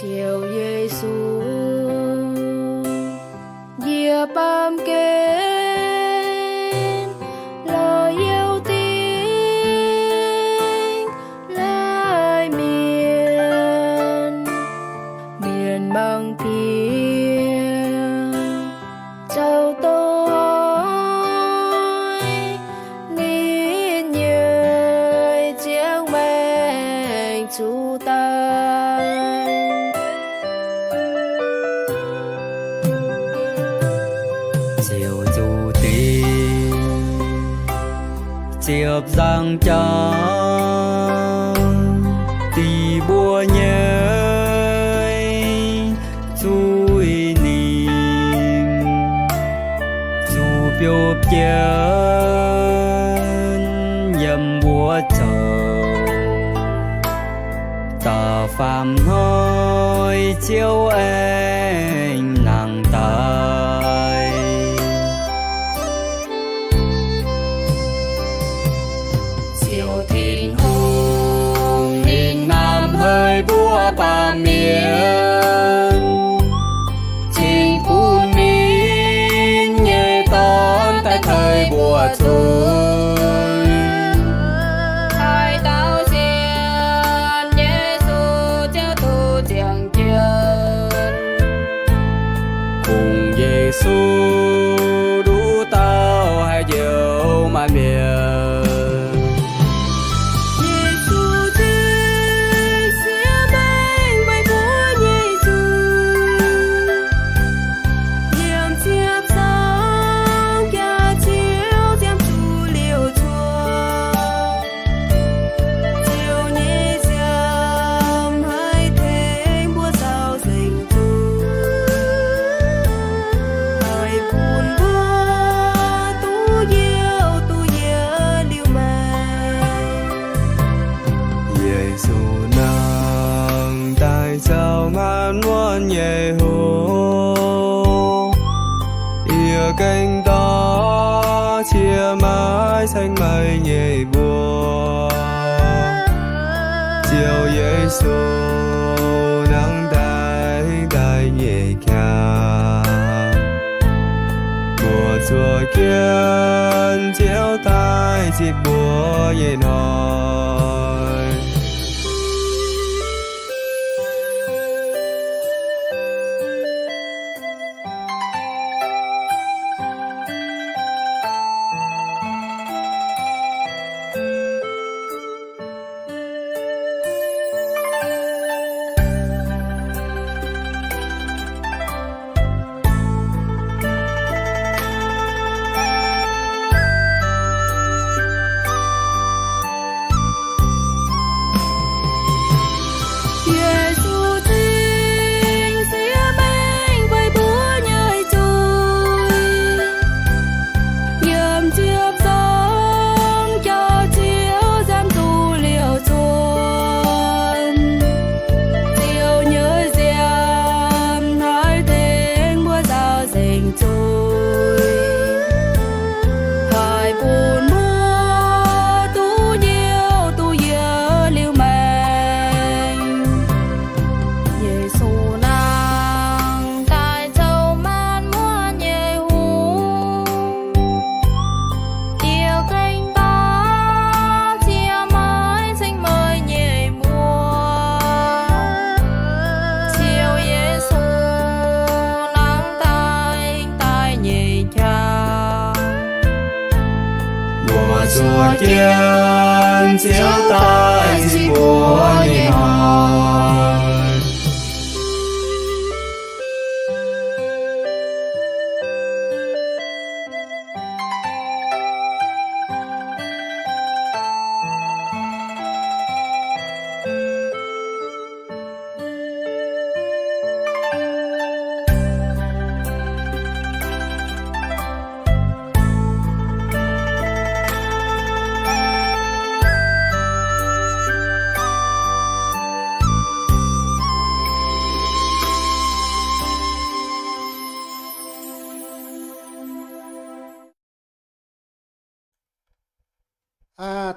Ziouv Yesu, yie baamh gen lorz youh dingc laaic mienh, mienh mangc diex zoux doic, ninh nyei ziangh maengc zuqc daic. Ziouv zuqc dingc ziepc nzangc jauv, dingc mbuo nyei zuiz ninh, zuqc biouv jienv yiem mbuo zoux. Da'faam hnoi Ziouv aengx nangh daaih. Ziouv Tin-Hungh ninh hnamv haic mbuo baamh mienh, cingx bun ninh nyei Dorn daaih tei mbuo zuiz. Haaix dauh sienx Yesu ziouc duqv ziangh jienv. Kungx Yesu nduqc dauh haih njoux maanc mienh. Yesu cingx siev maengc meih mbuo nyei zuiz. Yiem ziepc nzangc jaax Ziouv ziangh zuqc liouc cuotv. Ziouv nyei nziaamv haih tengx mbuo zaux nzengc zuqc, haih bun mbuo duqv youh duqv yietc liuz maengc. Yesu nangh daaih caux ngaanc muonc nyei hoc, yie gengh dorh cie maaiv saeng maaiz nyei mbuo. Ziouv Yesu nangh daaih daaih nyei qaqv, Zuov jienv Ziouv daaih zipv mbuo nyei hnoi. Yesu zingh siev mengh beiv mbuo nyei zuiz, yiem ziepc nzangc jauv Ziouv nzamv duqv liouh cuonx. Ziouv nyei nziaamv haih tengx mbuo nzaaux nzengc zuiz, haih bun mbuo duqv nyei duqv yiem liuz maengc. Yesu nangh daaih zoux maanc muotv nyei hungh, diuh gengh daaih ciev maiv ceng meih nyei mbuox. Ziouv Yesu nangh daaih daaih nyei qaqv. Mbuo zuov jienv Ziouv daaih zipv mbuo nyei hnoi.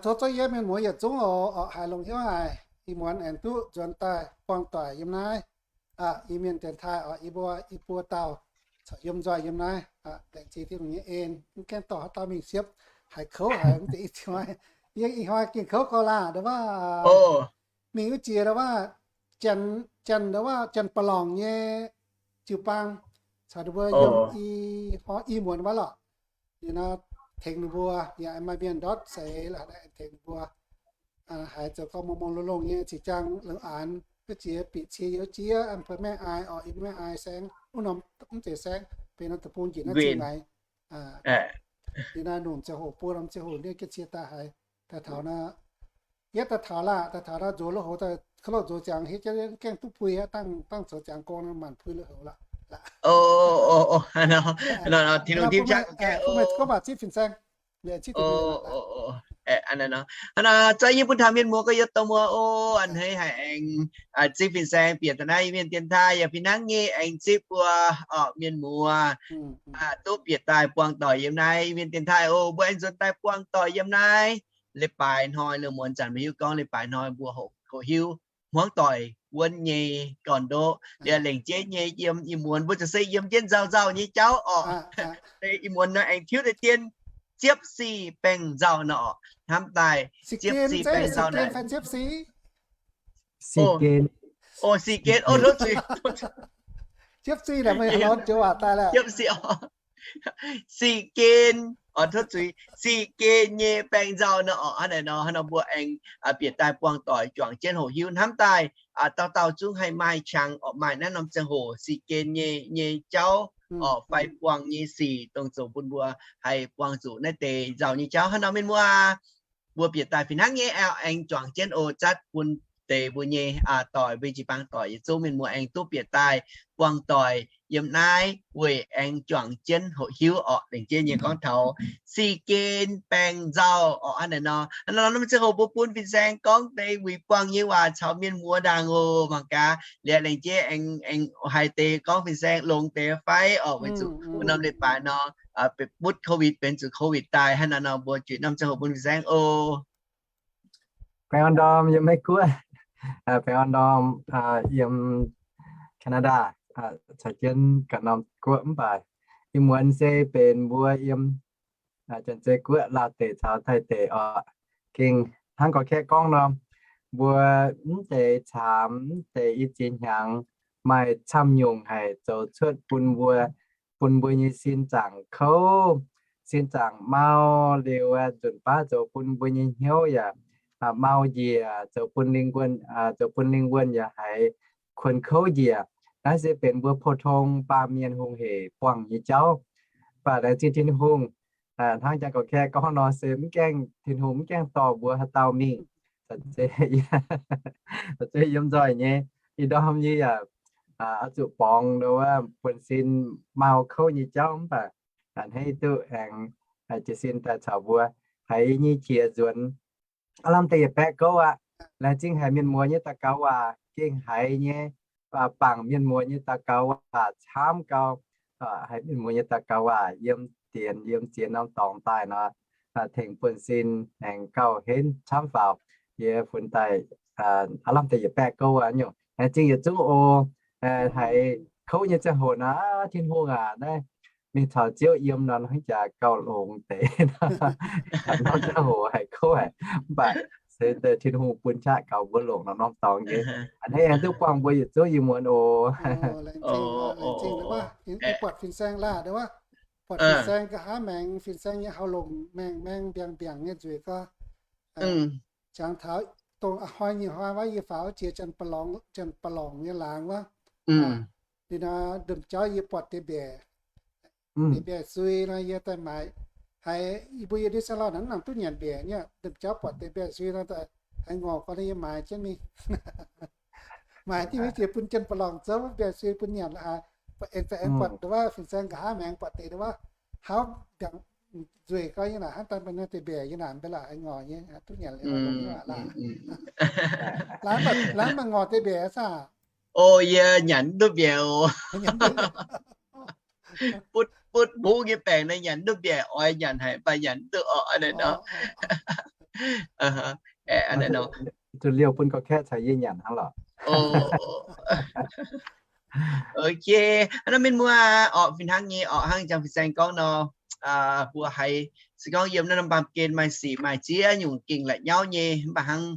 Tov zouv yiem mienh muoz yietc zungv oc, haiz longx hnyouv haic. Ih muonz aengx duqv nzuonx daaih buangh doic yiem naaiv. Ih mienh dienx taaih oc, yie mbuo i buo dauh corc yiem nzoih yiem naaiv. Laengz zingh Tin-Hungh nyei en, mv gaengh dorh haaix dauh mingh siepv, haiz kouv haic mv deix i hnoi. Yie ih hnoi gengh kouv gau laah, ndo wuov mingh wuov jiex ndo wuov, Janx, Janx ndo wuov, Janx-Ba'lorngc nyei jiu-baang caux ninh mbuo yiem i hnoi i muonz wuov lorqc. Yie nor tengx ninh mbuo, yaac maaih mienh ndortv seix la'haiz tengx ninh mbuo, haiz zoux gau mongh mongh longh longh nyei, zinh ziangx longx aanx, wuov jiex bieqc cie youz jiex, mv baac Maiv Aai oc, yiem Maiv Aai saengv, wuov norm mv zeiz saengv, benx norm deic-bung njiec naaiv Zingh Laix. Yie naaiv nongc ziangh hoc buo norm ziangh hoc ndiev jienv cie daaih haiz, daaih taux naaiv, yietv daaih taux laah, daaih taux naaiv nzox lo houx, kouv lo nzox ziangx hietv jienv gaengh duqv puix aqv, dangh zoux ziangx gorngv naaiv maanc puix lo houx lorqc. Tin-Hungh tim qaqv, bun meih gorngv baac zipv fin-saeng. Hnangv naaiv, za'gengh bun taux mienh muoz gorx-youz dongh muoz o, a'hneiv haiz aengx zipv fin-saeng bieqc daaih naaiv mienh dienx taaih yaac fih hnangv nyei aengx zipv mbuo orqc, mienh muoz duqv bieqc daaih buangh doic yiem naaiv mienh dienx taaih o. Mbuo aengx nzuonx daaih buangh doic yiem naaiv. Leiz-baaix hnoi lungh muonz zanc mbuo hiuv gorngv leiz-baaix hnoi mbuo hoqc haaix hiuv hmuangv doic wuonv nyei gorn-ndoqv liuz lengc jeiv nyei yiem ih muonz mbuo ziouc se yiem jienv nzauh nzauh nyei jauv orqc. Ih muonz nor aengx tiuv deix dien ziepv sic baengh nzauh nor orqc. Hnamv daaih ziepv sic baengh nzauh naaic. Sic gen. O, sic gen, o, tov zuiz. Ziepv sic, sic gen, o, tov zuiz, sic gen nyei baengh nzauh nor orqc. Hnangv naaic nor, hnangv nor mbuo aengx bieqc daaih buangh doic juangc jienv hoqc hiuv. Hnamv daaih dauh dauh zungv haih maaih qangx orqc, maaih naaiv norm ziangh hoc sic gen nyei, nyei jauv orqc, fai buangh nyei sic dongh zoux bun mbuo haih buangh zuqc naaiv deix nzauh nyei jauv. Hnangv nor mienh muoz, mbuo bieqc daaih fih hnangv nyei aengx juangc jienv oc, zatv bun deix mbuo nyei doic, mbuo jiu-baang doic yietc zungv mienh muoz aengx duqv bieqc daaih buangh doic yiem naaiv weic aengx juangc jienv hoqc hiuv orqc. Lengc jeiv nyei gorngv taux sic gen baengh nzauh orqc. Hnangv naaic nor, hnangv nor norm ziangh hoc mbuo bun fin-saeng gorngv deix wuic buangh nyei waac caux mienh muoz ndaangc oc. Mangc gaax liuz lengc jeiv aengx, aengx haiz deix gorngv fin-saeng longx deix fai orqc, weic zuqc wuov norm leiz-baaix nor butv COVID, benx zuqc COVID daaih. Hnangv naaic nor mbuo juix norm ziangh hoc bun fin-saeng oc. Baengh orn ndorm yiem Meiv-Guoqv. Baengh orn ndorm yiem Canada, caux jienv ganh norm guoqv mv baac Ih muonz se benx mbuo yiem Janx-Zei Guoqv Laauh deic caux Taiv deic oc. Gengh hnangv gorx-kaeqv gorngv nor, mbuo mv deix caamx mv deix i ziex hnyangx maaih camv nyungc haic zoux cuotv bun mbuo, bun mbuo nyei sin zaangc kouv, sin zaangc mau liuz, nzunc baav zoux bun mbuo nyei hnyouv yaac mau njiec, zoux bun lingh wuonh, zoux bun lingh wuonh yaac haiz kuonx kouv njiec. Naaiv se benx mbuo pou-tong baamh mienh hungh hec buangh nyei jauv. Mv baac laengz zingh Tin-Hungh, hnangv janx-gorx-kaeqv gorngv nor se mv gaengh, Tin-Hungh mv gaengh dorh mbuo haaix dauh mingh, zeiz yiem nzoih nyei. Ih ndorm yie yaac oix zuqc borngz ndo wuov buonv-sin mau kouv nyei jauv mv baac a'hneiv duqv aengx jiez sin daaih caux mbuo haiz nyei qiex nzuonx aav lamh deix yietc baeqv gouv aqv. Laengz zingh haic mienh muoz nyei daux gaux waac, gengh haiz nyei, bangc mienh muoz nyei daux gaux waac camv gau, haiz mienh muoz nyei daux gaux waac yiem dienx yiem ziex norm dorngx daaih nor, tengx buonv-sin aengx gauh henv camv faaux. Yie funx daaih aav lamh deix yietc baeqv gouv aqv nyungc. Laengz zingh yietc zungv oc. Haiz kouv nyei ziangh hoc nor, Tin-Hungh aac, naaiv mingh caux Ziouv yiem nor hnangv jaax gauh longx deix. Norm ziangh hoc haiz kouv haic, mv baac se Tin-Hungh bun qaqv gaux mbuo longc norm-norm dorngx nyei. A'hneiv aengx duqv buangh mbuo yietc zungv ih muonz oc. Buatc fin-saeng laah, buatc fin-saeng nqa'haav maengx, fin-saeng nyei hauv longc maengx maengx mbiaangx mbiaangx nyei nzueic gorx. Jangx taux dongh a'hnoi nyei hnoi wuov yie faaux jiex Janx-Ba'lorngc nyei laangz wuov, liuz nor ndongc jauv yie buatc deix mbiaec, deix mbiaec sui nor yie daaih maaiz. Haiz yie mbuo yiem New Zealand naaiv nangc duqv nyanc mbiaec nyei, ndongc jauv buatc deix mbiaec sui nor haiz ngorc gorx nor yie maaiz jienv mingh. Maaiz jienv mingh jiex bun Janx-Ba'lorngc zouv mbiaec sui bun nyanc la'haaix. Aengx daaih aengx buatc wuov fin-saeng nqa'haav maengx buatc deix wuov hauv mbiaangx nzueic gorx nyei naaic, hnangv daaih mbuo naaiv deix mbiaec yie naaic mv baac la'haiz ngorc nyei, duqv nyanc liuz longx nyei waac laah. Laangz mv baac ngorc deix mbiaec saah? O, yie nyanc duqv mbiaec oc. Butv butv mbuv nyei baengc naaiv nyanc duqv mbiaec, oix nyanc haic mv baac nyanc duqv oc, a'hneiv nor. Zuqc liouh bun gorx-kaeqv caux yie nyanc hnangv lorqc. Ok, hnangv nor mienh muoz orqc, fih hnangv nyei orqc, hnangv jangx fin-saeng gorngv nor, mbuo haiz se gorngv yiem naaiv norm baamh gen maaih sic maaih ziex nyungc gengh la'nyauv nyei, mv baac hnangv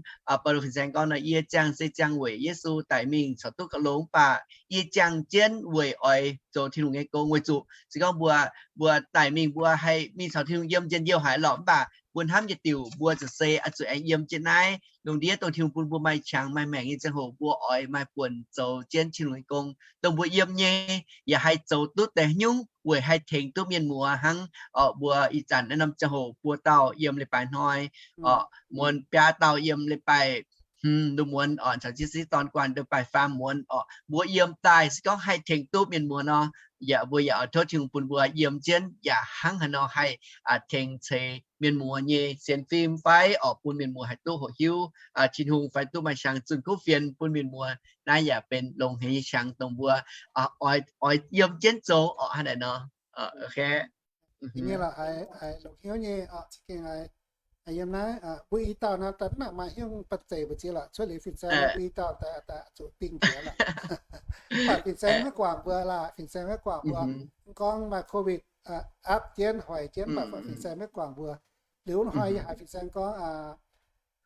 Baulo fin-saeng gorngv nor, yie ziangh se ziangh weic Yesu daic mingh caux duqv gauh longx, mv baac yie ziangh jienv weic oix zoux Tin-Hungh nyei gong. Weic zuqc se gorngv mbuo, mbuo daic mingh mbuo haih mingh caux Tin-Hungh yiem njien-youh haic lorqc, mv baac mbuo hnamv nyei diuc mbuo za'gengh oix zuqc aengx yiem jienv naaiv lungh ndiev dongh Tin-Hungh bun mbuo maaih qangx maaih maengc nyei ziangh hoc mbuo oix maaih buonc zoux jienv Tin-Hungh nyei gong. Dongh mbuo yiem nyei yaac haih zoux duqv deix nyungc weic haih tengx duqv mienh muoz hnangv. Orqc, mbuo ih zanc naaiv norm ziangh hoc buo dauh yiem leiz-baaix hnoi, orqc, muonz biaa dauh yiem leiz-baaix hmz, nduqc muonz orqc, caux jienv sieqv dorn guanh leiz-baaix faam muonz orqc, mbuo yiem daaih se gorngv haih tengx duqv mienh muoz nor, yaac mbuo yaac oix tov Tin-Hungh bun mbuo yiem jienv yaac hnangv haaix nor haih tengx ceix mienh muoz nyei sienx fim fai orqc, bun mienh muoz haih duqv hoqc hiuv Tin-Hungh fai duqv maaih qangx zunh kuv fienx bun mienh muoz. Naaiv yaac benx longx haic nyei qangx dongh mbuo oix, oix yiem jienv zoux orqc, hnangv naaic nor. Nyei lorqc, haiz longx hnyouv nyei orqc, za'gengh haiz yiem naaiv mbuo i dauh naaiv daaih mv nangc maaih hnyouv banh zeic mbu'ziex lorqc, cuotv liuz fin-saeng mbuo i dauh daaih zuqc dingh njiec lorqc. Mv baac fin-saeng maiv guangc mbuo lorqc, fin-saeng maiv guangc mbuo. Mv gorngv maaih COVID aapv jienv hoic jienv, mv baac fin-saeng maiv guangc mbuo. Liuz hnoi yie haiz fin-saeng gorngv,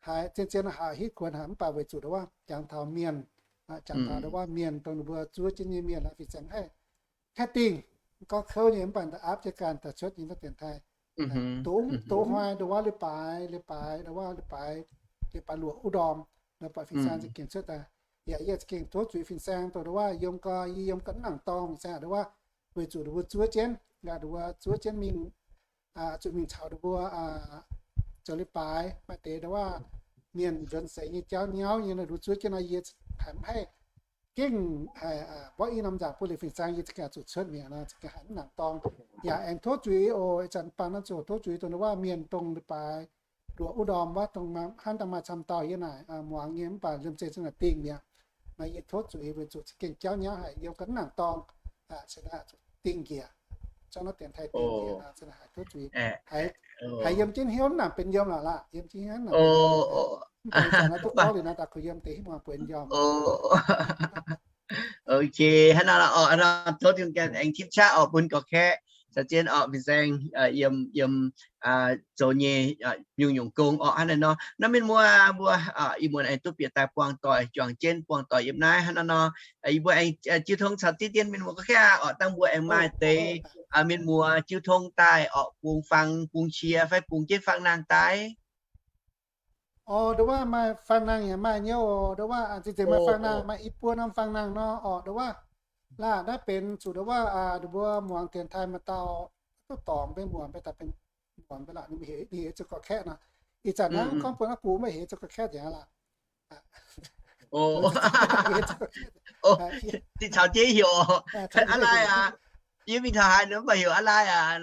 haiz zien-zien haic, hitv kuonx haic, mv baac weic zuqc ndo wuov jangx taux mienh, jangx taux ndo wuov mienh dongh ninh mbuo zuov jienv nyei mienh, fin-saeng haih dingh. Gorngv kouv nyei mv baac da'aapv jienv ganh daaih cuotv nyei naaiv dienx taaih. Doqc, doqc hnoi ndo wuov leiz-baaix, leiz-baaix, ndo wuov leiz-baaix, leiz-baaix luoqc wuov ndorm, ndo buatc fin-saeng za'gengh cuotv daaih. Yaac yie za'gengh tov zuiz fin-saeng dongh ndo wuov yiem gau, yie yiem gau mv nangc dorngx, fin-saeng ndo wuov weic zuqc ninh mbuo zuov jienv, ninh mbuo zuov jienv mingh, zuqc mingh caux ninh mbuo zoux leiz-baaix. Maaih deix ndo wuov mienh nzuonx seix nyei jauv nyauv nyei, ninh mbuo zuov jienv nor yie haiz mv haih gengh haiz mborqv i norm nzangc bun liuz fin-saeng, yie za'gengh zuqc cuotv mi'aqv nor, za'gengh haiz mv nangc dorngx. Yaac aengx tov zuiz oc, ih zanc baan naaiv zoux tov zuiz dongh ndo wuov mienh dongh leiz-baaix luoqc wuov ndorm wuov, dongh hnangv daaih maaih camv dauh yie naaic muangx nyei, mv baac liemh zeih zungv naaic dingh mi'aqv. Maaih yie tov zuiz weic zuqc za'gengh jauv nyauv haic, yiem gau mv nangc dorngx, dingh njiec, zorqv naaiv dienx taaih dingh njiec, haiz tov zuiz, haiz yiem jienv hnyouv mv nangc benx yiem lorqc lorqc, yiem jienv hnyouv mv nangc benx yiem. Mv baac ih zanc naaiv duqv gorngv liuz naaiv daaih kuh yiem deix hingv muangx buonc yiem. Ok, hnangv naaiv lorqc, tov Tin-Hungh aengx tipv qaqv orqc bun gorx-kaeqv. Caux jienv orqc, fin-saeng yiem, yiem zoux nyei nyungc-nyungc gong orqc, hnangv naaiv nor. Nor mienh muoz mbuo ih muonz aengx duqv bieqc daaih buangh doic, juangc jienv buangh doic yiem naaiv hnangv naaiv nor. Yie mbuo aengx jiu tong caux diqv dien mienh muoz gorngv kaav orqc, dangh mbuo aengx maaih deix mienh muoz jiu tong daaih orqc, bungx fangx, bungx qiex fai bungx jienv fangx-naang daaih. Orqc, nduov waac maaih fangx-naang yaac maaih nyei orqc, nduov waac zinh zeiz maaih fangx-naang, maaih i buo norm fangx-naang nor orqc, nduov waac. Laah naaiv benx zuqc nduov waac, ninh mbuo muangx dienx taaih maaih dauh duqv dorngc mbuo muangx, mbuo daaih benx muangx mbuo laah, ninh mbuo heuc, ninh heuc zuqc gorqv-kaeqv nor. Ih zanc naaiv gorngv bun aqv, gux maiv heuc zuqc gorqv-kaeqv yaac laah. Zinh caux jienv heuc aqv lai aac. Yie mingh taux haaix ninh mv baac heuc aqv lai aac.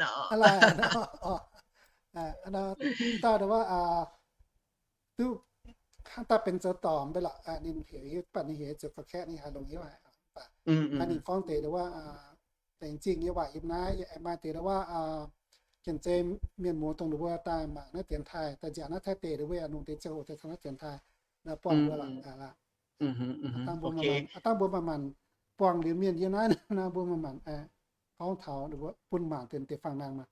Dauh nduov waac duqv hnangv daaih benx zoux dorngc mbuo laah, ninh heuc, baac ninh heuc zuqc gorqv-kaeqv, ninh haaix longx heuc haic. Ninh gorngv deix nduov waac, laengz zingh nyei waac yiem naaiv, yaac aengx maaih deix nduov waac, janx-zei mienh muoz dongh ninh mbuo daaih mangc naaiv dienx taaih, daaih nziaauc naaiv Taiv deic, ninh mbuo yaac longc deix ziangh hoc daaih taux naaiv dienx taaih, buangh mbuo laah. Dangh mbuo manc-manc buangh liuz mienh yiem naaiv nor, mbuo manc-manc gorngv taux bun mangc deix fangx-naang nor.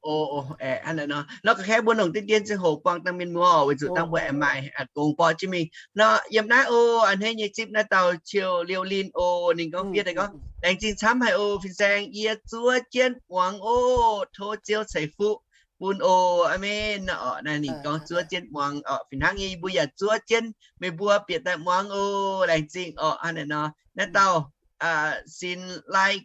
Hnangv naaiv nor, nor gorngv kaav mbuo longc diqv dien ziangh hoc buangh dangh mienh muoz, weic zuqc dangh mbuo aengx maaih gong borqv jienv mingh nor. Yiem naaiv oc, a'hneiv nyei zipv naaiv dauh Ciou Liouh Linh oc, ninh gorngv fiev daaih gorngv, laengz zingh camv haic oc fin-saeng, yie zuov jienv muangx oc, tov Ziouv ceix fuqv bun oc, aamen. Orqc, naaiv ninh gorngv zuov jienv muangx orqc, fih hnangv nyei yie mbuo yaac zuov jienv meih mbuo bieqc daaih muangx oc, laengz zingh orqc. Hnangv naaiv nor, naaiv dauh Sin Lai,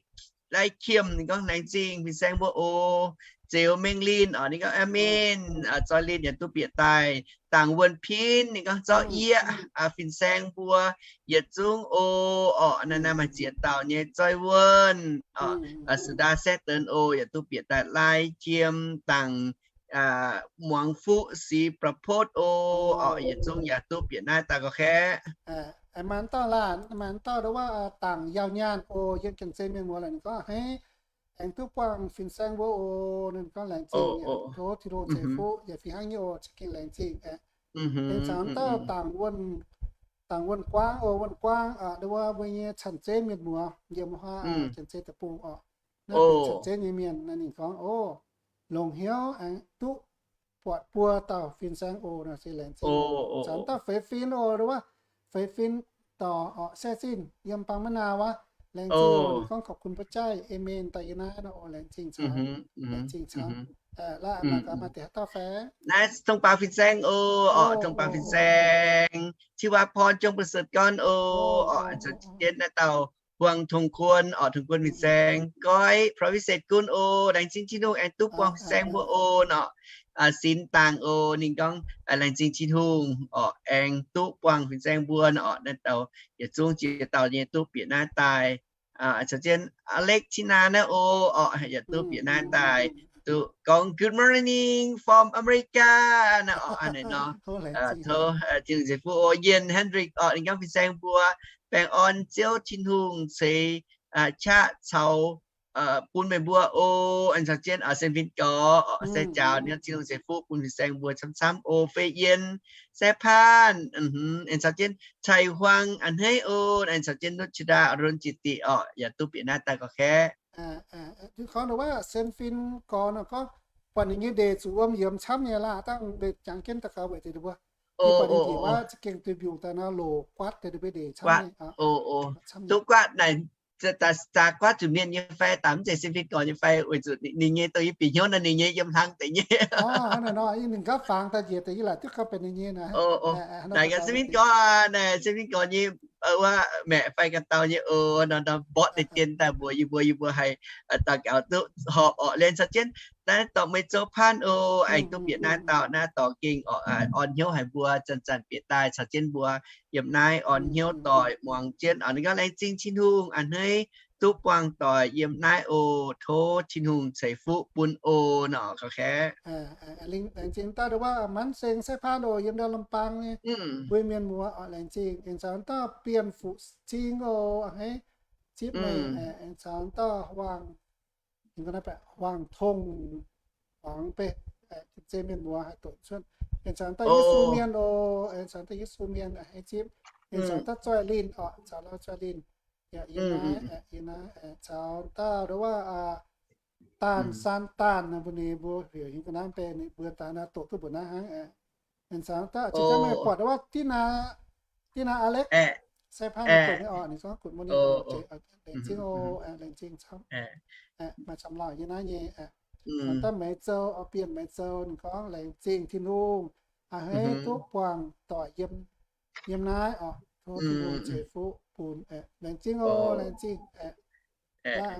Lai Qiemx ninh gorngv, laengz zingh fin-saeng mbuo oc. Zeux Mengh Linh orqc, ninh gorngv, aamen. Zoi Linh yaac duqv bieqc daaih. Dangc Wuonh Pin ninh gorngv, zorqv yieqv fin-saeng mbuo yietc zungv oc. Orqc, naaiv naaiv maaih ziex dauh nyei. Zoi Wuonh orqc, Suda Setv Deix oc, yaac duqv bieqc daaih. Lai Jiem, Dangc Muangx Fuqv, Six Propose oc, orqc, yietc zungv yaac duqv bieqc naaiv daaih gorqv kaeqv. Maaih dauh laanh, maaih dauh nduov waac Dangc Yaauh Nyaanh oc, yiem janx-zei mienh muoz laanh ninh gorngv a'hneiv aengx duqv buangh fin-saeng mbuo oc. Ninh gorngv laengz zingh, tov Tin-Hungh ceix fuqv, yaac fih hnangv nyei oc, za'gengh laengz zingh. Aengx caux dauh Dangc Wuonh Guangv oc, Wuonh Guangv nduov waac mbuo nyei canh zeiv mienh muoz yiem hnangv janx-zei deic-bung orqc. Naaiv benx canh zeiv nyei mienh, naaiv ninh gorngv, o, longc hnyouv aengx duqv buatc buo dauh fin-saeng oc, naaiv se laengz zingh. Caux dauh Feix Fin oc, nduov waac Feix Fin dorc orqc, Saeqv Zinh yiem Bangv Maiv Naauh wuov, laengz zingh oc. Ninh gorngv ขอบคุณพระเจ้า aamen daaih yiem naaiv nor oc, laengz zingh caux, laengz zingh caux. Laaix maaih gaax maaih deix haaix dauh fai? Naaiv thông báo fin-saeng oc, orqc, thông báo fin-saeng, ที่ว่าพรจงประเสริฐ gorn oc, orqc, caux jienv naaiv dauh Huang Tong Kuon orqc, Tong Kuon fin-saeng, Goiv Proviset Gunv oc, laengz zingh Tin-Hungh aengx duqv buangh fin-saeng mbuo oc nor. Sinx Dangc oc, ninh gorngv laengz zingh Tin-Hungh orqc, aengx duqv buangh fin-saeng mbuo nor orqc. Naaiv dauh yietc zungv ziex dauh nyei duqv bieqc naaiv daaih. Caux jienv Alex Tina naaiv oc, orqc, yaac duqv bieqc naaiv daaih, duqv gorngv good morning from America naaiv orqc, hnangv naaiv nor. Tov Tin-Hungh ceix fuqv oc. Yienh Hendrick orqc, ninh gorngv fin-saeng mbuo baengh orn Ziouv Tin-Hungh ceix qaqv caux bun meih mbuo oc. Aengx caux jienv Sen Fin Gorx, Sen Jaaux, ninh gorngv Tin-Hungh ceix fuqv bun fin-saeng mbuo camv-camv oc. Fei Yien, Saeqv Paanh, aengx caux jienv Cai Huang a'hneiv oc. Aengx caux jienv Nuqv Qiex Ndaa, Aaron Jiex Diqc orqc, yaac duqv bieqc naaiv daaih gorqv kaeqv. Gorngv nor waac Sen Fin Gorx nor gorngv buatc ninh nyei ndeic zuqc wuom yiemx camv nyei laah, dangh mbenc jangx jienv daux gaux weic zuqc ninh mbuo, ninh buatc ninh ndeic wuov za'gengh duih mbiungc daaih nor loc guaatv deix ninh mbuo ndeic camv nyei. Duqv guaatv naaic, zaax guaatv zuqc mienh nyei fai, daaih mv zeiz Sen Fin Gorx nyei fai, weic zuqc ninh nyei dongh yie bieqc hnyouv naaiv ninh nyei yiem hlang deix nyei. Ninh gapv fangx daaih njiec deix yie laaic duqv gapv benx ninh nyei naaic. Naaic gaax Sen Fin Gorx, naaic Sen Fin Gorx nyei wuov maeqc fai ganh dauh nyei oc, nor nor mborqv deix dien daaih mbuox yie mbuo, yie mbuo haih daux gaux duqv horpc orqc. Laengz caux jienv naaiv dorh meih zoux paanh oc, aengx duqv bieqc naaiv dauh naaiv dorh gengh orqc, orn hnyouv haic mbuo zanc-zanc bieqc daaih caux jienv mbuo yiem naaiv orn hnyouv doic muangx jienv orqc. Ninh gorngv laengz zingh Tin-Hungh a'hneiv duqv buangh doic yiem naaiv oc. Tov Tin-Hungh ceix fuqv bun oc nor gorqv kaeqv. Laengz zingh dauh nduov waac Manv Seng Saeqv Paanh oc, yiem ndau Lam Bang nyei mbuo mienh muoz orqc, laengz zingh. Aengx caux dauh Bienh Fuqv Cing oc, a'hneiv zipv meih. Aengx caux dauh Huaang, Huaang Tong, Huaang Beiv, zeix mienh muoz haih doqc cuotv. Aengx caux dauh Yesu Mienh oc, aengx caux dauh Yesu Mienh a'hneiv zipv. Aengx caux dauh Zoih Linh orqc, caux dauh Zoih Linh, yaac yiem naaiv, yiem naaiv. Caux dauh nduov waac Daanh, Saan Daanh, mbuo ninh mbuo heuc hingv ga'naaiv mbe ninh mbuo daaih naaiv doqc duqv mbuoqc naaiv hnangv aeqv. Ninh caux daaih cingx gaax meih buatc wuov Dina, Dina Alex, se paaiv ninh doqc nyei orqc, ninh gorngv good morning, laengz zingh oc, laengz zingh camv. Maaih camv lauh yie naaiv nyei, daaih meih zoux, oix bienh meih zoux, ninh gorngv laengz zingh Tin-Hungh, a'hneiv duqv buangh doic yiem, yiem naaiv orqc, tov Tin-Hungh ceix fuqv bun, laengz zingh oc, laengz zingh.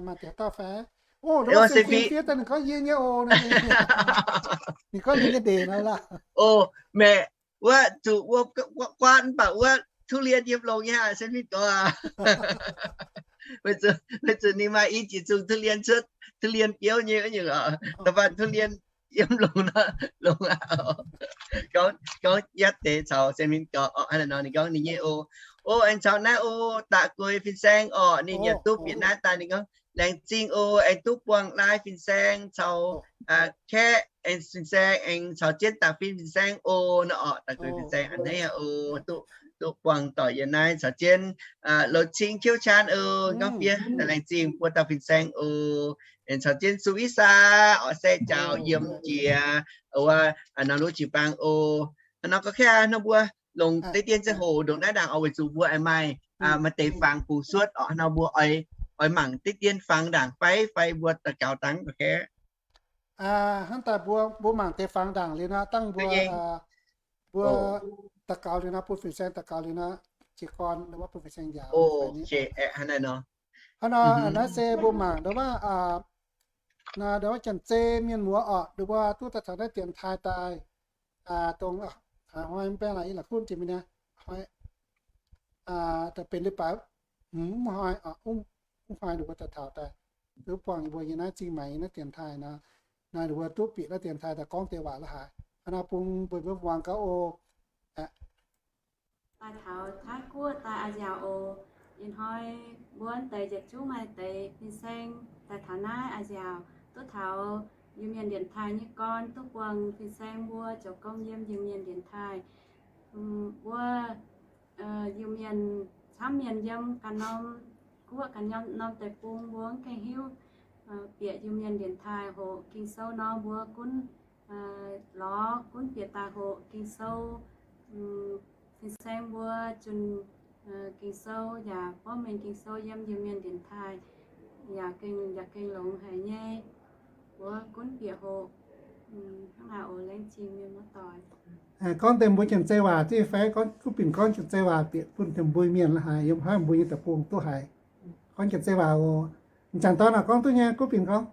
Maaih deix dauh fai? O, ninh gorngv yie nyei oc. Ninh gorngv ninh nyei ndeic nor laac. O, meih wuov zuqc wuov guaatv mv baac wuov ทุเรียน yiem longx nyei aqv, se mingh gorx. Weic zuqc ninh maaih i jiex zungh ทุเรียน cuotv, ทุเรียน biouv nyei wuov nyungc oc. Da'faanh ทุเรียน yiem longx nor, longx aqv. Gorngv, gorngv yietv deix caux se mingh gorx orqc, hnangv naaiv nor ninh gorngv ninh nyei oc. O, aengx caux naaiv o, da'gueix fin-saeng orqc, ninh yaac duqv bieqc naaiv daaih, ninh gorngv laengz zingh oc, aengx duqv buangh naaiv fin-saeng caux kaeqv, aengx fin-saeng aengx caux jienv da'fin fin-saeng oc. Naaiv orqc, da'gueix fin-saeng a'hneiv oc, duqv, duqv buangh doic yiem naaiv caux jienv loz-cing qiuv qan oc. Gorngv fiev laengz zingh buo dauh fin-saeng oc. Aengx caux jienv Su Isa orqc, se jaaux yiem jiex wuov norm luv jiu-baang oc. Hnangv nor gorx kaeqv, hnangv mbuo longc deix dien ziangh hoc ndongc naaiv ndaangc oc, weic zuqc mbuo aengx maaih, maaih deix fangx bungx suotv orqc. Hnangv nor mbuo oix, oix mangc deix dien fangx ndaangc fai, fai mbuo daux gaux dangh gorx kaeqv. Hnangv daaih mbuo, mbuo mangc deix fangx ndaangc liuz nor, dangh mbuo, mbuo daux gaux liuz nor, bun fin-saeng daux gaux liuz nor, jiez gorn wuov bun fin-saeng njaaux. Hnangv nor, naaiv se mbuo mangc ndongc wuov, ndongc wuov janx-zei mienh muoz orqc, ndongc wuov duqv daaih taux naaiv dienx taaih daaih, dongh hnoi mv baeng laaix i la'kunv jiex mingh niaa, hnoi daaih benx leiz-baaix, mv hnoi, mv hnoi ndongc wuov daaih taux daaih, duqv buangh mbuo nyei naaiv zingh maengx nyei naaiv dienx taaih nor, naaiv ndongc wuov duqv bieqc naaiv dienx taaih daaih gorngv deix waac la'haaix. Hnangv nor bun mbuo mbuo muangx gaax oc. Daaih taux Taiv Guoqv daaih a'nziaauc oc. Ih hnoi mbuo deix yietc zungv maaih deix fin-saeng daaih taux naaiv a'nziaauc, duqv taux Iu-Mienh dienx taaih nyei gorn, duqv buangh fin-saeng mbuo zoux gong yiem Iu-Mienh dienx taaih. Mbuo Iu-Mienh camv mienh yiem ganh norm guoqv ganh norm deic-bung mbuo mv gaengh hiuv bieqc Iu-Mienh dienx taaih hoqc Ging-Sou nor, mbuo gunv lorz gunv bieqc daaih hoqc Ging-Sou. Fin-saeng mbuo zunh Ging-Sou yaac borqv mengh Ging-Sou yiem Iu-Mienh dienx taaih yaac gengh, yaac gengh longx haic nyei. Mbuo gunv bieqc hoqc. Hnangv naaic oc, laengz zingh mienh muoz-doic. Gorngv deix mbuo janx-zei waac ziqv fai gorngv, gunv binc gorngv janx-zei waac bieqc bun deix mbuo mienh la'haaix yiem haaix mbuo nyei deic-bung duqv haiz. Gorngv janx-zei waac oc. M'jangc dorn naaic gorngv duqv nyei, gunv binc gorngv.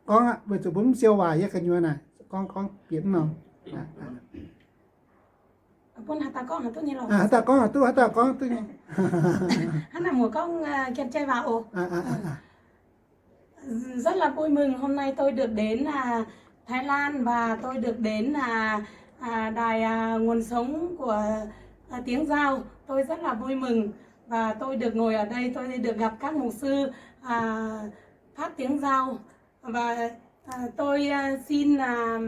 Gorngv aqv, weic zuqc mbuo mv siou waac yie gu'nyuoz naaic, gorngv, gorngv bieqc mv norm. Bun haaix dauh gorngv haaix duqv nyei lorqc. Haaix dauh gorngv haaix duqv, haaix dauh gorngv duqv nyei. Hnangv naaic muoz gorngv janx-zei waac oc. Rất là vui mừng hôm nay tôi được đến, à, Thái Lan và tôi được đến, à, à, đài, à, nguồn sống của, à, tiếng Dao. Tôi rất là vui mừng và tôi được ngồi ở đây, tôi được gặp các mục sư, à, phát tiếng Dao. Và, à, tôi, à, xin, à,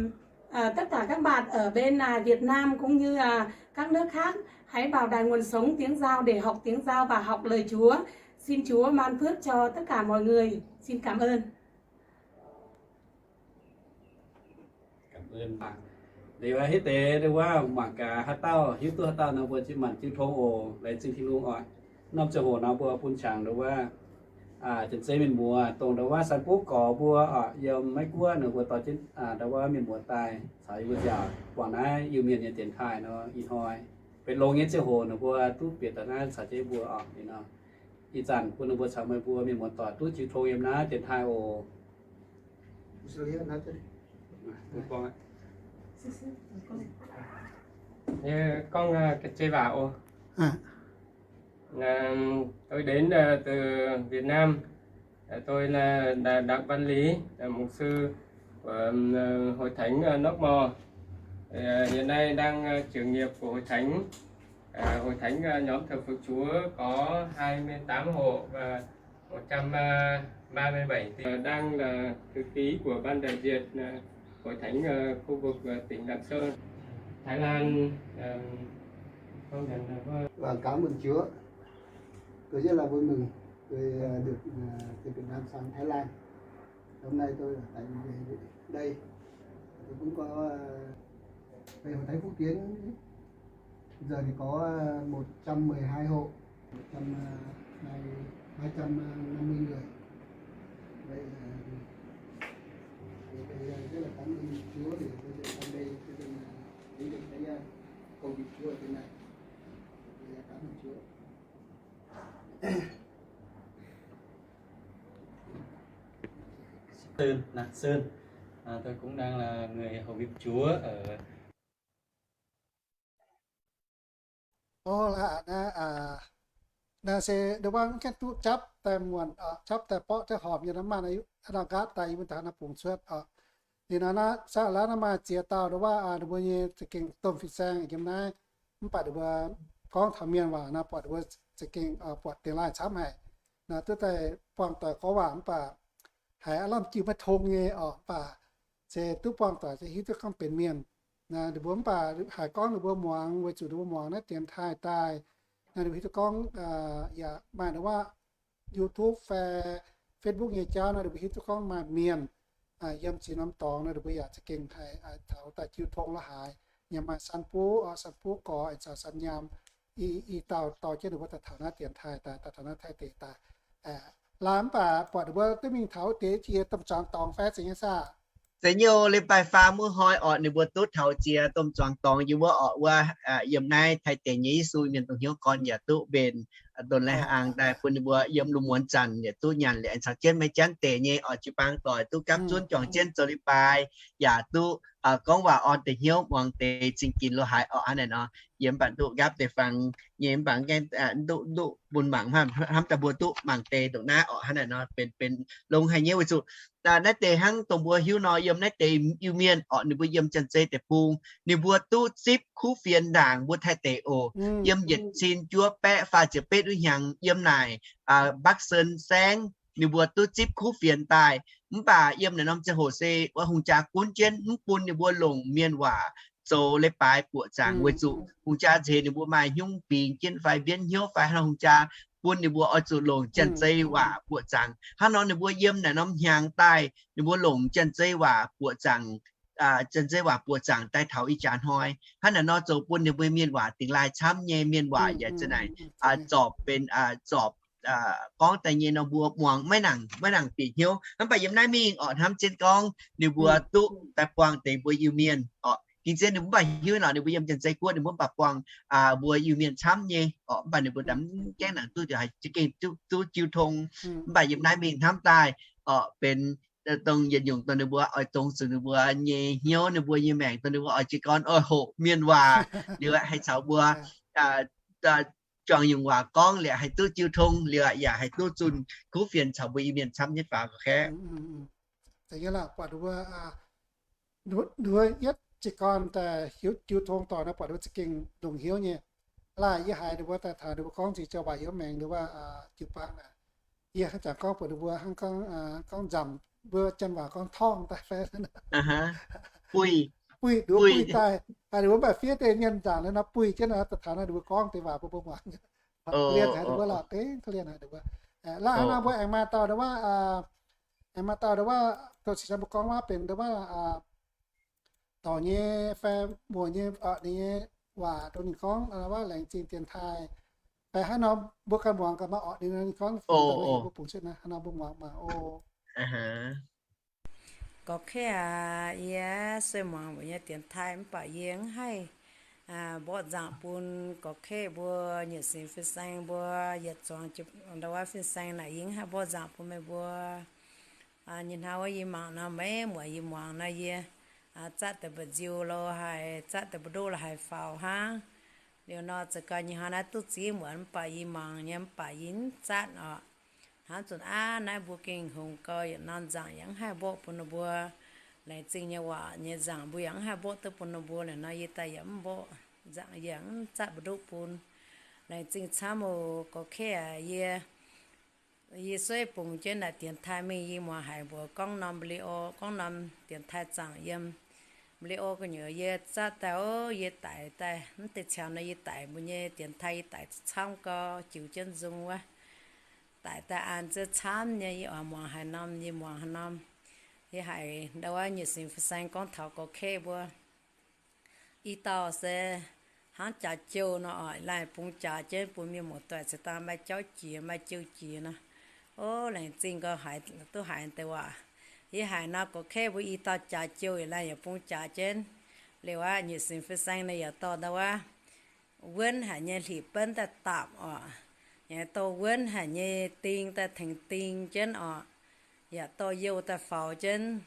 à, tất cả các bạn ở bên, à, Việt Nam cũng như, à, các nước khác hãy vào Đài Nguồn Sống Tiếng Dao để học tiếng Dao và học lời Chúa. Xin Chúa ban phước cho tất cả mọi người. Xin cảm ơn. Liuz hiuv deix ndau wuov mangc gaax haaix dauh hiuv duqv haaix dauh nor, mbuo zinh maanc jiu tong oc, laengz zingh Tin-Hungh oc. Norm ziangh hoc nor mbuo bun qangx ndau wuov janx-zei mienh muoz dongh ndau wuov sanh buv gorx mbuo oc, yiem Meiv Guoqv nor mbuo dorh jienv ndau wuov mienh muoz daaih caux yie mbuo nziaauc buangh naaiv Iu-Mienh nyei dienx taaih nor, ih hnoi benx longx nyei ziangh hoc nor mbuo duqv bieqc daaih naaiv caux jienv mbuo oc. Ih nor ih zanc bun ninh mbuo caux meih mbuo mienh muoz doic duqv jiu tong yiem naaiv dienx taaih oc. Gorngv janx-zei waac oc. À, tôi đến, ờ, từ Việt Nam. Ờ, tôi là Đ-, Đặng Văn Lý, là mục sư của, ờ, Hội Thánh, ờ, Nốc Mò. Thì, ờ, hiện nay đang, ờ, trưởng nghiệp của Hội Thánh. Ờ, Hội Thánh, ờ, nhóm thờ phượng Chúa có hai mươi tám hộ và một trăm ba mươi bảy tín, ờ, đang là thư ký của ban đại diện, ờ, Hội Thánh, ờ, khu vực, ờ, tỉnh Lạng Sơn. Thái Lan, ờ, công nhận là có Vâng, cảm ơn Chúa. Tôi rất là vui mừng. Tôi, ờ, được, ờ, từ Việt Nam sang Thái Lan. Hôm nay tôi ở tại đây. Tôi cũng có, ờ, về Hội Thánh Phúc Kiến. Giờ thì có, ờ, một trăm mười hai hộ. Một trăm, ờ, hai, hai trăm năm mươi người. Vậy là, thì tôi, ờ, rất là cảm ơn Chúa vì tôi được sang đây, tôi được, ờ, đến được cái, ờ, công việc Chúa ở trên này. Tôi, ờ, cảm ơn Chúa. Sơn, Lạc Sơn. À, tôi cũng đang là người hầu việc Chúa ở Ov, la'nor, naaiv se nduov wuov mv gaengh duqv japv daaih muonc, japv daaih borqv jienv horpc nyei nor, maaih nor nqaatv daaih yie mbuo daaih nor bungx cuotv oc. Liuz nor naaiv, saav laav naaiv maaih ziex dauh nduov wuov, ninh mbuo nyei za'gengh domh fin-saeng yiem naaiv, mv baac ninh mbuo gorngv taux mienh waac nor, buatc ninh mbuo za'gengh buatc dingx laaih camv haic. Naaiv duqv daaih buangh doic gorngv waac mv baac haiz aav lamh jiu maiv tong nyei oc, mv baac se duqv buangh doic se hiuv duqv gorngv benx mienh. Naaiv ninh mbuo mv baac haiz gorngv ninh mbuo muangx, weic zuqc ninh mbuo muangx naaiv dienx taaih daaih. Naaiv ninh mbuo hiuv duqv gorngv yaac maaih nduov wuov YouTube fai Facebook nyei jauv nor, ninh mbuo hiuv duqv gorngv maaih mienh yiem ziex norm dorngx nor, ninh mbuo yaac za'gengh haih taux daaih jiu tong la'haaix, yaac maaih san buv, san buv gorx, caux san nyaam. I, i dauh dorh jienv ninh mbuo daaih taux naaiv dienx taaih daaih, daaih taux naaiv Taiv deic daaih. Laaix mv baac buatc ninh mbuo duqv mingh taux wuov deix jiex domh zuangx dorngx fai zeiz nyei saah? Zeiz nyei, leiz-baaix faam wuov hnoi orqc, ninh mbuo duqv taux jiex domh zuangx dorngx yiem wuov orqc, wuov yiem naaiv Taiv deic nyei Yesu Mienh dongh hnyouv gorn yaac duqv mbenc ndon lai-hnaangx daaih bun ninh mbuo yiem lungh muonz zanc yaac duqv nyanc liuz aengx caux jienv maiv janv deix nyei orqc, jiu-baang doic duqv gapv zunv juangc jienv zoux leiz-baaix, yaac duqv gorngv waac orn deix hnyouv, muangx deix zingh ginx lo haaix orqc. Hnangv naaiv nor, yie mv baac duqv nqaapv deix fangx nyei, mv baac gaengh duqv, duqv bun mangc hnamv daaih mbuo duqv mangc deix ndongc naaiv orqc. Hnangv naaiv nor benx, benx longx haic nyei weic zuqc naaiv deix hnangv dongh mbuo hiuv nor, yiem naaiv deix Iu-Mienh orqc, ninh mbuo yiem Janx-Zei deic-bung, ninh mbuo duqv zipv kuv fienx ndaangc mbuo Taiv deic oc. Yiem yietc cin juov baeqv faah ziepc betv wuov hnyangx yiem naaic Bắc Sơn saengv, ninh mbuo duqv zipv kuv fienx daaih. Mv baac yiem naaic norm ziangh hoc se wuov hungh jaa gunv jienv mv bun ninh mbuo longc mienh waac zoux leiz-baaix buoqc zaangc weic zuqc hungh jaa nziex ninh mbuo maaih hnyungv bingx jienv fai mbienv hnyouv fai hnangv hungh jaa bun ninh mbuo oix zuqc longc Janx-Zei waac buoqc zaangc. Hnangv nor ninh mbuo yiem naaic norm hnyangx daaih ninh mbuo longc Janx-Zei waac buoqc zaangc, Janx-Zei waac buoqc zaangc daaih taux ih jaax hnoi. Hnangv naaic nor zoux bun ninh mbuo mienh waac dingx laaih camv nyei, mienh waac yaac za'naaic zorpc benx, zorpc gorngv daaih nyei nor mbuo muangx maiv nangc, maiv nangc bieqc hnyouv. Mv baac yiem naaiv mingh orqc, hnamv jienv gorngv ninh mbuo duqv daaih buangh deix mbuo Iu-Mienh orqc. Ging zien ninh mbuo mv baac hiuv nor ninh mbuo yiem Janx-Zei Guoqv ninh mbuo mv baac buangh mbuo Iu-Mienh camv nyei orqc. Mv baac ninh mbuo daaih mv gaengh nangc duqv, duqv jiu tong. Mv baac yiem naaiv mingh hnamv daaih orqc benx dongh yietc nyungc dongh ninh mbuo oix dongz zuqc ninh mbuo nyei hnyouv, ninh mbuo nyei maengc, dongh ninh mbuo oix jiez gorn oix hoqc mienh waac liuz haih caux mbuo juangc nyungc waac gorngv liuz haih duqv jiu tong liuz yaac haih duqv zunh kuv fienx caux mbuo Iu-Mienh camv nyei faaux ga'kaeqv. Buatc ninh mbuo, ninh mbuo yietv jiez gorn daaih hiuv jiu tong doic nor buatc ninh mbuo za'gengh longc hnyouv nyei. Laaih yie haiz ninh mbuo daaih taux ninh mbuo gorngv ziex joux waac hnyouv maengx ninh mbuo jiu-baang naaic, yie hnangv jangx gorngv buatc ninh mbuo hnangv gorngv, gorngv nzamc, mbuo Janx waac gorngv torngv daaih fai buih, nduov buih daaih. Ninh mbuo mv baac fiev deix mienh nzangc nor buih jienv nor daaih taux nor ninh mbuo gorngv deix waac bun mbuo muangx. Lienh haic ninh mbuo lorqc, gengh lienh haic ninh mbuo. Laaih hnangv nor mbuo aengx maaih dauh nduov wuov, aengx maaih dauh nduov wuov, douz sic mbuo gorngv wuov benx nduov wuov dorc nyei fai muoc nyei orqc, ninh nyei waac dongh ninh gorngv wuov laengz zingh dienx taaih. Fai hnangv nor mbuo ganh muangx gaax maiv orqc, ninh gorngv mbuo bungx cuotv naaiv, hnangv nor mbuo muangx maah. O, gorx-kaeqv aac, yie sueih muangx mbuo nyei dienx taaih mv baac yie mv haih mborqv nzangc bun gorx-kaeqv mbuo, nyiec sinx fin-saeng mbuo, yietc zuangx nduov wuov fin-saeng naaic yie mv haih mborqv nzangc bun meih mbuo. Nyei hnangv wuov yie mangc nor, maiv muoc yie muangx nor yie zatv deix mba'nziu lo haaix, zatv deix mba'ndoh lo haaix faaux hnangv. Liuz nor za'gengh nyei hnangv naaiv duqv ziex muonz mv baac yie mangc nyei mv baac yie mv zatv orqc. Hnangv zunc aav naaiv mbuo gengh hngongx gau yietc norm nzangc yaac mv haih mborqv bun ninh mbuo. Laengz zingh nyei waac nyei nzangc mbuo yaac mv haih mborqv duqv bun ninh mbuo. Liuz nor yie daaih yaac mv mborqv nzangc, yaac mv zatv mba'ndoh bun. Laengz zingh camv oc, gorx-kaeqv aac. Yie, yie sueih bungx jienv naaic dienx taaih mingh, yie muangx haic mbuox gorngv norm video, gorngv norm dienx taaih zaangc yiem Mbuo li o gu'nyuoz yie zatv daaih, o, yie daic daaih mv deix caux nor yie daic mbuo nyei dienx taaih yie daic camv gau, jiu jienv nzung wuov. Daic daaih an ziex camv nyei, yie oix muangx haaix norm yie muangx haaix norm. Yie haiz ndau wuov nyutc singx fin-saeng gorngv taux gorx-ketv mbuo i dauh se hnangv jaax jouh nor oc, laanh bungx jaax jienv bun mienh muoz-doic ceix dangh maaih jauv jiex maaih jouh jiex nor. O, laengz zingh gau, haiz duqv haiz deix waac. Yie haiz nor gorx-ketv mbuo i dauh jaax jouh yaac laanh yaac bungx jaax jienv. Liuz aqv, nyutc singx fin-saeng ninh yaac dorh ndau wuov wuonv haic nyei hlipv benv daaih dapc oc. Yaac dorh wuonv haic nyei ding daaih tengx ding jienv oc. Yaac dorh youh daaih faaux jienv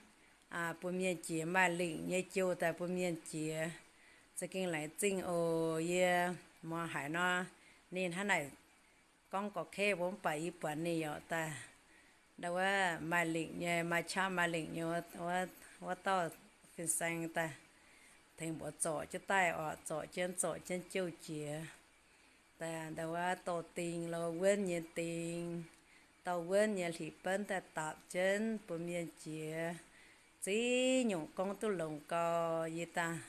bun mienh jiex, maaih lingc nyei jouh daaih bun mienh jiex. Za'gengh laengz zingh oc. Yie muangx haiz nor ninh hnangv naaic gorngv gorx-ketv mbuo mv baac yie buatc ninh yaac daaih ndau wuov maaih lingc nyei, maaih qaqv maaih lingc nyei wuov dauh fin-saeng daaih tengx mbuo zorc jienv daaih oc, zorc jienv zorc jienv jouh jiex. Daaih ndau wuov dorh ding lo, wuonv nyei ding, dorh wuonv nyei hlipv benv daaih dapc jienv bun mienh jiex. Ziex nyungc gorngv duqv longx gau. Yie daaih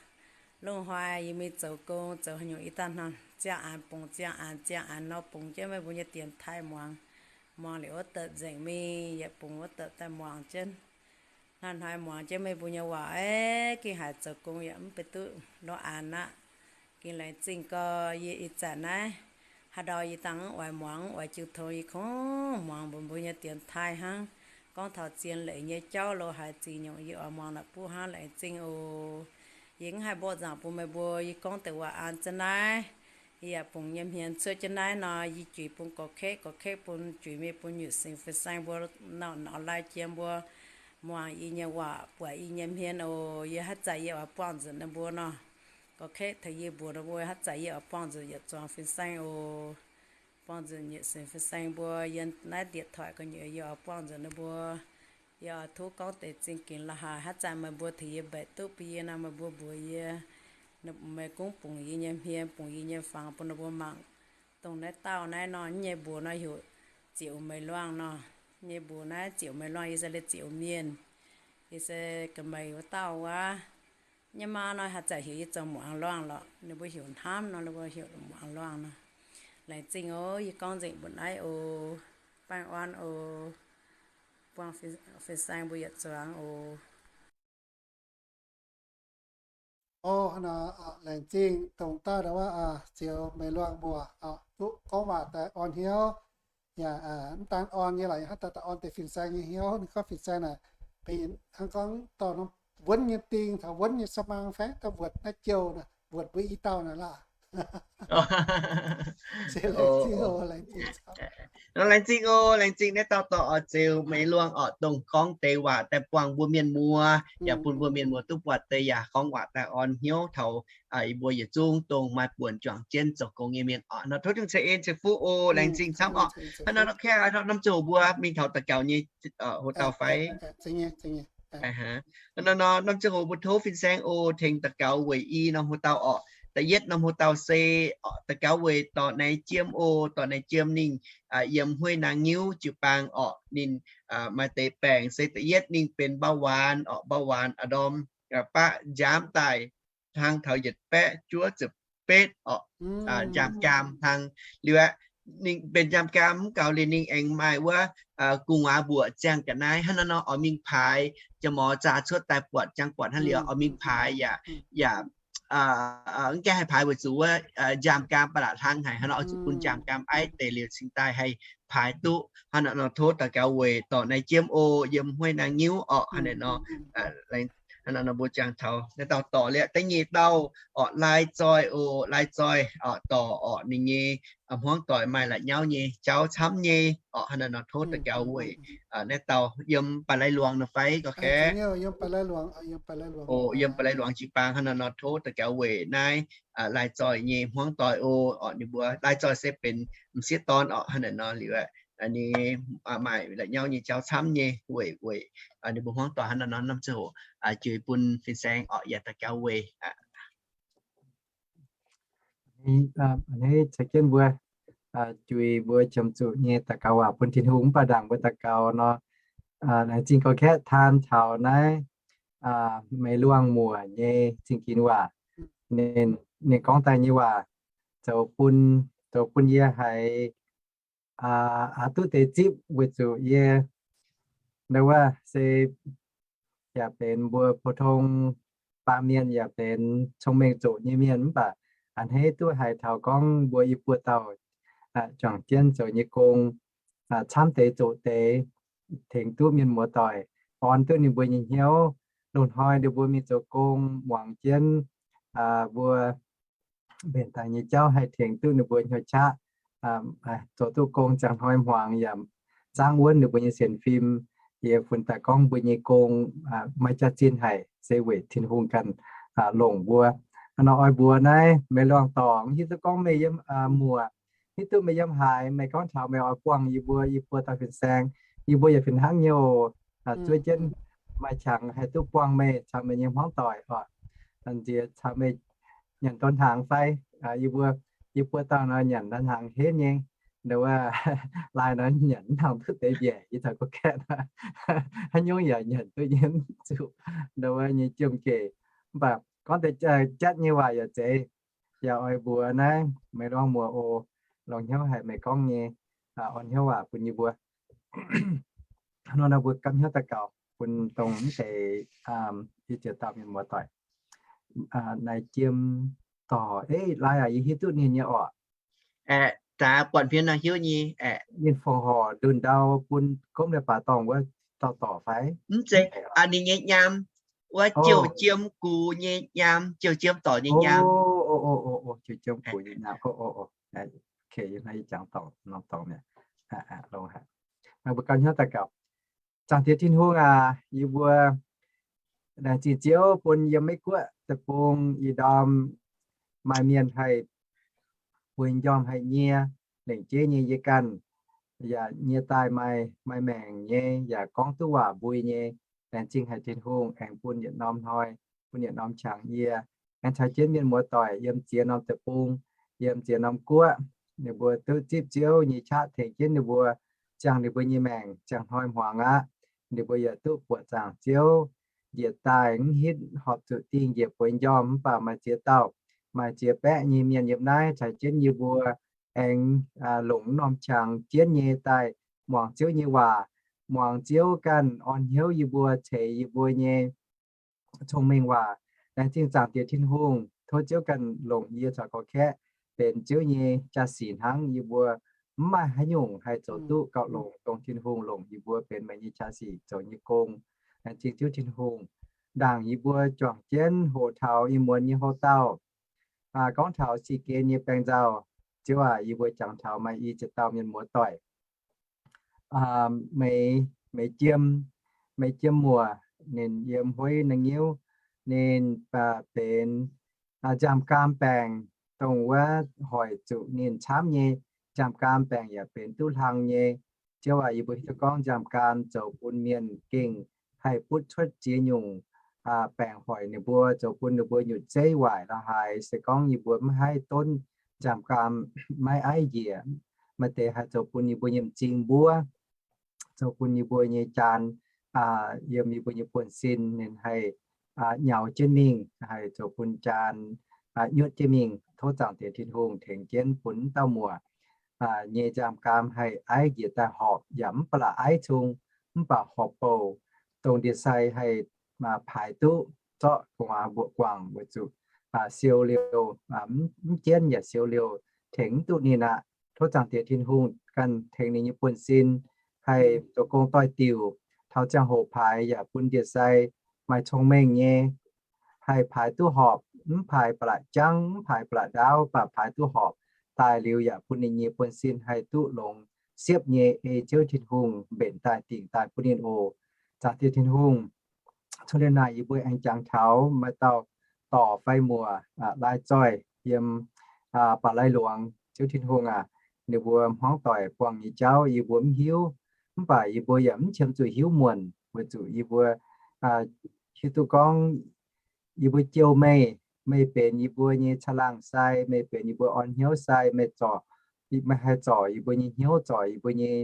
lungh hnoi yie mingh zoux gong zoux haaix nyungc yie daaih hnangv ziangh aanx bungx ziangh aanx ziangh aanx nor bungx jienv meih mbuo nyei dienx taaih muangx. Muangx liuz wuov deix nzengc mingh yietc bungx wuov deix daaih muangx jienv. Hnoi-hnoi muangx jienv meih mbuo nyei waac, aeqv, gengh haiz zoux gong yaac mv bei duqv lorz aanx aqv. Gengh laengz zingh gau. Yie ih zanc naaiv haaix ndau yie dangh mv oix muangx, mv oix jiu tong, yie kungx muangx mbuo mbuo nyei dienx taaih hnangv. Gorngv taux zien leiz nyei jauv lo haaix ziex nyungc yie oix muangx la'buqv hnangv. Laengz zingh oc. Yie mv haih mborqv nzangc bun meih mbuo, yie gorngv deix waac an za'naaiv. Yie yaac bungx nyei hmien cuotv jienv naaiv nor, yie juix bun gorx-ketv, gorx-ketv bun juix mingh bun nyutc singx fin-saeng mbuo, nor lai jiem mbuo muangx yie nyei waac, buatc yie nyei hmien oc. Yie haaix zanc yie oix buangh nzunc ninh mbuo nor, gorx-ketv tengx yie mbuox ninh mbuo, haaix zanc yie oix buangh nzunc yietc zuangx fin-saeng oc. Buangh nzunc nyutc singx fin-saeng mbuo yiem naaiv điện thoại gu'nyuoz yie oix buangh nzunc ninh mbuo. Yie oix tov gorngv deix zingh gengx la'haaix, haaix zanc meih mbuo tengx yie mbaeqc duqv bun yie nor, meih mbuo mbuox yie, meih gunv bungx yie nyei hmien, bungx yie nyei fangx bun ninh mbuo mangc. Dongh naaiv dauh naaiv nor, nyei mbuox nor heuc Ziouc Meih Luangh nor. Nyei mbuox naaiv Ziouc Meih Luangh, yie se Ziouc Mienh. Yie se ga'meic wuov dauh wuov. Nyei maa nor haaix zanc heuc yie zoux Muangx Luangh lorqc. Ninh mbuo heuc hnamv nor, ninh mbuo heuc Muangx Luangh nor. Laengz zingh oc. Yie gorngv nzengc mbuo naaiv oc. Baengh orn oc. Buangh fin-saeng mbuo yietc zuangx oc. O, laengz zingh dongh dauh ndau wuov Ziouc Meih Luangh mbuo duqv gorngv waac daaih orn hnyouv. Yaac mv daan orn nyei lorqc, hnangv daaih daaih orn deix fin-saeng nyei hnyouv. Ninh gorngv fin-saeng naaic benx hnangv gorngv dorh norm wuonv nyei ding caux wuonv nyei sa'maang fai daaih mbuoqc naaiv jouh, mbuoqc mbuo i dauh naaic laah. Laengz zingh oc, laengz zingh naaiv dauh dorh oix Ziouc Meih Luangh orqc, dongh gorngv deix waac daaih buangh mbuo mienh muoz, yaac bun mbuo mienh muoz duqv buatc deix yaac gorngv waac daaih orn hnyouv taux yie mbuo yietc zungv dongh maaih buonc juangc jienv zoux gong nyei mienh oc. Nor tov Tin-Hungh ceix en ceix fuqv oc. Laengz zingh camv oc. Hnangv nor norm kaav norm ziangh hoc mbuo mingh taux daux gaux nyei hoc dauh fai? Nor norm ziangh hoc mbuo tov fin-saeng oc, tengx daux gaux weic i norm hoc dauh orqc. Da'yietv norm hoc dauh se daux gaux weic dorc Naaiv Jiem oc. Dorc Naaiv Jiem ninh yiem Huei Naang Nyiuv jiu-baang orqc. Ninh maaih deix baengc se da'yietv ninh benx เบาหวาน orqc, เบาหวาน a'ndorm baqv nziaamv daaih hnangv taux yietc baeqv juov ziepc betv orqc, nziaamv gaam hnangv. Liuz aeqv, ninh benx nziaamv gaam mv gaux liuz ninh aengx maaih wuov gu'nguaaz mbuoqc ziangh ga'naaiv hnangv nor nor oix mingh paaix, jiex morz zaax cuotv daaih buatc ziangh buatc hnangv liuz oix mingh paaix yaac, yaac mv gaengh haih paaix weic zuqc wuov nziaamv gaam ba'laqc hlang haic hnangv nor, oix zuqc bun nziaamv gaam aiv deix liuz cingx daaih haih paaix duqv hnangv nor nor. Tov daux gaux weic dorc Naaiv Jiem oc, yiem Huei Naang Nyiuv orqc. Hnangv naaiv nor, hnangv nor nor mbuo jangx taux naaiv dauh dorc liuz da'nyeic dauh orqc, Lai Zoih oc. Lai Zoih orqc, dorc orqc, ninh nyei hmuangv doic maaih la'nyauv nyei jauv camv nyei orqc. Hnangv naaiv nor tov daux gaux weic naaiv dauh yiem Baaix Lai Luangx nor fai gorqv kaeqv? Yiem Baaix Lai Luangx jiu-baang. Hnangv naaiv nor tov daux gaux weic naaiv Lai Zoih nyei hmuangv doic oc. Orqc, ninh mbuo Lai Zoih se benx m'sieqv dorn orqc. Hnangv naaiv nor liuz aeqv, ninh maaih la'nyauv nyei jauv camv nyei weic, weic ninh mbuo hmuangv doic. Hnangv naaiv nor norm ziangh hoc juix bun fin-saeng orqc, yaac daux gaux weic a'hneiv caux jienv mbuo juix mbuo qiemx zuqc nyei daux gaux waac bun Tin-Hungh. Mv baac ndaangc mbuo daux gaux nor, laengz zingh gorqv kaeqv taan taux naaiv Meih Luangh Muoc nyei zingh ginx waac. Ninh, ninh gorngv daaih nyei waac zoux bun, zoux bun yie haiz aqc duqv deix zipv weic zuqc yie ndau wuov se yaac benx mbuo pou-tong baamh mienh, yaac benx cong-mengh zoqc nyei mienh, mv baac a'hneiv duqv haiz taux gorngv mbuo i buo dauh juangc jienv zoux nyei gong camv deix zoqc deix, tengx duqv mienh muoz-doic, orn duqv ninh mbuo nyei hnyouv. Loz-hnoi ninh mbuo mingh zoux gong muangx jienv mbuo mbenc daaih nyei jauv, haih tengx duqv ninh mbuo hnyouv qaqv zoux duqv gong ziangh hnoi hmuangx yaac zaangv wuonv ninh mbuo nyei sienx fim. Yie funx daaih gorngv mbuo nyei gong maiv jaax-zinh haic, se weic Tin-Hungh ganh longc mbuo. Hnangv nor oix mbuox naaiv Meih Luangh Dorngx, hiuv duqv gorngv meih yiem muoc, hiuv duqv meih yiem haaix, meih gorngv taux meih oix buangh yie mbuo i buo dauh fin-saeng, yie mbuo yaac fih hnangv nyei oc. Zuov jienv maaih qangx haih duqv buangh meih caux meih nyei hmuangv doic oc. Nziex caux meih nyanc ndon hnaangx fai? Yie mbuo, yie buo dauh nor nyanc ndon hnaangx henv nyei. Ndau wuov, laai nor nyanc mv nangc duqv deix mbiaec, yie caux gorqv-kaeqv haaix nyungc yaac nyanc duqv nyei mv zuqc ndau wuov nyei jiem-gec. Mv baac gorngv deix jatv nyei waac yaac zeiz, yaac oix mbuox naaiv Meih Luangh Muoc oc, longc hnyouv haic meih gorngv nyei orn hnyouv waac bun yie mbuo. Hnangv nor mbuo gapv hnyouv daux gaux bun dongh mv deix i ziex dauh mienh muoz-doic. Naaiv Jiem Dorc, ei, laai aac, yie hiuv duqv ninh nyei oc. Aeqv, zaax buatc hmien nor hiuv nyei aeqv. Ninh fongc horc ndunh ndau bun gomv leiz-baaix dorngh wuov dauh dorc fai? Mv zeiz, ninh nyei nyaam, wuov Jiouh Jiem Gux nyei nyaam, Jiouh Jiem Dorc nyei nyaam. Jiouh Jiem Gux nyei nyaam. Mbuo ganh hnyouv daux gaux. Zaangc Diex Tin-Hungh aac, yie mbuo laengz zingh Ziouv bun yiem Meiv Guoqv deic-bung ih ndorm maaih mienh haih bueix njormh haic nyie, lengc jeiv nyei yie ganh yaac nyie daaih maaih, maaih maengc nyei, yaac gorngv duqv waac mbui nyei. Laengz zingh haic Tin-Hungh aengx bun yietc norm hnoi, bun yietc norm qangx yie aengx caux jienv mienh muoz-doic yiem ziex norm deic-bung, yiem ziex norm guoqv, ninh mbuo duqv zipv Ziouv nyei qaqv tengx jienv ninh mbuo, ziangh ninh mbuo nyei maengc ziangh hnoi hmuangx aqv. Ninh mbuo yaac duqv buoqc zaangc Ziouv njiec daaih mv hitv horpc zuqc dingh njiec bueix njormh, mv baac maaih ziex dauh, maaih ziex baeqv nyei mienh yiem naaiv caux jienv yie mbuo aengx longc norm qangx jienv nyei daaih muangx Ziouv nyei waac, muangx Ziouv ganh orn hnyouv yie mbuo, ceix yie mbuo nyei cong-mengh waac. Laengz zingh Zaangc Diex Tin-Hungh, tov Ziouv ganh longc yie caux gorqv-kaeqv benx Ziouv nyei jaa-sic hnangv. Yie mbuo mv maaih haaix nyungc haih zoux duqv gauh longx dongh Tin-Hungh longc yie mbuo benx meih nyei jaa-sic zoux nyei gong. Laengz zingh Ziouv Tin-Hungh ndaangc yie mbuo juangc jienv hoqc taux ih muonz nyei houv dauh, gorngv taux si gen nyei baeng nzauh. Ziouv aac, yie mbuo jangx taux maaih i ziex dauh mienh muoz-doic, Meih, Meih Jiem, Meih Jiem Muoc, ninh yiem Hueiv Naaiv Ngiuv. Ninh benx nzaamh gaam baengc, dongh wuov hoic zuqc ninh camv nyei. Nzaamh gaam baengc yaac benx duqv hlang nyei. Ziouv aac, yie mbuo hiuv duqv gorngv nzaamh gaam zoux bun mienh gengh haih butv cuotv ziex nyungc baengc hoic ninh mbuo, zoux bun ninh mbuo nyutc zeiv waaic la'haaix. Se gorngv yie mbuo maiv haih donv nzaamh gaam, maiv aiv njiec, maaih deix haih zoux bun yie mbuo nyei m'zing mbuov, zoux bun yie mbuo nyei jaan, yiem yie mbuo nyei buonv-sin ninh haih nyaux jienv mingh, haih zoux bun jaan nyuotv jienv mingh. Tov Zaangc Diex Tin-Hungh tengx jienv bun wuov dauh muoc nyei nzaamh gaam haih aiv njiec daaih horpc, yaac mv baac la'aiv cung, mv baac horpc bouc, dongh ndie-sai haih paaix duqv zorqv gu'nguaaz mbuoqc guangc weic zuqc siou liouh, mv jienv yaac siou liouh, tengx mv duqv ninh aqv. Tov Zaangc Diex Tin-Hungh ganh tengx ninh nyei buonv-sin haih zoux gong doix-diuc, taux ziangh hoc paaix yaac bun ndie-sai maaih cong-mengh nyei, haih paaix duqv horpc, mv paaix ba'laqc jangv, mv paaix ba'laqc ndaauv, mv baac paaix duqv horpc daaih liuz yaac bun ninh nyei buonv-sin haih duqv longx siepv nyei ei Ziouv Tin-Hungh mbenc daaih dingc daaih bun ninh oc. Zaangc Diex Tin-Hungh, cuotv liuz naaic yie mbuo aengx jangx taux maaih dauh dorc fai muoc, laai zoih yiem ba'laqc luangz. Ziouv Tin-Hungh aac, ninh mbuo hmuangv doic buangh nyei jauv yie mbuo mv hiuv, mv baac yie mbuo yaac mv qiemx zuqc hiuv muonc weic zuqc yie mbuo hiuv duqv gorngv yie mbuo jouh meih, meih benx yie mbuo nyei caangh laangh sai, meih benx yie mbuo orn hnyouv sai, meih zorc, meih haih zorc yie mbuo nyei hnyouv, zorc yie mbuo nyei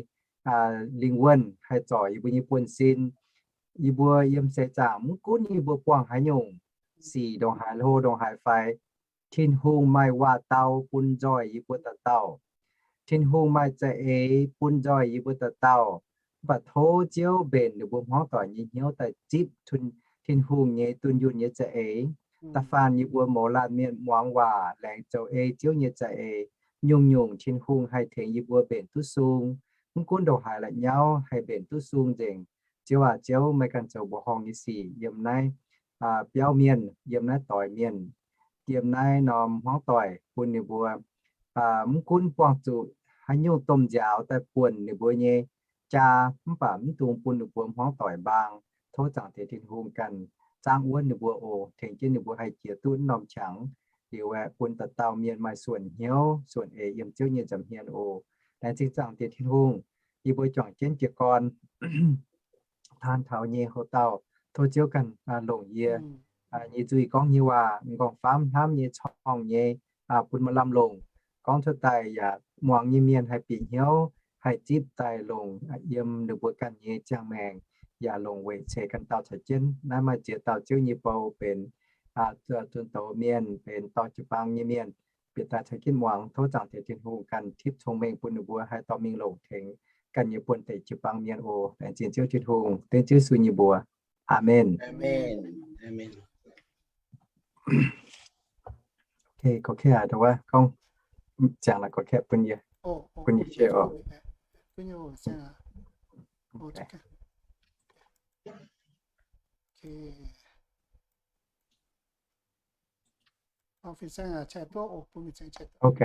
lingh wuonh, haih zorc yie mbuo nyei buonv-sin. yie mbuo yiem seix zaangc mv gunv yie mbuo buangh haaix nyungc sic ndongc haaix, hlo ndongc haaix fai, Tin-Hungh maaih waac-dau bun nzoih yie mbuo dauh dauh. Tin-Hungh maaih za'eix bun nzoih yie mbuo dauh dauh. Mv baac tov Ziouv mbenc ninh mbuo hmuangv doic nyei hnyouv daaih zipv Tin-Hungh nyei dunh yunh nyei za'eix. Da'faanh yie mbuo mouz laanh mienh muangx waac, laengz zoux ei Ziouv nyei za'eix, nyungc-nyungc Tin-Hungh haih tengx yie mbuo mbenc duqv sung. Mv gunv ndongc haaix la'nyauv haih mbenc duqv sung nzengc. Ziouv aac, Ziouv meih ganh zoux mbuoqc horngh nyei sic yiem naaiv biauv mienh, yiem naaiv doix mienh, yiem naaiv norm hmuangv doic bun ninh mbuo mv gunv buangh zuqc haaix nyungc domh nziaaux daaih buonc ninh mbuo nyei jaa, mv baac mv dungx bun ninh mbuo hmuangv doic mbaang. Tov Zaangc Diex Tin-Hungh ganh zaangv wuonv ninh mbuo oc, tengx jienv ninh mbuo haih jiex duqv norm qangx, liuz aeqv, bun dauh dauh mienh maaih suonc hnyouv, suonc eix yiem Ziouv nyei nza'hmien oc. Laengz zingh Zaangc Diex Tin-Hungh, yie mbuo juangc jienv jiez gorn taan taux nyei hoc dauh, tov Ziouv ganh longc yie nyei nzuih gorngv nyei waac, m'nqorngv-famv hnamv nyei, corngh nyei, bun maaih lamh longc gorngv cuotv daaih yaac muangx nyei mienh haih bieqc hnyouv, haih zipv daaih longc yiem ninh mbuo ganh nyei ziangh maengc, yaac longc weic ceix ganh dauh caux jienv. Naaiv maaih ziex dauh Ziouv nyei bou benx zunh doz mienh, benx dorh jiu-baang nyei mienh, bieqc daaih caux jienv muangx. Tov Zaangc Diex Tin-Hungh ganh tipv cong-mengh bun ninh mbuo haih dorh mingh longc tengx ganh nyei buonv-deic jiu-baang mienh oc. Laengz zingh Ziouv Tin-Hungh, dengv Ziouv Yesu nyei mbuox. Aamen. Gorngv ziangx naaic gorngv bun yie, bun yie share oc. Ok.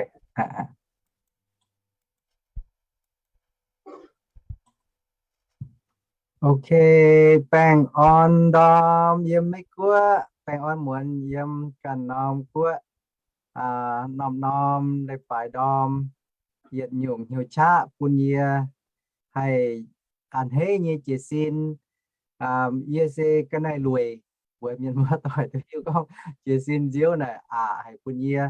Ok, baengh orn ndorm yiem Meiv Guoqv, baengh orn muonz yiem ganh norm guoqv, norm-norm leiz-baaix ndorm, yietc nyungc hnyouv qaqv bun yie haih a'hneiv nyei jiez sin. Yie se ga'naaiv lueic, mbuox mienh muoz-doic duqv hiuv gorngv jiez sin nziouv naaic aqc haic bun yie.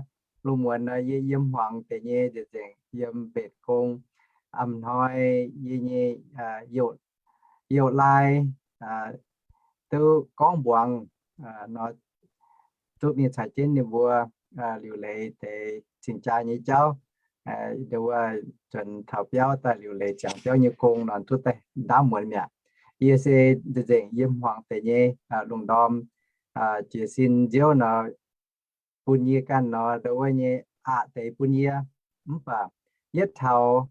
Lungh muonz nor yie yiem hmuangx deix nyei nzengc, yiem mbenc gong. A'hnoi yie nyei youh lai duqv gorngv mbuangz nor, duqv mingh caux jienv ninh mbuo liuc leiz deix cing-jaa nyei jauv. Ninh mbuo zuonx taux biauv daaih liuc leiz ziangx biauv nyei gong nor, duqv daaih ndaamv muonz mi'aqv. Yie se nzengc yiem hmuangx deix nyei lungh ndorm jiez sin nziouv nor, bun yie ganh nor, ndo wuov nyei aqc deix bun yie. Mv baac yietv taux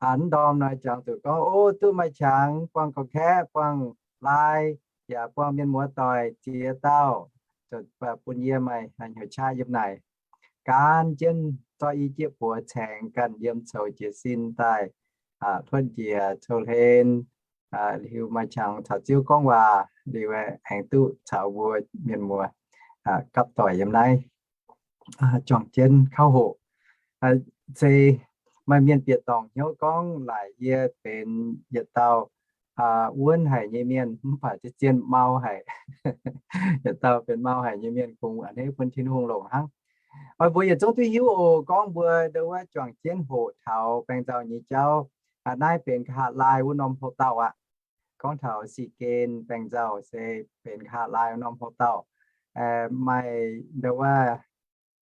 a'ndorm nor, jangx zuqc gorngv, o, duqv maaih qangx buangh ga'kaeqv, buangh lai, yaac buangh mienh muoz-doic ziex dauh, bun yie maaih hnyouv qaqv yiem naaic gan jienv zorqv i jieqv buoz caengx ganh yiem coux jiez sin daaih, hluotv njiec coux hlen, liuz maaih qangx caux Ziouv gorngv waac, liuz aengx duqv caux mbuo mienh muoz gapv doic yiem naaiv juangc jienv kauv hoqc. Se maaih mienh bieqc dorngc hnyouv gorngv laaic yie benx yietc dauh wuonv haic nyei mienh, mv baac zien-zien mau haic. Yietc dauh benx mau haic nyei mienh, kungx a'hneiv bun Tin-Hungh longc hnangv. Oix mbuo yietc zungv duqv hiuv oc, gorngv mbuo ndo wuov juangc jienv hoqc taux baengh nzauh nyei jauv. Naaiv benx nqa'haav laai wuov norm hoc-dauh aqv. Gorngv taux Sic Gen baengh nzauh se benx nqa'haav laai wuov norm hoc-dauh. Maaih ndo wuov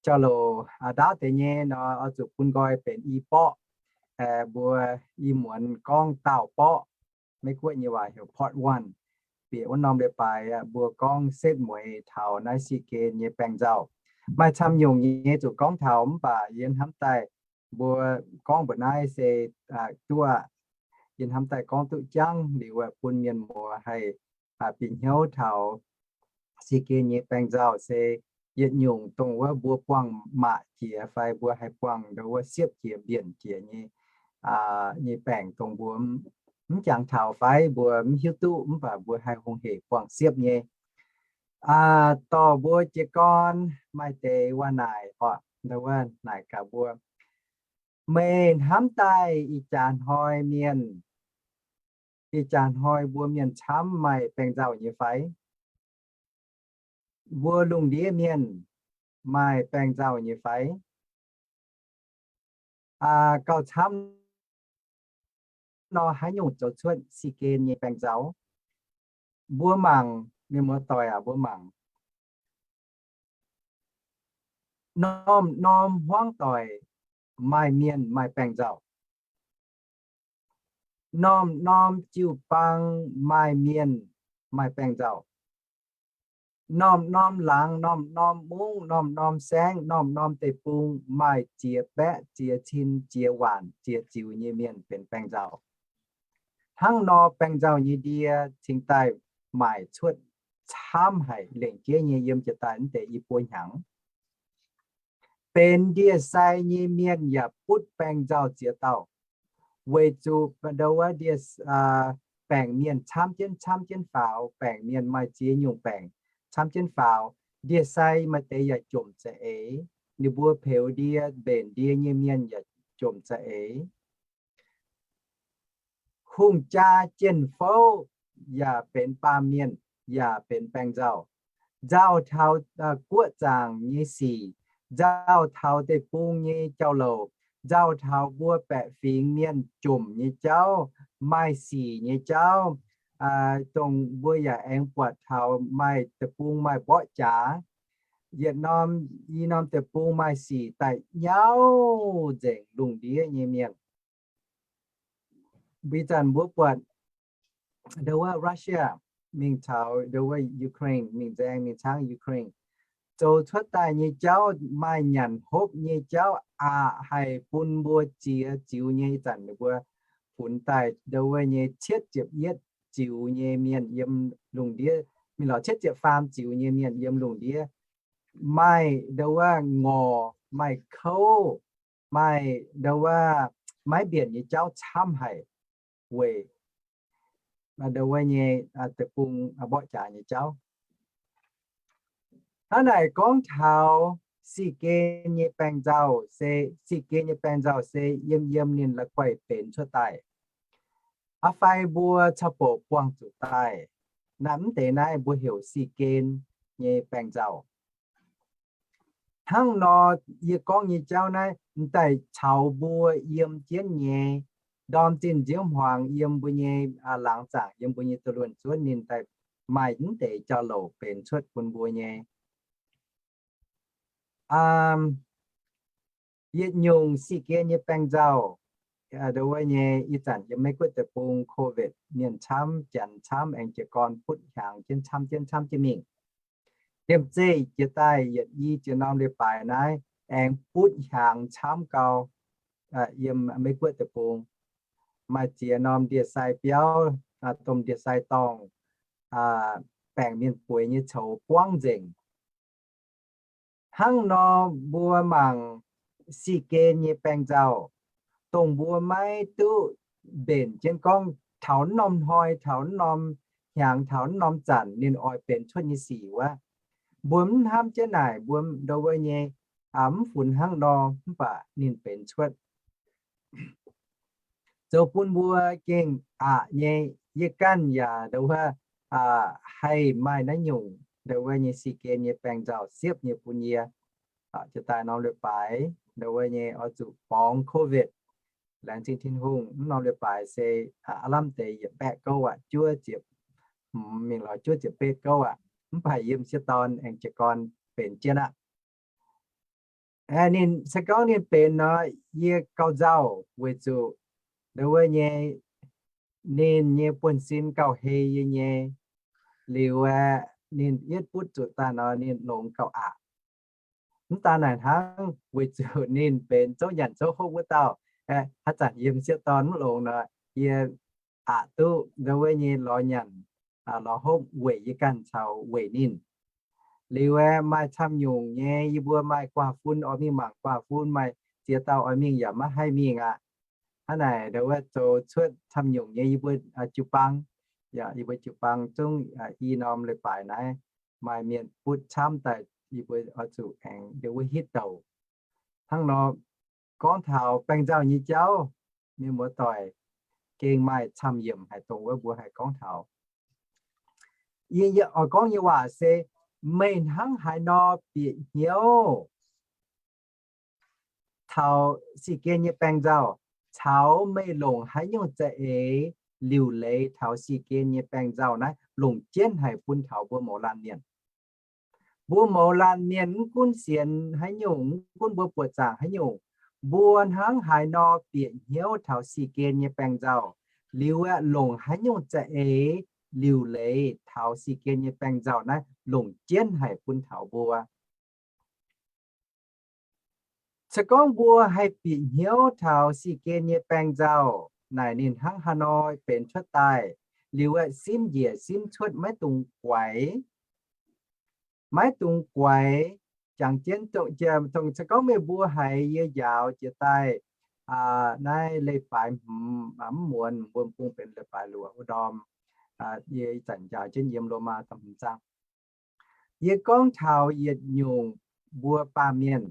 jauv-louc ndaauv deix nyei nor, oix zuqc bun nqoi benx i borqv. Mbuo ih muonz gorngv daauh borqv, Meiv Guoqv nyei waac heuc part one. Bieqc wuov norm leiz-baaix mbuo gorngv setv mueiz taux naaiv Sic Gen nyei baengh nzauh. Maaih camv nyungc nyei zuqc gorngv taux, mv baac yie hnamv daaih mbuo gorngv mbuoqc naaiv se duqv aqv. Yie hnamv daaih gorngv duqv jangv liuz bun mienh muoz haih bieqc hnyouv taux Sic Gen nyei baengh nzauh se yietc nyungc dongh wuov mbuo buangh maac jiex fai mbuo haih buangh ndo wuov siepv jiex mbienc jiex nyei, nyei baengc dongh mbuo mv jangx taux fai mbuo mv hiuv duqv, mv baac mbuo haih hungh hec buangh siepv nyei. Dorh mbuo jiez gorn maaih deix waac naaic oc, ndo wuov naaic gaax mbuo, meih hnamv daaih ih jaax hnoi mienh, ih jaax hnoi mbuo mienh camv maaih baengh nzauh nyei fai? Mbuo lungh ndiev mienh maaih baengh nzauh nyei fai? Gauh camv nor haaix nyungc zoux cuotv Sic Gen nyei baengh nzauh? Mbuo mangc, mienh muoz-doic aac, mbuo mangc, norm-norm hmuangv doic maaih mienh maaih baengc nzauh. Norm-norm jiu-baang maaih mienh maaih baengc nzauh. Norm-norm laangz, norm-norm mungv, norm-norm saengv, norm-norm deic-bung maaih ziex baeqv ziex cin ziex waanc ziex ziux nyei mienh benx baengc nzauh. Hnangv nor baengc nzauh nyei ndie cingx daaih maaic cuotv camv haic, lengc jeiv nyei yiem jiex daaih mv deix i buo hnyangx. Benx ndie-sai nyei mienh yaac butv baengc nzauh ziex dauh, weic zuqc ndau wuov ndie, baengc mienh camv jienv camv jienv faaux, baengc mienh maaih ziex nyungc baengc camv jienv faaux. Ndie-sai maaih deix yaac jomc za'eix, ninh mbuo peux ndie mbenc ndie nyei mienh yaac jomc za'eix. Hungh jaa jien-fouv yaac benx baamh mienh, yaac benx baengc nzauh. Nzauh taux guoqv zaangc nyei sic, nzauh taux deic-bung nyei jauv-louc, nzauh taux mbuo baeqc fingx mienh jomc nyei jauv, maaih sic nyei jauv, dongh mbuo yaac aengx buatc taux maaih deic-bung maaih mborqv jaax. Yietc norm, i norm deic-bung maaih sic daaih nyauv nzengc lungh ndiev nyei mienh. Mbuo ih zanc mbuo buatc ndau wuov Russia mingh caux ndau wuov Ukraine mingh nzaeng, mingh caangv Ukraine, zoux cuotv daaih nyei jauv maaih nyanc hopv nyei jauv aqc haic bun mbuo ziex ziux nyei. Ih zanc ninh mbuo funx daaih ndau wuov nyei cietv ziepc yietv ziux nyei mienh yiem lungh ndiev, mingh lorz cietv ziepc faam ziux nyei mienh yiem lungh ndiev. Maaih ndau wuov ngorc, maaih kouv, maaih ndau wuov maiv mbienc nyei jauv camv haic weic ndau wuov nyei deic-bung mborqv jaax nyei jauv. Hnangv naaic gorngv taux sic gen nyei baengc nzauh se, sic gen nyei baengc nzauh se yiem yiem ninh la'guaih benx cuotv daaih. Aa fai mbuo caux bouc buangh zuqc daaih, naaiv mv deix naaiv mbuo heuc sic gen nyei baengc nzauh. Hnangv nor, yie gorngv nyei jauv naaiv m'daaih caux mbuo yiem jienv nyei ndorm zinh nziouv hmuangx yiem mbuo nyei laangz zaangc, yiem mbuo nyei doz luonh zuonv ninh daaih maaih mv deix jauv-louc benx cuotv bun mbuo nyei. Yietc nyungc sic gen nyei baengc nzauh, ndau wuov nyei ih zanc yiem Meiv Guoqv deic-bung COVID mienh camv, janx camv, aengx jiez gorn butv hiaangx jienv camv jienv camv jienv mingh. Liemh zeih jiex daaih yietc i ziex norm leiz-baaix naaiv aengx butv hiaangx camv gau. Yiem Meiv Guoqv deic-bung maaih ziex norm ndie-sai biauv, domh ndie-sai dorngh, baengc mienh bueix nyei coux buangv nzengc. Hnangv nor mbuo mangc sic gen nyei baengc nzauh, dongh mbuo maiv duqv mbenc jienv gorngv taux naaiv norm hnoi, taux naaiv norm hnyangx, taux naaiv norm zanc ninh oix benx cuotv nyei sic wuov, mbuo mv hnamv jienv naaic mbuo ndau wuov nyei mv funx hnangv nor, mv baac ninh benx cuotv zoux bun mbuo gengh aqc nyei. Yie ganh yaac ndau wuov haih maaih naaiv nyungc ndau wuov nyei sic gen nyei baengc nzauh siepv nyei bun yie. Jiex daaih norm leiz-baaix ndau wuov nyei oix zuqc borngz COVID. Laengz zingh Tin-Hungh, mv norm leiz-baaix se aav lamh deix yietc baeqv gouv aqv, juov ziepc hmz mingh lorz juov ziepc betv gouv aqv. Mv baac yiem sieqv dorn aengx jiez gorn benx jienv aqv. Ninh se gorngv ninh benx nor, yie gauh nzauh weic zuqc ndau wuov nyei ninh nyei buonv-sin gauh hei yie nyei. Liuz aeqv, ninh yietv butv zuqc daaih nor ninh longx gauh aqc. Mv daan naaic hnangv, weic zuqc ninh benx zouv nyanc zouv hopv wuov dauh, haaix zanc yiem sieqv dorn mv longx nor, yie aqc duqv ndau wuov nyei lorz nyanc lorz hopv weic yie ganh caux weic ninh. Liuz aeqv, maaih camv nyungc nyei, yie mbuo maaih guaav fun oix mingh mangc guaav fun, maaih ziex dauh oix mingh yaac maiv haih mingh aqv. Hnangv naaic ndau wuov zoux cuotv camv nyungc nyei yie mbuo jiu-baang, yaac yie mbuo jiu-baang zungv i norm leiz-baaix naaiv maaih mienh butv camv daaih, yie mbuo oix zuqc aengx ndau wuov hitv douc. Hnangv nor, gorngv taux baengc nzauh nyei jauv, mienh muoz-doic, gengh maaih camv yiemc haaix dongh wuov mbuo haih gorngv taux. Yie oix gorngv nyei waac se, meih hnangv haaix nor bieqc hnyouv taux sic gen nyei baengc nzauh, caux meih longc haaix nyungc za'eix liuc leiz taux sic gen nyei baengc nzauh naaiv, longc jienv haic bun taux mbuo mouz laanh mienh. Mbuo mouz laanh mienh mv gunv sienx haaix nyungc, mv gunv mbuo buoqc zaangc haaix nyungc, mbuo hnangv haaix nor bieqc hnyouv taux sic gen nyei baengc nzauh, liuz aeqv, longc haaix nyungc za'eix liuc leiz taux sic gen nyei baengc nzauh naaiv longc jienv haic bun taux mbuo. Se gorngv mbuo haih bieqc hnyouv taux sic gen nyei baengc nzauh naaic ninh hnangv haaix nor benx cuotv daaih, liuz aeqv, simv njiec simv cuotv maiv dungx guaix, maiv dungx guaix. Jangx jienv dongh, se gorngv meih mbuo haiz yie njaaux jiex daaih naaiv leiz-baaix hmz, mv muonz mbuo bung benx leiz-baaix luoqc wuov ndorm, yie ih zanc njaaux jienv yiem Lomaa da'hmz zaang. Yie gorngv taux yietc nyungc mbuo baamh mienh,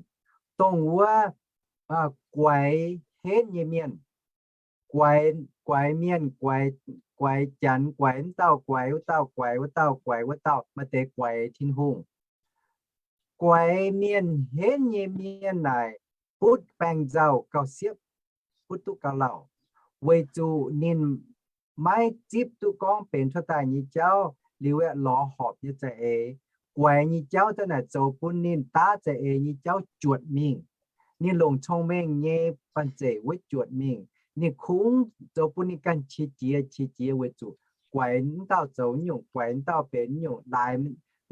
dongh wuov guaix henv nyei mienh, guaix, guaix mienh, guaix, guaix janx, guaix mv dauh, guaix wuov dauh, guaix wuov dauh, guaix wuov dauh, maaih deix guaix Tin-Hungh. Guaix mienh henv nyei mienh naaic butv baengc nzauh gauh siepv, butv duqv gauh lauh, weic zuqc ninh maiv zipv duqv gorngv benx cuotv daaih nyei jauv, liuz aeqv, lorz horpc nyei za'eix. Guaix nyei jauv zanc naaic zoux bun ninh daav za'eix nyei jauv juotc mingh. Ninh longc cong-mengh nyei banh zeic wuov juotc mingh. Ninh kungx zoux bun ninh ganh qiex jiez, qiex jiez weic zuqc guaix mv dauh zoux nyungc, guaix mv dauh benx nyungc,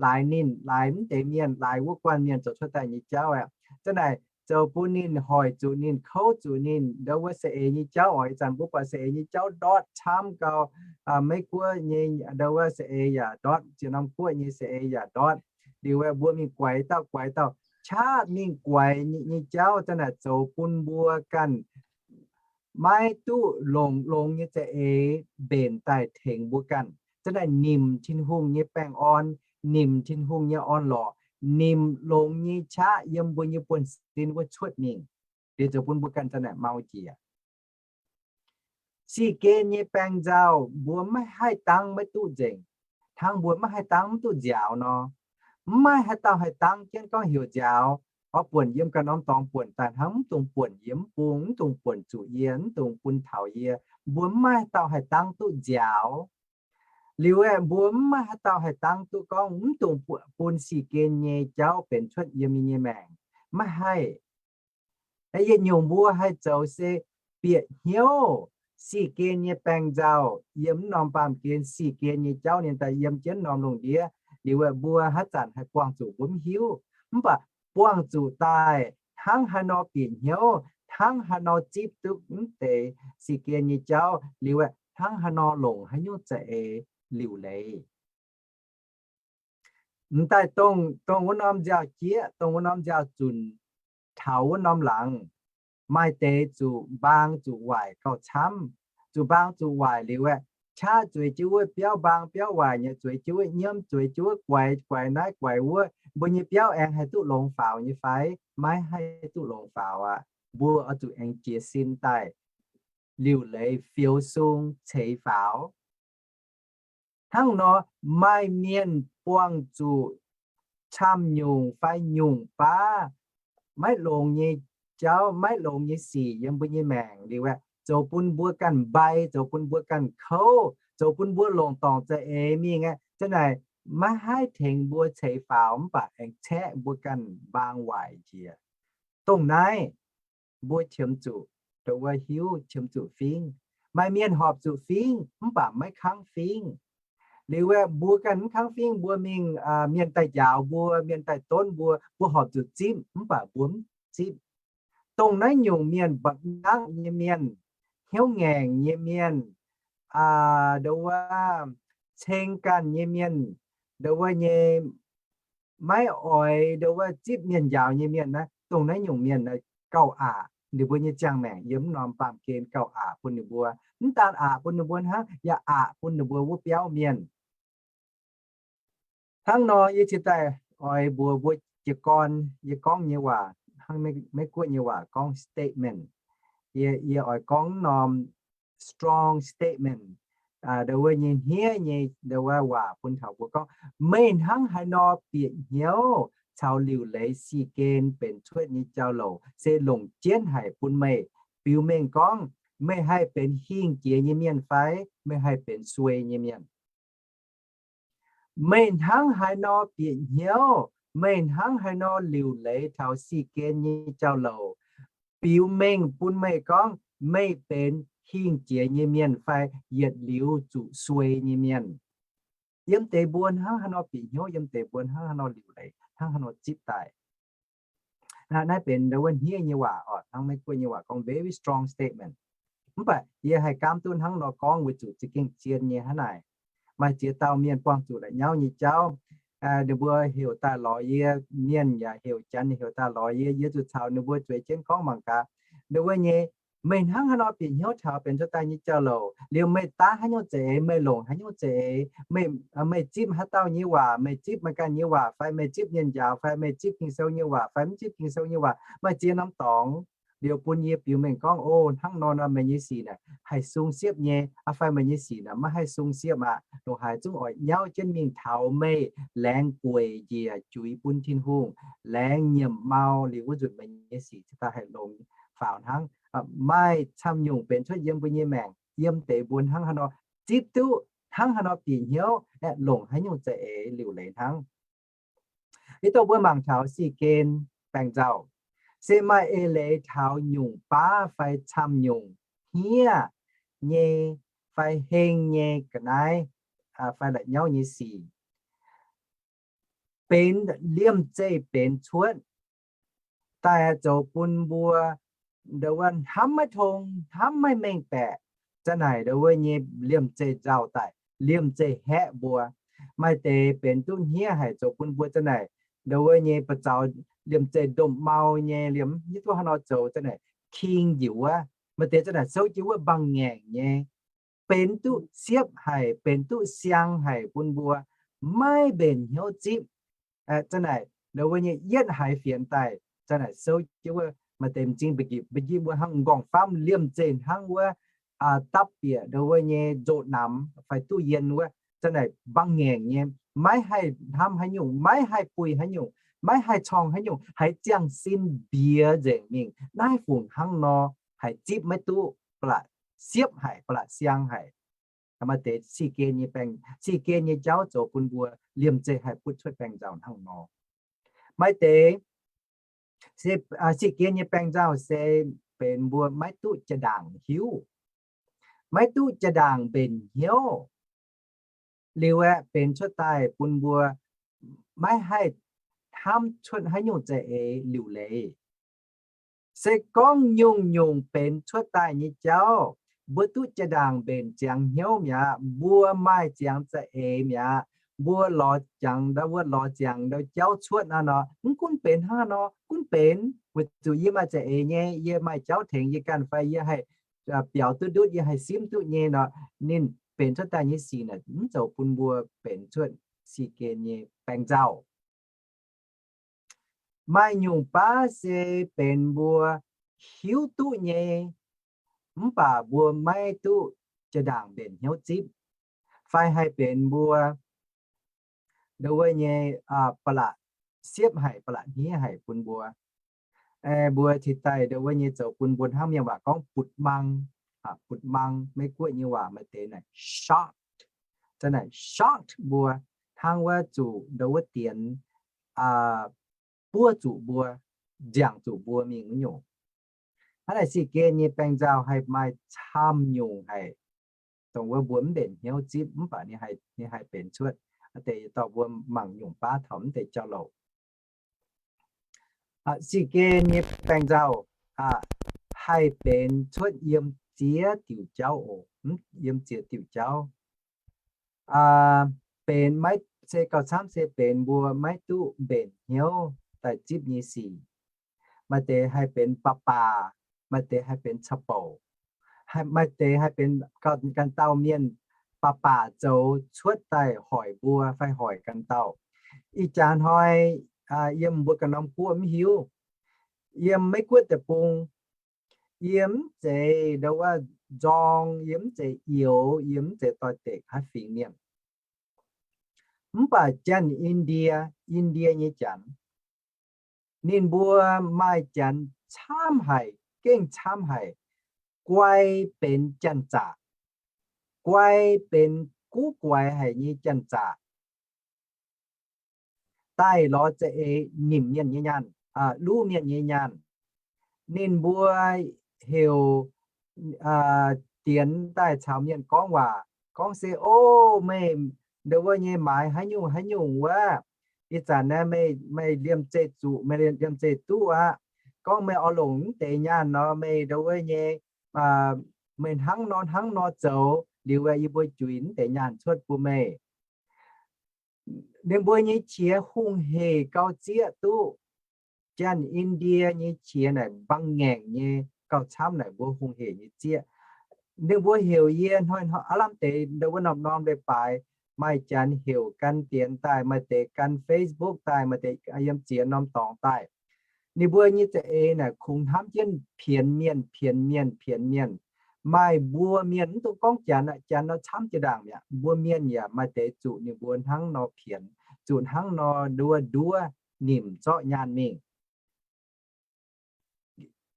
laaix ninh, laaix mv deix mienh, laaix wuov guanh mienh zoux cuotv daaih nyei jauv aqv. Zanc naaic zoux bun ninh hoic zuqc ninh, kouv zuqc ninh, ndau wuov saeng-eix nyei jauv oc. Ih zanc mbuo buatc saeng-eix nyei jauv ndortv camv gau. Meiv Guoqv nyei ndau wuov saeng-eix yaac ndortv, ziex norm guoqv nyei saeng-eix yaac ndortv. Liuz aeqv, mbuo mingh guaix dauh guaix dauh, qaqv mingh guaix nyei jauv zanc naaic zoux bun mbuo ganh maiv duqv longx, longx nyei za'eix mbenc daaih tengx mbuo ganh. Zanc naaic nimc Tin-Hungh nyei baengh orn, nimc Tin-Hungh nyei orn-lorqc, nimc longx nyei qaqv yiem mbuo nyei buonv-sin wuov cuotv mingh, liuz zoux bun mbuo ganh zanc naaic mau njiec. Sic gen nyei baengh nzauh mbuo maiv haih dangv maiv duqv nzengc, hnangv mbuo maiv haih dangv mv duqv nziaaux nor. Mv maaih haaix dauh haih dangv jienv gorngv heuc nziaaux, oix buonc yiem ganh norm dorngx buonc daaih hnangv, mv dungx buonc yie mv bung, mv dungx buonc zuqc yie, mv dungx bun taux yie. Mbuo mv maaih haaix dauh haih dangv duqv nziaaux. Liuz aeqv, mbuo mv maaih haaix dauh haih dangv duqv gorngv mv dungx bun sic gen nyei jauv benx cuotv yiem yie nyei maengc. Maiv haih. Yietc nyungc mbuo haih zoux se bieqc hnyouv sic gen nyei baengh nzauh yiem mv norm baamh gen, sic gen nyei jauv ninh daaih yiem jienv norm lungh ndiev. Liuz aeqv, mbuo haaix zanc haih buangh zuqc mbuo mv hiuv. Mv baac buangh zuqc daaih hnangv haaix nor bieqc hnyouv, hnangv haaix nor zipv duqv mv deix sic gen nyei jauv, liuz aeqv, hnangv haaix nor longc haaix nyungc za'eix liuc leiz. M'daaih dongh, dongh wuov norm nziaaux-jieqv, dongh wuov norm nziaaux-zunc, taux wuov norm laangz, maaih deix zuqc mbaang zuqc waaic gauh camv. Zuqc mbaang zuqc waaic liuz aeqv, qaqv zueiz jienv wuov biauv mbaang biauv waaic, nyei zueiz jienv wuov nyiemv, zueiz jienv wuov guaix, guaix naaiv guaix wuov, mbuo nyei biauv aengx haih duqv longx faaux nyei fai? Maiv haih duqv longx faaux aqv. Mbuo oix zuqc aengx jiez sin daaih liuc leiz fioux sung ceix faaux. Hnangv nor, maaih mienh buangh zuqc camv nyungc fai nyungc baav maiv longx nyei jauv, maiv longx nyei sic yiem mbuo nyei maengc liuz aeqv, zoux bun mbuo ganh mbai, zoux bun mbuo ganh kouv, zoux bun mbuo longc dorngc za'eix mingh aeqv, zanc naaic maiv haih tengx mbuo ceix faaux mv baac aengx caeqv mbuo ganh mbaang waaic njiec. Dongh naaiv mbuo qiemx zuqc, dongh wuov hiuv qiemx zuqc fingv. Maaih mienh horpc zuqc fingv mv baac maiv kangv fingv. Liuz aeqv, mbuo ganh mv kangv fingv, mbuo mingh, mienh daaih njaaux mbuo, mienh daaih donv mbuo, mbuo horpc zuqc zipv mv baac mbuo mv zipv. Dongh naaiv nyungc mienh, mba'nqv nyei mienh, hnyouv ngaengc nyei mienh, ndau wuov ceng ganh nyei mienh, ndau wuov nyei maiv oix ndau wuov zipv mienh njaaux nyei mienh naaiv, dongh naaiv nyungc mienh gauh aqc ninh mbuo nyei ziangh maengc yiem mv norm baamh gen, gauh aqc bun ninh mbuo. Mv daan aqc bun ninh mbuo hnangv, yaac aqc bun ninh mbuo wuov biauv mienh. Hnangv nor, yie cingx daaih oix mbuox mbuo jiez gorn yie gorngv nyei waac, hnangv Meiv-Guoqv nyei waac gorngv statement. Yie, yie oix gorngv norm strong statement, ndau wuov nyei hniev nyei ndau wuov waac bun taux mbuo gorngv, meih hnangv haaix nor bieqc hnyouv caux liuc leiz sic gen benx cuotv nyei jauv-louc se longc jienv haic bun meih biux mengh gorngv meih haih benx hingh jiex nyei mienh fai meih haih benx suei nyei mienh. Meih hnangv haaix nor bieqc hnyouv, meih hnangv haaix nor liuc leiz taux si gen nyei jauv-louc, biux mengh bun meih gorngv meih benx hingh jiex nyei mienh fai yietc liuz zuqc suei nyei mienh. Yiem deix mbuo hnangv haaix nor bieqc hnyouv, yiem deix mbuo hnangv haaix nor liuc leiz, hnangv haaix nor zipv daaih. Naaiv benx ndau wuov hniev nyei waac oc, hnangv Meiv Guoqv nyei waac gorngv very strong statement. Mv baac yie haih gaamv duqv hnangv nor gorngv weic zuqc za'gengh zien nyei hnangv naaic. Maaih ziex dauh mienh buangh zuqc la'nyauv nyei jauv, ninh mbuo heuc daaih lorz yie, mienh yaac heuc, janx heuc daaih lorz yie, yie zuqc caux ninh mbuo zueiz jienv gorngv mangc gaax. Ndau wuov nyei, meih hnangv haaix nor bieqc hnyouv taux benx cuotv daaih nyei jauv-louc, liuz meih daav haaix nyungc za'eix, meih longc haaix nyungc za'eix, meih zipv haaix dauh nyei waac, meih zipv meih ganh nyei waac fai meih zipv mienh njaaux fai meih zipv Ging-Sou nyei waac fai mv zipv Ging-Sou nyei waac, maaih ziex norm dorngx, liuz bun yie biux mengh gorngv, o, hnangv nor nor meih nyei sic naaic haih sung siepv nyei, fai meih nyei sic naaic maiv haih sung siepv aqv. Ndongc haaix zungv oix nyauv jienv mingh taux meih laengz gueic njiec juix bun Tin-Hungh, laengz nyiemc mau liuz wuov nzunc meih nyei sic cingx daaih haih longx faaux hnangv. Maaih camv nyungc benx cuotv yiem mbuo nyei maengc, yiem deix mbuo hnangv haaix nor zipv duqv, hnangv haaix nor bieqc hnyouv, aeqv, longc haaix nyungc za'eix liuc leiz hnangv. Ih dongh mbuo mangc taux si gen baengc nzauh, se maaih eix leiz taux nyungc baav fai camv nyungc hniev nyei fai heng nyei ga'naaiv fai la'nyauv nyei sic benx liemh zeih benx cuotv daaih zoux bun mbuo ndau wuov hnamv maiv tong, hnamv maiv mengh baeqc. Za'naaic ndau wuov nyei liemh zeih nzauh daaih, liemh zeih haeqv mbuo. Maaih deix benx duqv hniev haic zoux bun mbuo za'naaic ndau wuov nyei buoz zaux liemh zeih ndomh mau nyei, liemh hiuv duqv haaix nor zoux za'naaic king njiec wuov. Maaih deix za'naaic souv jienv wuov mbangh ngaengc nyei, benx duqv siepv haic, benx duqv siang haic bun mbuo, maiv mbenc hnyouv zipv. Za'naaic ndau wuov nyei yietv haiz fienx daaih, za'naaic souv jienv wuov maaih deix m'zing mba'njiec mbuo hnangv m'nqorngv famv liemh zeih hnangv wuov dapv bieqc ndau wuov nyei nzoqc namx fai duqv yien wuov, za'naaic mbangh ngaengc nyei, maiv haih hnamv haaix nyungc, maiv haih buih haaix nyungc, maiv haih corng haaix nyungc, haiz ziangh sin mbiex nzengc mingh. Naaiv fungc hnangv nor haiz zipv maiv duqv, ba'laqc siepv haic, ba'laqc siang haic. Maaih deix si gen nyei baengc, si gen nyei jauv zoux bun mbuo liemh zeih haih butv cuotv baengc nzauh hnangv nor. Maaih deix se, si gen nyei baengc nzauh se benx mbuo maiv duqv jaa-ndaangc hiuv, maiv duqv jaa-ndaangc mbenc hnyouv. Liuz aeqv, benx cuotv daaih bun mbuo maiv haih hnamv cuotv haaix nyungc za'eix liuc leiz. Se gorngv nyungc-nyungc benx cuotv daaih nyei jauv, mbuo duqv jaa-ndaangc mbenc ziangx hnyouv mi'aqv, mbuo maaih ziangx za'eix mi'aqv, mbuo lorz ziangx ndau, mbuo lorz ziangx ndau jauv cuotv naaiv nor, mv gunv benx hnangv haaix nor, gunv benx weic zuqc yie maaih za'eix nyei, yie maaih jauv tengx yie ganh fai yie haih biaux duqv ndutv, yie haih simv duqv nyei nor, ninh benx cuotv daaih nyei sic naaic mv zoux bun mbuo benx cuotv si gen nyei baengc nzauh. Maaih nyungc baav se benx mbuo hiuv duqv nyei, mv baac mbuo maiv duqv jaa-ndaangc mbenc hnyouv zipv, fai haih benx mbuo ndau wuov nyei ba'laqc siepv haic, ba'laqc hniev haic bun mbuo. Mbuo cingx daaih ndau wuov nyei zoux bun mbuo hnangv mienh waac gorngv butv mang, butv mang, Meiv-Guoqv nyei waac maaih deix naaic shocked, za'naaic shocked mbuo, hnangv wuov zuqc ndau wuov dienx buov zuqc mbuo, nziangc zuqc mbuo mingh wuov nyungc. Hnangv naaic si gen nyei baengc nzauh haih maaih camv nyungc haic, dongh wuov mbuo mv mbenc hnyouv zipv mv baac ninh haih benx cuotv. Deix dorh mbuo mangc nyungc baav taux mv deix jauv-louc. Si gen nyei baengc nzauh haih benx cuotv yiem ziex diuc jauv oc, yiem ziex diuc jauv. Benx maiv se gauh camv se benx mbuo maiv duqv mbenc hnyouv daaih zipv nyei sic. Maaih deix haih benx baac baac, maaih deix haih benx caux bouc, maaih deix haih benx ganh dauh mienh baac baac zoux cuotv daaih hoic mbuo fai hoic ganh dauh. Ih jaax hnoi yiem mbuo ganh norm guoqv mv hiuv, yiem Meiv-Guoqv deic-bung, yie mv zeiz ndau wuov nzorng, yie mv zeiz youx, yie mv zeiz doix-dekc haaix fingx mienh. Mv baac janx Indie, Indie nyei janx, ninh mbuo maaih janx camv haic, gengh camv haic, guai benx janx-zaqc, guai benx guv guaix haic nyei janx-zaqc. daaih lorz za'eix nimc mienh nyei nyaanh, luv mienh nyei nyaanh. Ninh mbuo heuc dienx daaih caux mienh gorngv waac, gorngv se, O, meih ndo wuov nyei maaiz haaix nyungc haaix nyungc wuov, ih zanc naaiv meih liemh zeih zuqc, meih liemh zeih duqv aqv. Gorngv meih oix longc mv deix nyaanh nor, meih ndo wuov nyei, meih hnangv nor hnangv nor zoux liuz, yie mbuo juix mv deix nyaanh cuotv bun meih. Ninh mbuo nyei qiex hungh hec gauh zieqv duqv Janx-Indie nyei qiex naaic mbang ngaengc nyei gauh camv naaic mbuo hungh hec nyei zieqv. Ninh mbuo heuc yie hnoi hnoi aav lamh deix ndo wuov norm-norm leiz-baaix, maaih Janx heuc gan dienx daaih, maaih deix gan Facebook daaih, maaih deix yiem ziex norm dorngx daaih. Ninh mbuo nyei za'eix naaic kungx hnamv jienv pienx mienh, pienx mienh, pienx mienh. Maaih mbuo mienh mv dungx gorngv Janx aqv, Janx nor camv jiex ndaangc mi'aqv. Mbuo mienh yaac maaih deix zuqc ninh mbuo hnangv nor pienx, zuqc hnangv nor nduov nduov nimc zorqv nyaanh mingh.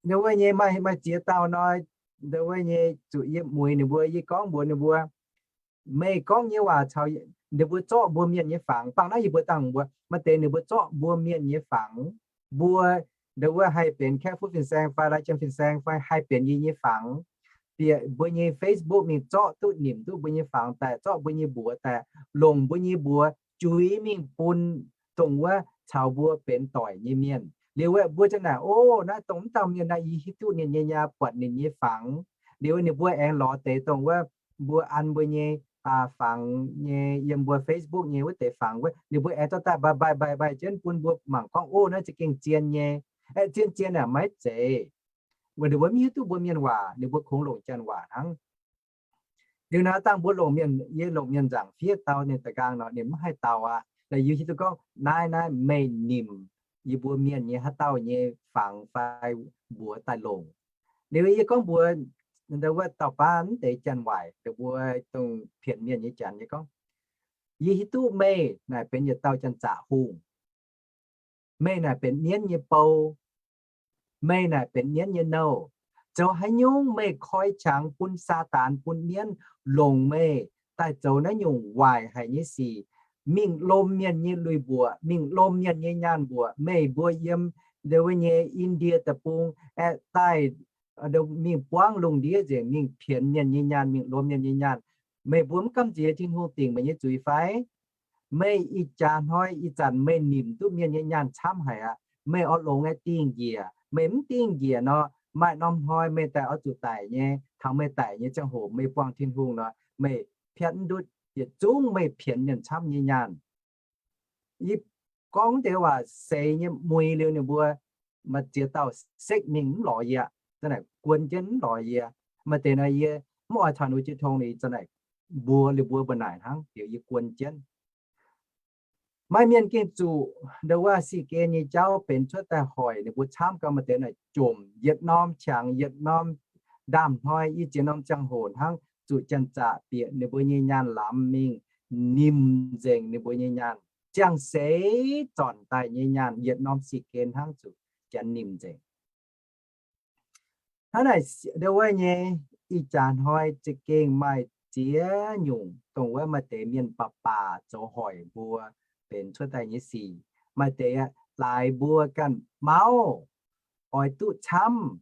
Ndo wuov nyei maaih, maaih ziex dauh nor, ndo wuov nyei zuqc yie muix ninh mbuo, yie gorngv mbuox ninh mbuo, meih gorngv nyei waac caux ninh mbuo zorqv mbuo mienh nyei fangx. Bangh naaiv yie mbuo dangh mbuo maaih deix ninh mbuo zorqv mbuo mienh nyei fangx. Mbuo ndo wuov haih benx Kaeqv-Fuqv fin-saeng fai Lai Janx fin-saeng fai haih benx yie nyei fangx, bieqc mbuo nyei Facebook mingh zorqv duqv nimc duqv mbuo nyei fangx daaih, zorqv mbuo nyei mbuox daaih, longc mbuo nyei mbuox juix mingh bun dongh wuov caux mbuo benx doic nyei mienh. Liuz wuov mbuo ziouc naaic, O, naaiv dongh mv dauh mienh naaiv, yie hiuv duqv ninh nyei nyaah, buatc ninh nyei fangx. Liuz ninh mbuo aengx lorz deix dongh wuov mbuo an mbuo nyei fangx nyei, yiem mbuo Facebook nyei wuov deix fangx wuov, ninh mbuo aengx zorqv daaih mbaih mbaih mbaih mbaih jienv bun mbuo mangc gorngv, O, naaiv za'gengh zien nyei. Aeqv, zien zien aeqv, maiv zeiz. Weic ninh mbuo mv hiuv duqv mbuo mienh waac, ninh mbuo kungx longc Janx waac hnangv. Liuz naaiv dangh mbuo longc mienh, yie longc mienh nzaangc fiev dau ninh da'nqaang nor, ninh mv haih dau aqv. Naaic yie hiuv duqv gorngv naaiv, naaiv meih nimc yie mbuo mienh nyei haaix dauh nyei fangx fai mbuox daaih longc. Liuz yie gorngv mbuox ndo wuov dauh baav mv deix Janx-waaic, ndo mbuo dongh pienx mienh nyei Janx nyei gorngv, Yie hiuv duqv meih naaic benx yietc dauh janx-zaqc hungh. Meih naaic benx mienv nyei bou. Meih naaic benx mienv nyei nouh. Zoux haaix nyungc meih koi qangx bun Saadaan bun mienv longc meih daaih zoux naaiv nyungc waaic haic nyei sic, mingh lom mienh nyei lui-mbuoqc, mingh lom mienh nyei nyaanh mbuoqc. Meih mbuo yiem ndo wuov nyei Indie deic-bung aeqv, daaih mingh buangv lungh ndiev nzengc, mingh pienx mienh nyei nyaanh, mingh lom mienh nyei nyaanh. Meih mbuo mv gamh nziex Tin-Hungh dingc meih nyei zuiz fai? Meih ih jaax hnoi ih zanc meih nimc duqv mienh nyei nyaanh camv haic aqv. Meih oix longx aeqv, dingh njiec. Meih mv dingh njiec nor, maaih norm hnoi meih daaih oix zuqc daic nyei. Taux meih daic nyei ziangh hoc meih buangh Tin-Hungh nor, meih piatv mv ndutv yietc zungv meih pienx mienh camv nyei nyaanh. Yie gorngv deix waac seix nyei muiz liuz ninh mbuo maaih ziex dauh sekv mingh mv lorz yie, za'naaic guon jienv mv lorz yie. Maaih deix nor yie mv oix taux ninh mbuo jiex tong, ninh za'naaic mbuox liuz mbuo mbu'naaic hnangv, liuz yie guon jienv. Maaih mienh gengh zuqc ndo wuov si gen nyei jauv benx cuotv daaih hoic ninh mbuo camv gau. Maaih deix naaic jomc yietc norm qangx yietc norm ndaamv-hnoi, i ziex norm ziangh hoc hnangv, zuqc janx-zaqc bieqc ninh mbuo nyei nyaanh lamz mingh, nimc nzengc ninh mbuo nyei nyaanh. Ziangh seix zornc daaih nyei nyaanh yietc norm si gen hnangv zuqc janx nimc nzengc. Hnangv naaic ndo wuov nyei, ih jaax hnoi za'gengh maaih ziex nyungc dongh wuov maaih deix mienh baac baac zoux hoic mbuo benx cuotv daaih nyei sic. Maaih deix laaix mbuo ganh mauv, oix duqv camv,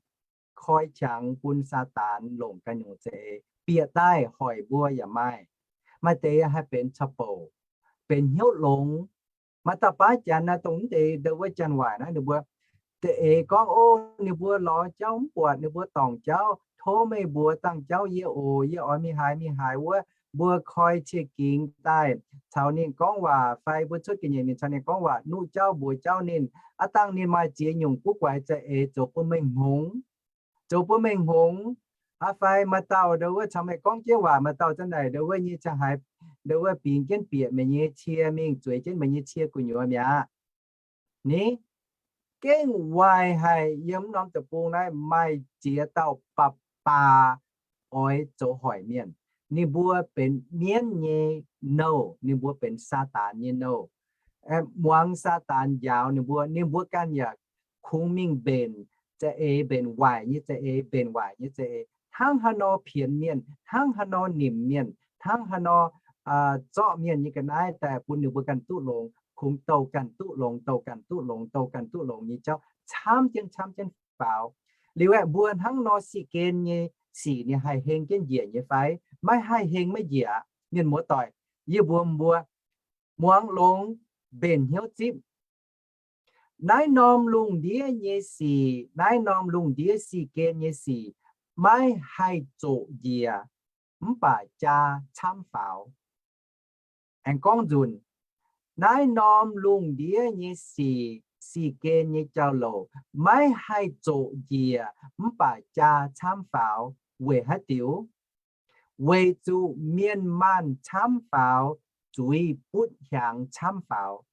koi qangx bun Saadaan longc ganh nyungc za'eix bieqc daaih hoic mbuo yaac maaih. Maaih deix haih benx cau bouc, benx hnyouv longx. Maaih dauh baav janx naaiv dongh mv deix ndo wuov janx-waaic naaiv ninh mbuo za'eix gorngv, O, ninh mbuo lorz jauv mv buatc, ninh mbuo dorngc jauv, tov meih mbuox dangh jauv yie oc. Yie oix mingh haaix mingh haaix wuov, mbuo koi cie gingx daaih caux ninh gorngv waac fai mbuo cuotv ga'nyiec mingh caux ninh gorngv waac, nuqv jauv mbuox jauv ninh. Aav dangh ninh maaih ziex nyungc guv guaix za'eix zoux bun meih hngongx, zoux bun meih hngongx. Aa fai maaih dauh ndo wuov caux meih gorngv jienv waac, maaih dauh za'naaic ndo wuov nyei ziangh haaix ndo wuov bingx jienv bieqc meih nyei cie mingh zueiz jienv meih nyei cie gu'nyuoz mi'aqv. Ni gengh waaic haic. Yiem norm deic-bung naaiv maaih ziex dauh baac baac oix zoux hoic mienh. Ninh mbuo benx mienv nyei nouh, ninh mbuo benx Saadaan nyei nouh. Muangx Saadaan njaaux ninh mbuo, ninh mbuo ganh yaac kungx mingh mbenc za'eix, mbenc waaic nyei za'eix, mbenc waaic nyei za'eix, hnangv haaix nor pienx mienh, hnangv haaix nor nimc mienh, hnangv haaix nor zorqv mienh nyei ga'naaiv daaih bun ninh mbuo ganh duqv longx. kungx douh ganh duqv longx, douh ganh duqv longx, douh ganh duqv longx nyei jauv camv jienv, camv jienv faaux. Liuz aeqv, mbuo hnangv nor sic gen nyei sic ninh haih heng jienv njiec nyei fai? Maiv haih heng maiv njiec. Mienh muoz-doic, yie mbuox mbuo, muangx longx, mbenc hnyouv zipv. Naaiv norm lungh ndiev nyei sic, naaiv norm lungh ndiev sic gen nyei sic, maiv haih zoqc njiec mv baac jaa camv faaux. Aengx gorngv nzunc, naaiv norm lungh ndiev nyei sic, sic gen nyei jauv-louc maiv haih zoqc njiec mv baac jaa camv faaux. Weic haaix diuc? Weic zuqc mienh maanh camv faaux, zuiz butv hiaangx camv faaux.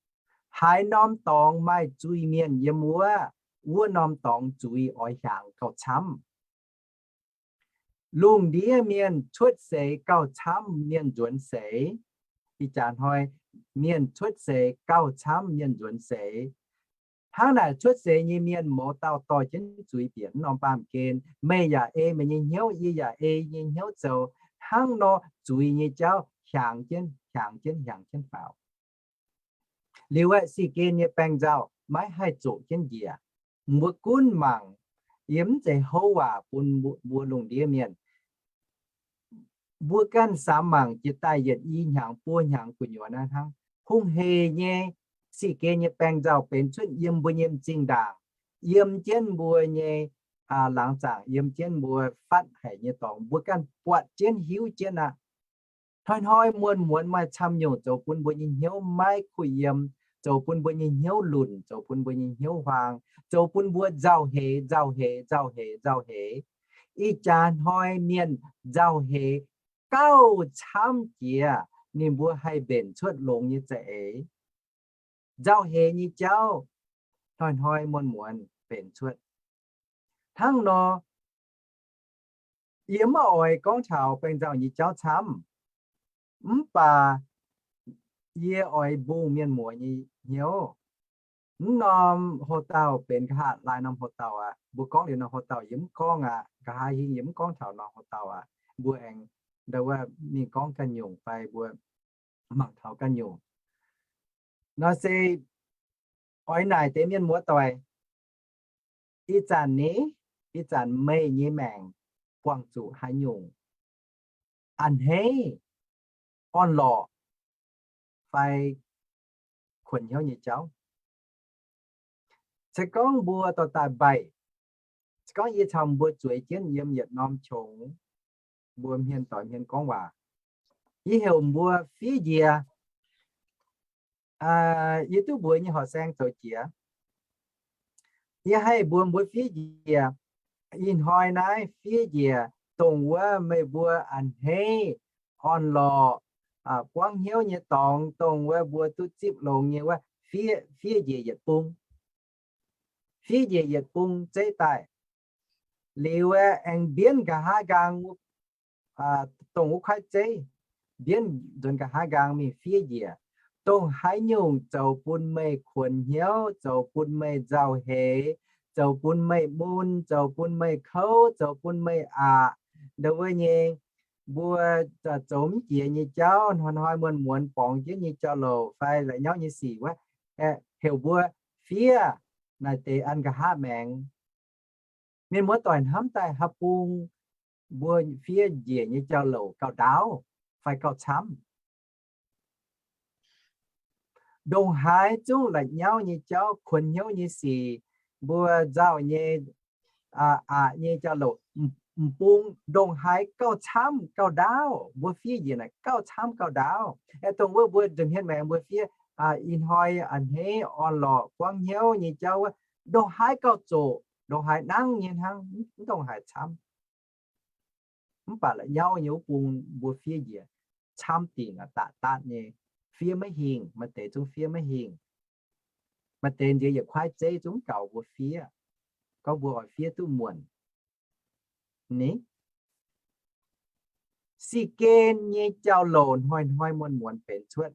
Haaix norm dorngx maaih zuiz-mienh yiem wuov, wuov norm dorngx zuiz oix hiaangx gauh camv. Lungh ndiev mienh cuotv seix gauh camv mienh nzuonx seix. Ih jaax hnoi mienh cuotv seix gauh camv mienh nzuonx seix. Hnangv naaic cuotv seix nyei mienh mouz dauh dorh jienv zuiz bieqc norm baamh gen. Meih yaac ei meih nyei hnyouv, yie yaac ei nyei hnyouv zoux. Hnangv nor zuiz nyei jauv hiaangx jienv, hiaangx jienv, hiaangx jienv faaux. Liuz aeqv, sic gen nyei baeng nzauh maiv haih zoqc jienv njiec. Mbuo gunv mangc, yie mv zeiz houv waac bun mbuo lungh ndiev mienh. Mbuo ganh samx mangc, jiex daaih yietc i hnyangx buo hnyangx gu'nyuoz naaiv hnangv, hungh heic nyei sic gen nyei baeng nzauh benx cuotv yiem mbuo nyei m'zing ndaangc, yiem jienv mbuo nyei laangz zaangc, yiem jienv mbuo fatv haic nyei dorngx, mbuo ganh buatc jienv hiuv jienv aqv. Hnoi-hnoi muonz-muonz maaih camv nyungc zoux bun mbuo nyei hnyouv maiv kuh yiem, zoux bun mbuo nyei hnyouv lunc, zoux bun mbuo nyei hnyouv huaang, zoux bun mbuo nzauh heix, nzauh heix, nzauh heix, nzauh heix. Ih jaax hnoi mienh nzauh heix gauh camv jiex, ninh mbuo haih mbenc cuotv longx nyei za'eix. Nzauh heix nyei jauv hnoi-hnoi muonz-muonz mbenc cuotv. Hnangv nor, yie maiv oix gorngv taux baeng nzauh nyei jauv camv, mv baac yie oix mbungh mienh muoz nyei hnyouv. Mv norm houx-dauh benx nqa'haav laai norm houx-dauh aqv. Mbuo gorngv liuz norm houx-dauh yie mv gorngv aqv. Nqa'haav hingv yie mv gorngv taux norm houx-dauh aqv. Mbuo aengx ndau wuov mingh gorngv ganh nyungc fai mbuo mangc taux ganh nyungc. Nor se oix naaic deix mienh muoz-doic, ih zanc ni, ih zanc meih nyei maengc buangh zuqc haaix nyungc a'hneiv, orn-lorqc, fai kuonx hnyouv nyei jauv. Se gorngv mbuo dorh daaih mbaih, se gorngv yie caux mbuo zueiz jienv yiem yietc norm qongx, mbuo hmien doix hmien gorngv waac, yie heuc mbuo fiev njiec. Yie duqv mbuox nyei horqc saeng zoux jiex, yie haih mbuox mbuo fiev njiec. Ih hnoi naaiv fiev njiec dongh wuov meih mbuo a'hneiv, orn-lorqc, buangv hnyouv nyei dorngx, dongh wuov mbuo duqv zipv longx nyei wuov, fiev njiec yietc bung. Fiev njiec yietc bung zeiv daaih. Liuz aengx mbienv nqa'haav nqaang, dongh wuov kuaaiv zeiv, mbienv nzuonx nqa'haav nqaang mingh fiev njiec. Dongh haaix nyungc zoux bun meih kuonx hnyouv, zoux bun meih nzauh heix, zoux bun meih mun, zoux bun meih kouv, zoux bun meih aqc, ndau wuov nyei, mbuo zoux mv jiex nyei jauv, hnoi-hnoi muonz-muonz borngz jienv nyei jauv-louc fai la'nyauv nyei sic wuov, heuc mbuo fiev naaic deix an nqa'haav maengx. Mienh muoz-doic, hnamv daaih haaix bung mbuo fiev njiec nyei jauv-louc gauh ndaauv fai gauh camv? Ndongc haaix zungv la'nyauv nyei jauv, kuonx hnyouv nyei sic, mbuo nzauh nyei, aqc nyei jauv-louc, m'bung ndongc haaix gauh camv gauh ndaauv, mbuo fiev njiec naaic gauh camv gauh ndaauv. Aeqv, dongh wuov mbuo nza'hmien maengx mbuo fiev ih hnoi a'hneiv, orn-lorqc, buangv hnyouv nyei jauv wuov, ndongc haaix gauh zoqc, ndongc haaix nangv nyei hnangv, mv ndongc haaix camv. Mv baac la'nyauv nyei wuov bung mbuo fiev njiec camv dingc aqv, da'daatv nyei, fiev maiv hingh. Maaih deix zungv fiev maiv hingh. Maaih deix nziex yietc kuaaiv zeiv zungv gaux mbuo fiev, gorngv mbuo oix fiev duqv muonc. Ni, sic gen nyei jauv-louc hnoi-hnoi muonz-muonz benx cuotv.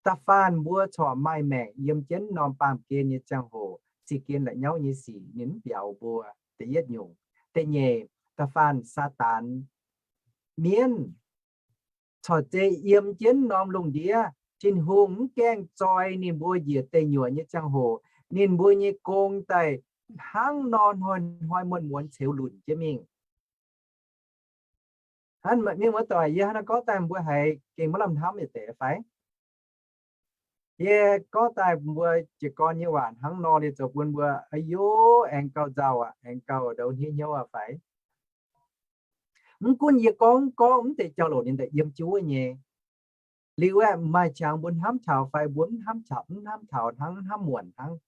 Da'faanh mbuo corc maaih maengc yiem jienv norm baamh gen nyei ziangh hoc, sic gen la'nyauv nyei sic ninh mv biaux mbuo. Da'yietv nyungc. Da'nyeic, da'faanh Saadaan mienv corc zei yiem jienv norm lungh ndiev, Tin-Hungh mv gaengh zoi ninh mbuo njiec deic nyuoqc nyei ziangh hoc, ninh mbuo nyei gong daaih hnangv nor hnoi-hnoi muonz-muonz ceux lunc jienv mingh. Hnangv mienh muoz-doic, yie hnangv naaiv gorngv daaih mbuo haiz gengh maiv lamh hnamv yietc deix fai? Yie gorngv daaih mbuo jiez gorn nyei waac hnangv nor liuz zoux bun mbuo, a'yoh, aengx gauh nzauh aqv, aengx gauh ndou hniev hnyouv aqv fai? Mv gunv yie gorngv gorngv mv deix jauv-louc ninh daaih yiem jienv wuov nyei. Liuz aeqv, maaih qangx mbuo hnamv taux fai mbuo mv hnamv taux, mv hnamv taux hnangv, mv hnamv muonc hnangv.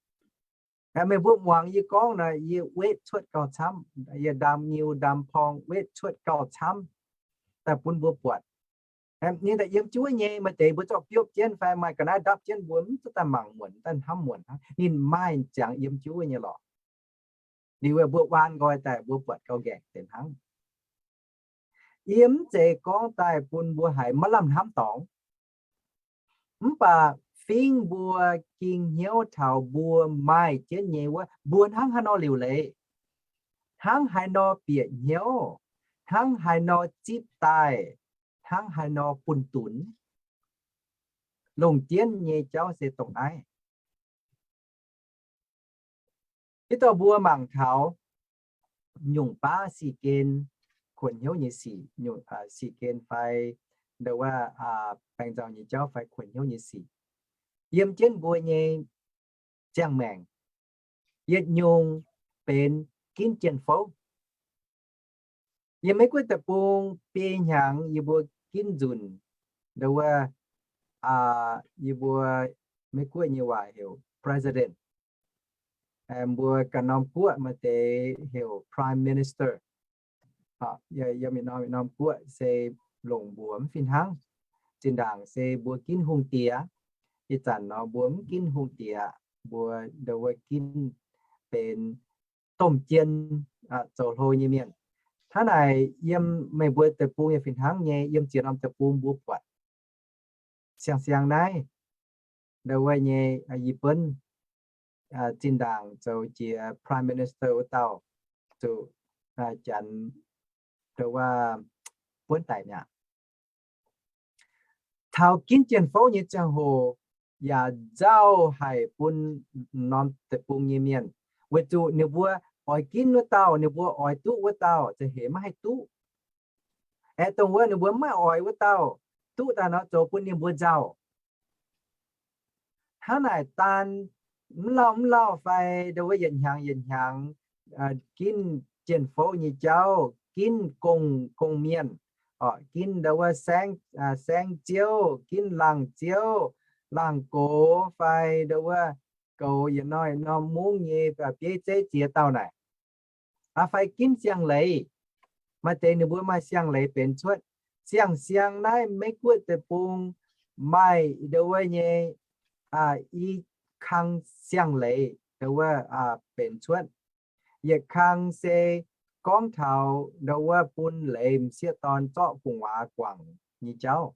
Meih mbuo muangx yie gorngv nor, yie wetv cuotv gauh camv, yie ndaam nyiu ndaam porng wetv cuotv gauh camv daaih bun mbuo buatc. Ninh daaih yiem jienv wuov nyei, maaih deix mbuo zorqv biopv jienv fai maaih ga'naaiv ndapv jienv, mbuo mv zuqc daaih mangc muonc, daaih hnamv muonc hnangv. Ninh maaih ziangx yiem jienv wuov nyei lorqc. Liuz mbuo waan nqoi daaih mbuo buatc gauh nqaengc deix hnangv. Yie mv zeiz gorngv daaih bun mbuo haiz maiv lamh hnamv dorngx. Mv baac fingx mbuo ging hnyouv taux mbuo maaih jienv nyei wuov, mbuo hnangv haaix nor liuc leiz, hnangv haaix nor bieqc hnyouv, hnangv haaix nor zipv daaih, hnangv haaix nor bun dunx, longc jienv nyei jauv se dongh naaiv. Hitv dorh mbuo mangc taux nyungc baav sic gen kuonx hnyouv nyei sic, nyungc sic gen fai ndau wuov baengh nzauh nyei jauv fai kuonx hnyouv nyei sic yiem jienv mbuo nyei ziangh maengc, yietc nyungc benx ginv jien-fouv. Yiem Meiv Guoqv deic-bung biei hnyangx yie mbuo ginv nzunc ndau wuov, yie mbuo Meiv Guoqv nyei waac heuc president. Mbuo ganh norm guoqv maaih deix heuc prime minister. Yiem norm, norm guoqv se longc mbuox mv fih hnangv. Zinh ndaangc se mbuo ginv hungh diex. Ih zanc nor mbuo mv ginv hungh diex, mbuo ndau wuov ginv benx domh jien, zoux hlo nyei mienh. Hnangv naaic yiem meih mbuo deic-bung yaac fih hnangv nyei, yiem ziex norm deic-bung mbuo buatc siang-siang naaiv ndau wuov nyei yie buonv zinh ndaangc zoux jiex prime minister wuov dauh zuqc Janx ndau wuov buonv daic mi'aqv. Taux ginv jien-fouv nyei ziangh hoc yaac nzauh haic bun norm deic-bung nyei mienh, weic zuqc ninh mbuo oix ginv wuov dauh, ninh mbuo oix duqv wuov dauh za'heix maiv haih duqv. Aeqv, dongh wuov ninh mbuo maiv oix wuov dauh duqv daaih nor zoux bun ninh mbuo nzauh. Hnangv naaic daan mv lauh mv lauh fai ndau wuov yietc hnyangx yietc hnyangx ginv jien-fouv nyei jauv, ginv gong, gong-mienh, ginv ndau wuov saengv, saengv-ziouv, ginv laangh-ziouv, laangh gox fai ndau wuov goux yietc norm yietc norm mungv nyei bieiv zeiv ziex dauh naaic. Fai ginv siang-leiz. Maaih deix ninh mbuo maaih siang-leiz benx cuotv. Siang-siang naaiv Meiv Guoqv deic-bung maaih ndau wuov nyei i kang siang-leiz ndau wuov benx cuotv. Yietc kang se gorngv taux ndau wuov bun leiz m'sieqv dorn zorqv gu'nguaaz guangc nyei jauv.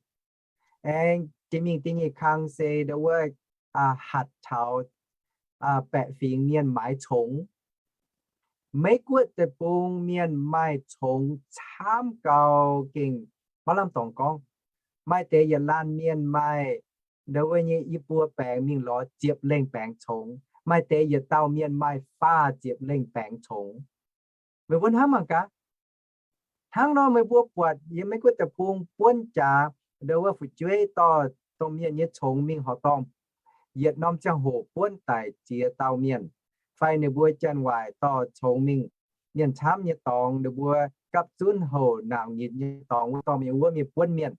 Aengx jiex mingh da'nyeic kang se ndau wuov hatc taux baeqc fingx mienh maaiz congx. Meiv Guoqv deic-bung mienh maaih congx camv gau gengh maiv lamh dorngx gorngv. Maaih deix yietc laanh mienh maaih ndau wuov nyei i buo baengx mingh lorz ziepc lengh baengx congx. Maaih deix yietc dauh mienh maaih faah ziepc lengh baengx congx. Meih mbuo hnamv mangc gaax. Hnangv nor meih mbuo buatc yiem Meiv Guoqv deic-bung buonv jaax ndau wuov fu'jueiv dorh domh mienh nyei congx mingh horqc dorngh, yietc norm ziangh hoc buonv daic ziex dauh mienh. Fai ninh mbuo janx-waaic dorh congx mingh mienh camv nyei dorngx, ninh mbuo gapv zunv houc naangc nyitc nyei dorngx wuov dorh mingh wuov mienh buonv mienh.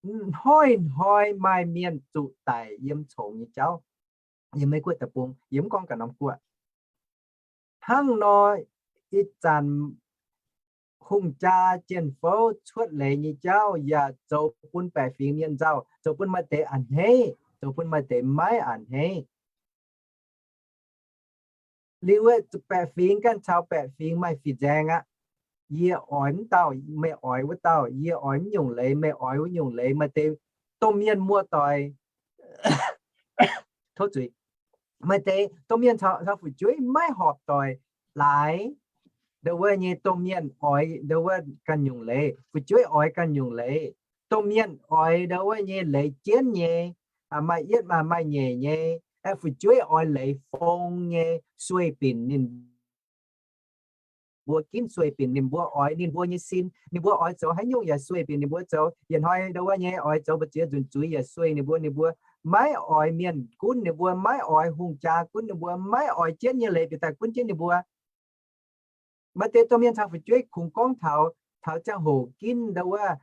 Hnoi-hnoi maaih mienh zuqc daic yiem congx nyei jauv. Yiem Meiv Guoqv deic-bung, yie mv gorngv ganh norm guoqv. Hnangv nor, ih zanc hungh jaa jien-fouv cuotv leiz nyei jauv yaac zoux bun baeqc fingx mienh nzauh, zoux bun maaih deix a'hneiv, zoux bun maaih deix maiv a'hneiv. Liuz baeqc fingx ganh caux baeqc fingx maaih fih nzaeng aqv. Yie oix mv dauh, meih oix wuov dauh, yie oix mv nyungc leiz, meih oix wuov nyungc leiz, maaih deix domh mienh muoz-doic, tov zuiz, maaih deix domh mienh caux fu'jueiv maiv horpc doic laaix. Ndau wuov nyei domh mienh oix ndau wuov ganh nyungc leiz, fu'jueiv oix ganh nyungc leiz. Domh mienh oix ndau wuov nyei leiz jienv nyei, maaih yietv maaih, maaih nyeic nyei, aeqv, fu'jueiv oix leiz fong nyei sueih binc ninh mbuo ginv, sueih binc ninh mbuo oix ninh mbuo nyei sin, ninh mbuo oix zoux haaix nyungc yaac sueih binc ninh mbuo zoux. Yietc hnoi ndau wuov nyei oix zoux mbu'ziex nzunc zuiz yaac sueih ninh mbuo, ninh mbuo maiv oix mienh gunv ninh mbuo, maiv oix hungh jaa gunv ninh mbuo, maiv oix jienv nyei leiz bieqc daaih gunv jienv ninh mbuo. Maaih deix domh mienh caux fu'jueiv kungx gorngv taux, taux ziangh hoc ginv ndau wuov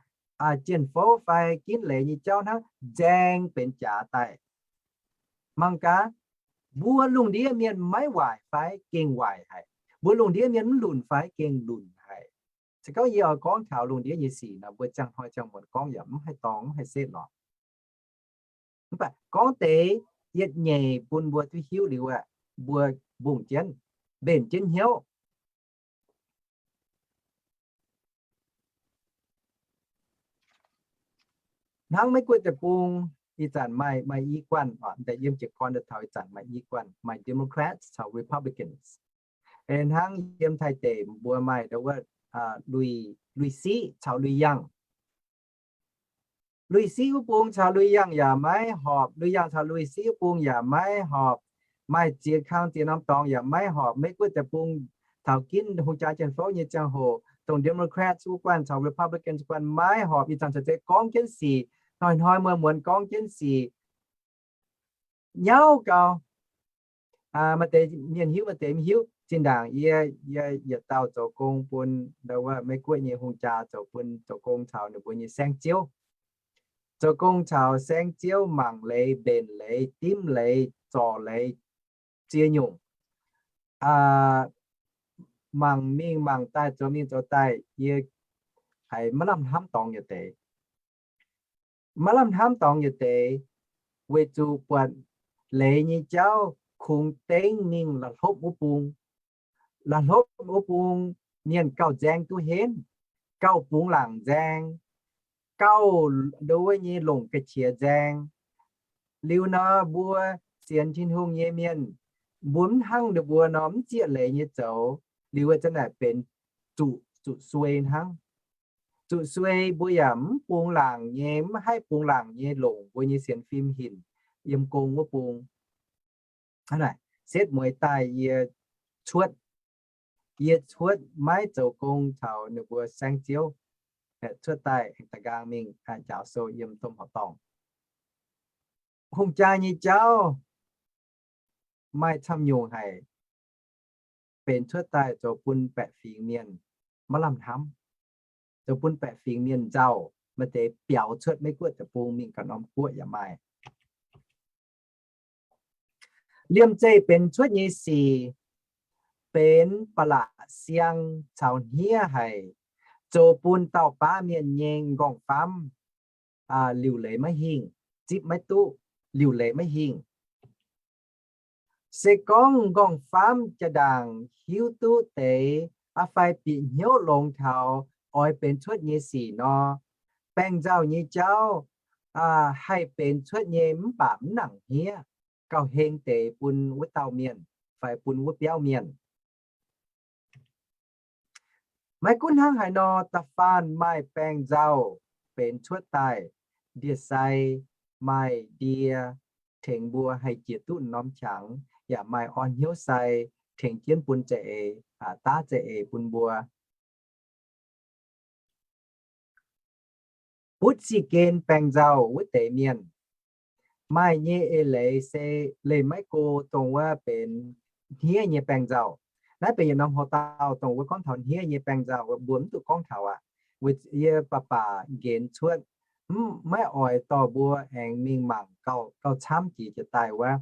jien-fouv fai ginv leiz nyei jauv hnangv, nzaeng benx jaax daaih. Mangc gaax, mbuo lungh ndiev mienh maiv waaic fai gengh waaic haic? Mbuo lungh ndiev mienh mv lunc fai gengh lunc haic? Se gorngv yie oix gorngv taux lungh ndiev nyei sic nor, mbuo ziangh hnoi ziangh muonz gorngv yaac mv haih dorngx, mv haih setv lorqc. Mv baac gorngv deix yietc nyeic bun mbuo duqv hiuv liuz aeqv, mbuo mbungh jienv, mbenc jienv hnyouv. Hnangv Meiv Guoqv deic-bung ih zanc maaih, maaih i guanh, da'yietv jiez gorn daaih taux ih zanc maaih i guanh, maaih Democrats caux Republicans. Hnangv yiem Taiv deic mbuo maaih ndau wuov lui-siqv caux lui-yangh. Lui-siqv wuov bung caux lui-yangh yaac maiv horpc, lui-yangh caux lui-siqv wuov bung yaac maiv horpc. Maaih ziex kang ziex norm dorngx yaac maiv horpc. Meiv Guoqv deic-bung taux ginv hungh jaa jien-fouv nyei ziangh hoc, dongh Democrats wuov guanh caux Republicans guanh maiv horpc. Ih zanc caux zeiz gorngv jienv sic, hnoi-hnoi muonz-muonz gorngv jienv sic nyauv gau. Maaih deix mienh hiuv, maaih deix mv hiuv. Zinh ndaangc yie, yie yietc dauh zoux gong bun ndau wuov Meiv Guoqv nyei hungh jaa, zoux bun, zoux gong caux ninh mbuo nyei saengv-ziouv. Zoux gong caux saengv-ziouv mangc leiz, mbenc leiz, dimv leiz, zorc leiz, ziex nyungc. Mangc mingh mangc daaih, zoux mingh zoux daaih, yie haiz maiv lamh hnamv dorngx yietc deix. Maiv lamh hnamv dorngx yietc deix, weic zuqc buatc leiz nyei jauv kungx dengv mingh la'hlopv wuov bung. La'hlopv wuov bung mienh gauh nzaeng duqv henv, gauh bungx laangc nzaeng, gauh ndau wuov nyei longc ga'qiex nzaeng. Liuz nor mbuo sienx Tin-Hungh nyei mienh, mbuo mv hnangv ninh mbuo nor mv zieqv leiz nyei zoux, liuz wuov zanc naaic benx zuqc, zuqc suei hnangv. Zuqc suei mbuo yaac mv bungx laangc nyei, mv haih bungx laangc nyei longc mbuo nyei sienx fim hinc yiem gong wuov bung. Hnangv naaic, setv mueiz daaih yie cuotv, yie cuotv maiv zoux gong caux ninh mbuo saengv-ziouv, cuotv daaih aengx da'nqaang mingh njaaux sou yiem domh horqc dorngh. Hungh jaa nyei jauv maaih camv nyungc haic, benx cuotv daaih zoux bun baeqc fingx mienh maiv lamh hnamv, zoux bun baeqc fingx mienh nzauh, maaih deix biaux cuotv Meiv Guoqv deic-bung mingh ganh norm guoqv yaac maaih. Liemh zeih benx cuotv nyei sic benx ba'laqc siang caux hniev haic, zoux bun dauh baav mienh nyei m'nqorngv-famv liuc leiz maiv hingh, zipv maiv duqv, liuc leiz maiv hingh. Se gorngv m'nqorngv-famv jaa-ndaangc hiuv duqv deix fai bieqc hnyouv longx taux oix benx cuotv nyei sic nor, baengh nzauh nyei jauv haih benx cuotv nyei mv baac mv nangc hniev, gauh heng deix bun wuov dauh mienh fai bun wuov biauv mienh. Maiv gunv hnangv haaix nor, da'faanh maaih baengh nzauh benx cuotv daaih, ndie-sai maaih ndie tengx mbuo haih jiex duqv norm qangx, yaac maaih orn hnyouv sai tengx jienv bun za'eix, daav za'eix bun mbuo. Butv sic gen baengh nzauh wuov deix mienh, maaih nyei eix leiz se leih maiv go dongh wuov benx hniev nyei baengh nzauh. Naaiv benx yietc norm houx-dauh dongh wuov gorngv taux hniev nyei baengh nzauh mbuo mv duqv gorngv taux aqv. Weic yie baac baac nqenx cuotv, maiv oix dorh mbuo aengx mingh mangc gauh camv jiex jiex daaih wuov.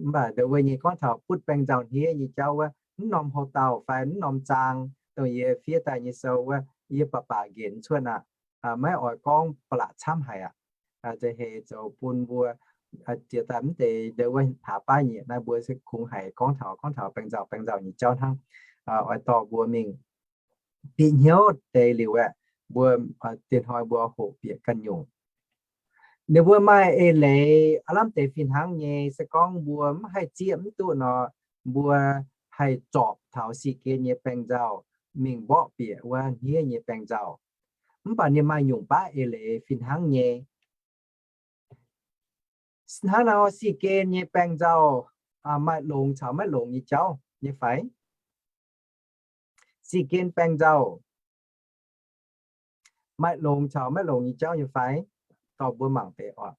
Mv baac ndongc wuov nyei gorngv taux butv baengh nzauh hniev nyei jauv wuov, mv norm houx-dauh fai mv norm zaang dongh yie fiev daaih nyei sou wuov, yie baac baac nqenx cuotv aqv. Maiv oix gorngv ba'laqc camv haic aqv. Za'heix zoux bun mbuo jiex daaih mv deix ndongc wuov hlaax baav nyieqc naaiv mbuo se kungx haiz gorngv taux, gorngv taux baengh nzauh, baengh nzauh nyei jauv hnangv. Oix dorh mbuo mingh bieqc hnyouv deix liuz aeqv, mbuo dieh hnoi mbuo hoqc bieqc ganh nyungc. Ninh mbuo maaih eix leiz aav lamh deix fih hnangv nyei, se gorngv mbuo mv haih zieqv mv duqv nor, mbuo haih zorpc taux sic gen nyei baengh nzauh mingh mborqv bieqc wuov hniev nyei baengh nzauh. Mv baac ninh maaih nyungc baav eix leiz fih hnangv nyei. Hnangv nor, sic gen nyei baeng nzauh maaih longx caux maiv longx nyei jauv nyei fai? Sic gen baeng nzauh maaih longx caux maiv longx nyei jauv nyei fai? Dorh mbuo mangc deix oc.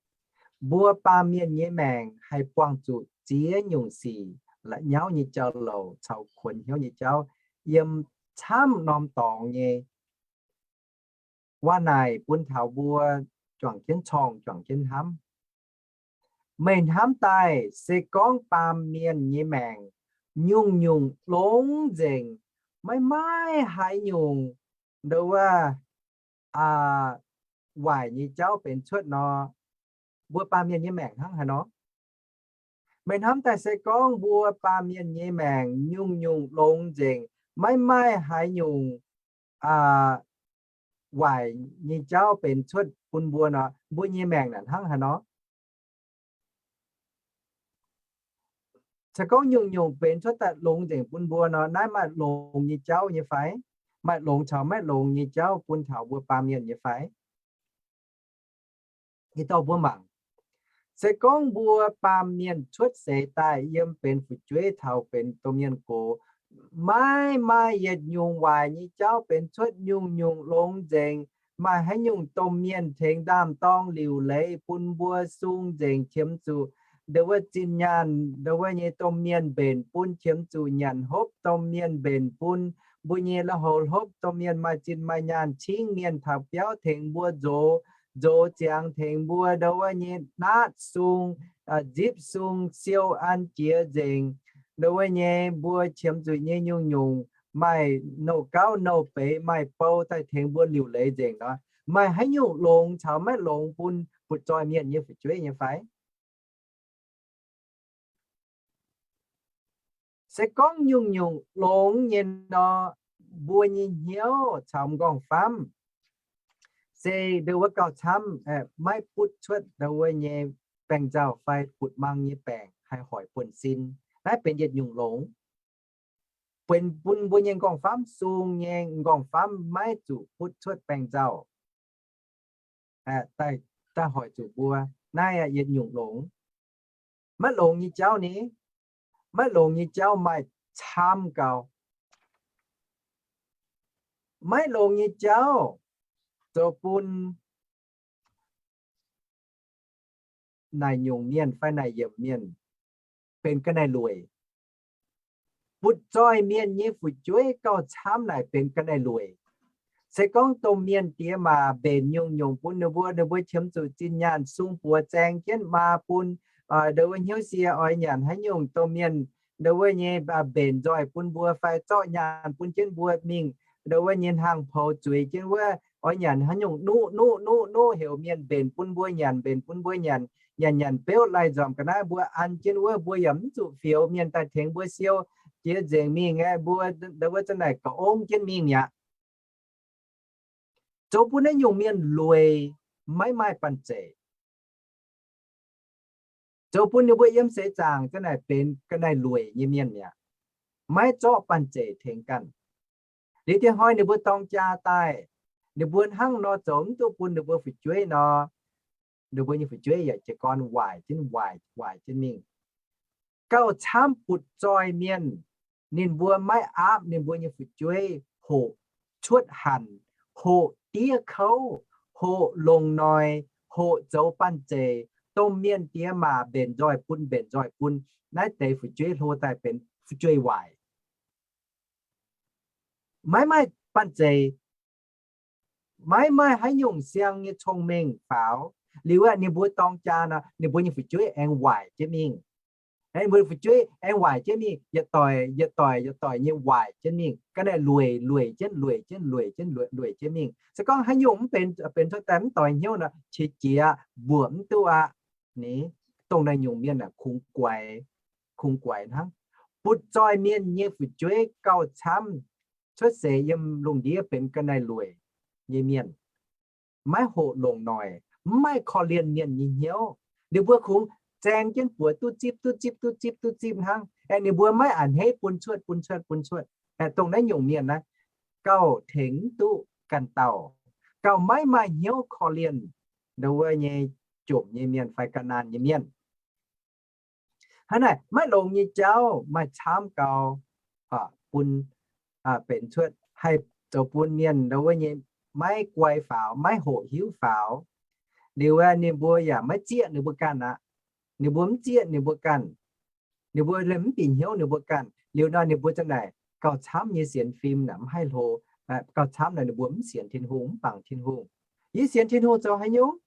Mbuo baamh mienh nyei maengc haih buangh zuqc ziex nyungc sic, la'nyauv nyei jauv-louc caux kuonx hnyouv nyei jauv, yiem camv norm dorngx nyei waac naaic bun taux mbuo juangc jienv corngh, juangc jienv hnamv. Meih hnamv daaih, se gorngv baamh mienh nyei maengc nyungc-nyungc longx nzengc, maiv maaih haaix nyungc ndo wuov waaic nyei jauv benx cuotv nor, mbuo baamh mienh nyei maengc hnangv haaix nor? Meih hnamv daaih, se gorngv mbuo baamh mienh nyei maengc nyungc-nyungc longx nzengc, maiv maaih haaix nyungc waaic nyei jauv benx cuotv bun mbuo nor, mbuo nyei maengc naaic hnangv haaix nor? Se gorngv nyungc-nyungc benx cuotv daaih longx nzengc bun mbuo nor, naaiv maaih longx nyei jauv nyei fai? Maaih longx caux maiv longx nyei jauv bun taux mbuo baamh mienh nyei fai? Ih dorh mbuo mangc. Se gorngv mbuo baamh mienh cuotv seix daaih yiem benx fu'jueiv taux benx domh mienh gox, maiv maaih yietc nyungc waaic nyei jauv benx cuotv, nyungc-nyungc longx nzengc, maaih haaix nyungc domh mienh tengx ndaam-dorng liuc leiz bun mbuo sung nzengc, qiemx zuqc ndo wuov zinh nyaanh ndo wuov nyei domh mienh mbenc bun, qiemx zuqc nyanc hopv domh mienh mbenc bun, mbuo nyei lui-houx hopv domh mienh maaih zinh maaih nyaanh cingv mienh taux biauv tengx mbuo nzox, nzox ziangx tengx mbuo ndo wuov nyei naatv sung, nzipv sung, siou an jiex nzengc. Ndo wuov nyei mbuo qiemx zuqc nyei nyungc-nyungc maaih nouh gauv nouh beiz maaih bou daaih tengx mbuo liuc leiz nzengc nor, maaih haaix nyungc longx caux maiv longx bun butv-zoih mienh nyei fu'jueiv nyei fai? Se gorngv nyungc-nyungc longx nyei nor, mbuo nyei hnyouv caux m'nqorngv-famv se ndo wuov gauh camv maiv butv cuotv ndo wuov nyei baeng nzauh fai butv-mang nyei baengc haih hoic buonv-sin. Naaiv benx yietc nyungc longx. Benx bun mbuo nyei m'nqorngv-famv sung nyei, m'nqorngv-famv maiv zuqc butv cuotv baeng nzauh, daaih hoic zuqc mbuo. Naaiv yietc nyungc longx. Maiv longx nyei jauv ni, maiv longx nyei jauv maaih camv gauh. Maiv longx nyei jauv zoux bun naaic nyungc mienh fai naaic yiemc mienh benx ga'naaiv-lueic. Butv-zoih mienh nyei fu'jueiv gauh camv naaic benx ga'naaiv-lueic. Se gorngv domh mienh diex maac mbenc nyungc-nyungc bun ninh mbuo, ninh mbuo qiemx zuqc zinh nyaanh sung buoz zaeng jienv maa bun, ndo wuov hnyouv sie oix nyanc haaix nyungc domh mienh ndo wuov nyei mbenc nzoih bun mbuo fai zorqv nyaanh bun jienv mbuo mingh ndo wuov nyei hnaangx-poux zueiz jienv wuov oix nyanc haaix nyungc nuqv nuqv nuqv nuqv heuc mienh mbenc bun mbuo nyanc, mbenc bun mbuo nyanc, nyanc nyanc beuv lai nzormc ga'naaiv mbuo an jienv wuov, mbuo yaac mv zuqc fioux mienh daaih tengx mbuo siou jiex nzengc mingh aqv. Mbuo ndo wuov zanc naaic ga'ong jienv mingh mi'aqv. Zoux bun naaiv nyungc mienh lueic, maiv maaih banh zeic. Zoux bun ninh mbuo yiem seix zaangc zanc naaic benx ga'naaiv-lueic nyei mienh mi'aqv, maiv zorqv banh zeic tengx ganh. Liuz diex hnoi ninh mbuo dorng jaa daaih, ninh mbuo hnangv nor zoux mv duqv bun ninh mbuo fu'jueiv nor, ninh mbuo nyei fu'jueiv yaac jiez gorn waaic jienv, waaic, waaic jienv mingh. Gauh camv butv-zoih mienh, ninh mbuo maiv aapv ninh mbuo nyei fu'jueiv hoqc cuotv hanc, hoqc diev kouv, hoqc longc noic, hoqc zoux banh zeic, domh mienh diex maac mbenc nzoih bun, mbenc nzoih bun, naaiv deix fu'jueiv hlo daaih benx fu'jueiv waaic. Maiv maaih banh zeic, maiv maaih haaix nyungc siang nyei cong-mengh faaux. Liuz aeqv, ninh mbuo dorng jaa nor, ninh mbuo nyei fu'jueiv aengx waaic jienv mingh. Ninh mbuo fu'jueiv aengx waaic jienv mingh, yietc doic, yietc doic, yietc doic nyei waaic jienv mingh. Ga'naaiv-lueic, lueic jienv, lueic jienv, lueic jienv, lueic, lueic jienv mingh. Se gorngv haaix nyungc mv benx, benx cuotv daaih mv doix hnyouv nor, qiex jiez mbuoqc mv duqv aqv. Ni, dongh naaiv nyungc mienh aeqv, kungx guaix, kungx guaix hnangv. Butv-zoih mienh nyei fu'jueiv gauh camv cuotv seix yiem lungh ndiev benx ga'naaiv-lueic nyei mienh, maiv hoqc longc noic, mv maaih korv-lienh mienh nyei hnyouv. Ninh mbuo kungx zaeng jienv buoz duqv zipv, duqv zipv, duqv zipv, duqv zipv hnangv. Aeqv, ninh mbuo maiv a'hneiv bun cuotv, bun cuotv, bun cuotv. Aeqv, dongh naaiv nyungc mienh naaiv gauh tengx mv duqv ganh dauh. gauh maiv maaih hnyouv korv-lienh ndo wuov nyei jomc nyei mienh fai ga'naanh nyei mienh. Hnangv naaic, maiv longx nyei jauv maaih camv gau bun, benx cuotv haih zoux bun mienh ndo wuov nyei maiv guai faaux, maiv hoqc hiuv faaux. Liuz ninh mbuo yaac maiv zieqv ninh mbuo ganh aqv. Ninh mbuo mv zieqv ninh mbuo ganh. Ninh mbuo mv bieqc hnyouv ninh mbuo ganh. Liuz nor ninh mbuo ziang naaic gauh camv nyei sienx fim naaic mv haih hlo. Gauh camv naaic ninh mbuo mv sienx Tin-Hungh, mv bangc Tin-Hungh. Yie sienx Tin-Hungh zoux haaix nyungc?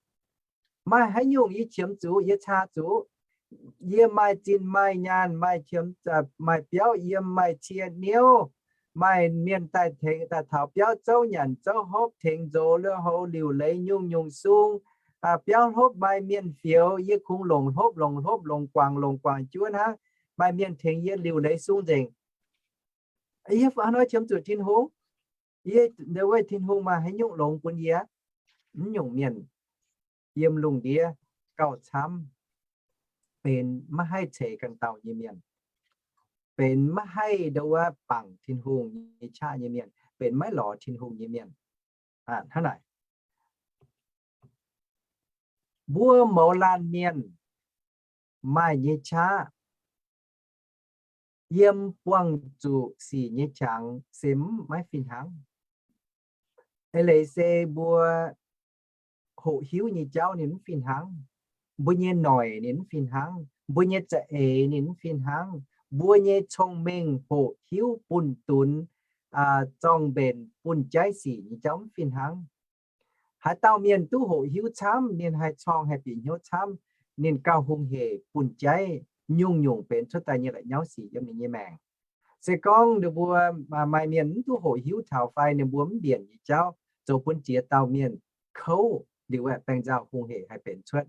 Maaih haaix nyungc yie qiemx zuqc, yie caa zuqc? Yie maaih zinh maaih nyaanh, maaih qiemx, maaih biauv yiem, maaih cie niouv, maaih mienh daaih tengx, daaih taux biauv zouv nyanc zouv hopv, tengx nzox lui-houx liuc leiz nyungc-nyungc sung. Biauv hlopv maaih mienh fioux, yie kungx longc hlopv longc hlopv, longc guangc longc guangc juov hnangv. Maaih mienh tengx yie liuc leiz sung nzengc. Yie hnoi qiemx zuqc Tin-Hungh? Yie ndo wuov Tin-Hungh maaih haaix nyungc longx bun yie? Mv nyungc mienh yiem lungh ndiev gauh camv benx maiv haih ceix ganh dauh nyei mienh, benx maiv haih ndo wuov bangc Tin-Hungh nyei qaqv nyei mienh, benx maiv lorz Tin-Hungh nyei mienh. Hnangv naaic, mbuo mouz laanh mienh maaih nyei qaqv yiem buangh zuqc sic nyei qangx se mv maiv fih hnangv. Eix leiz se mbuo hoqc hiuv nyei jauv ninh mv fih hnangv. Mbuo nyei noic ninh mv fih hnangv. Mbuo nyei za'eix ninh mv fih hnangv. Mbuo nyei cong-mengh hoqc hiuv bunh dunx, zorng-mbenc bunh jaiv sic nyei jauv mv fih hnangv. Haaix dauh mienh duqv hoqc hiuv camv, ninh haih corng haih bieqc hnyouv camv, ninh gauh hungh hec bunh jaiv nyungc-nyungc benx cuotv daaih nyei la'nyauv sic yiem ninh nyei maengc. Se gorngv ninh mbuo maaih mienh mv duqv hoqc hiuv taux fai ninh mbuo mv mbienc nyei jauv zoux bun ziex dauh mienh kouv liuz aeqv, baeng nzauh hungh hec haih benx cuotv.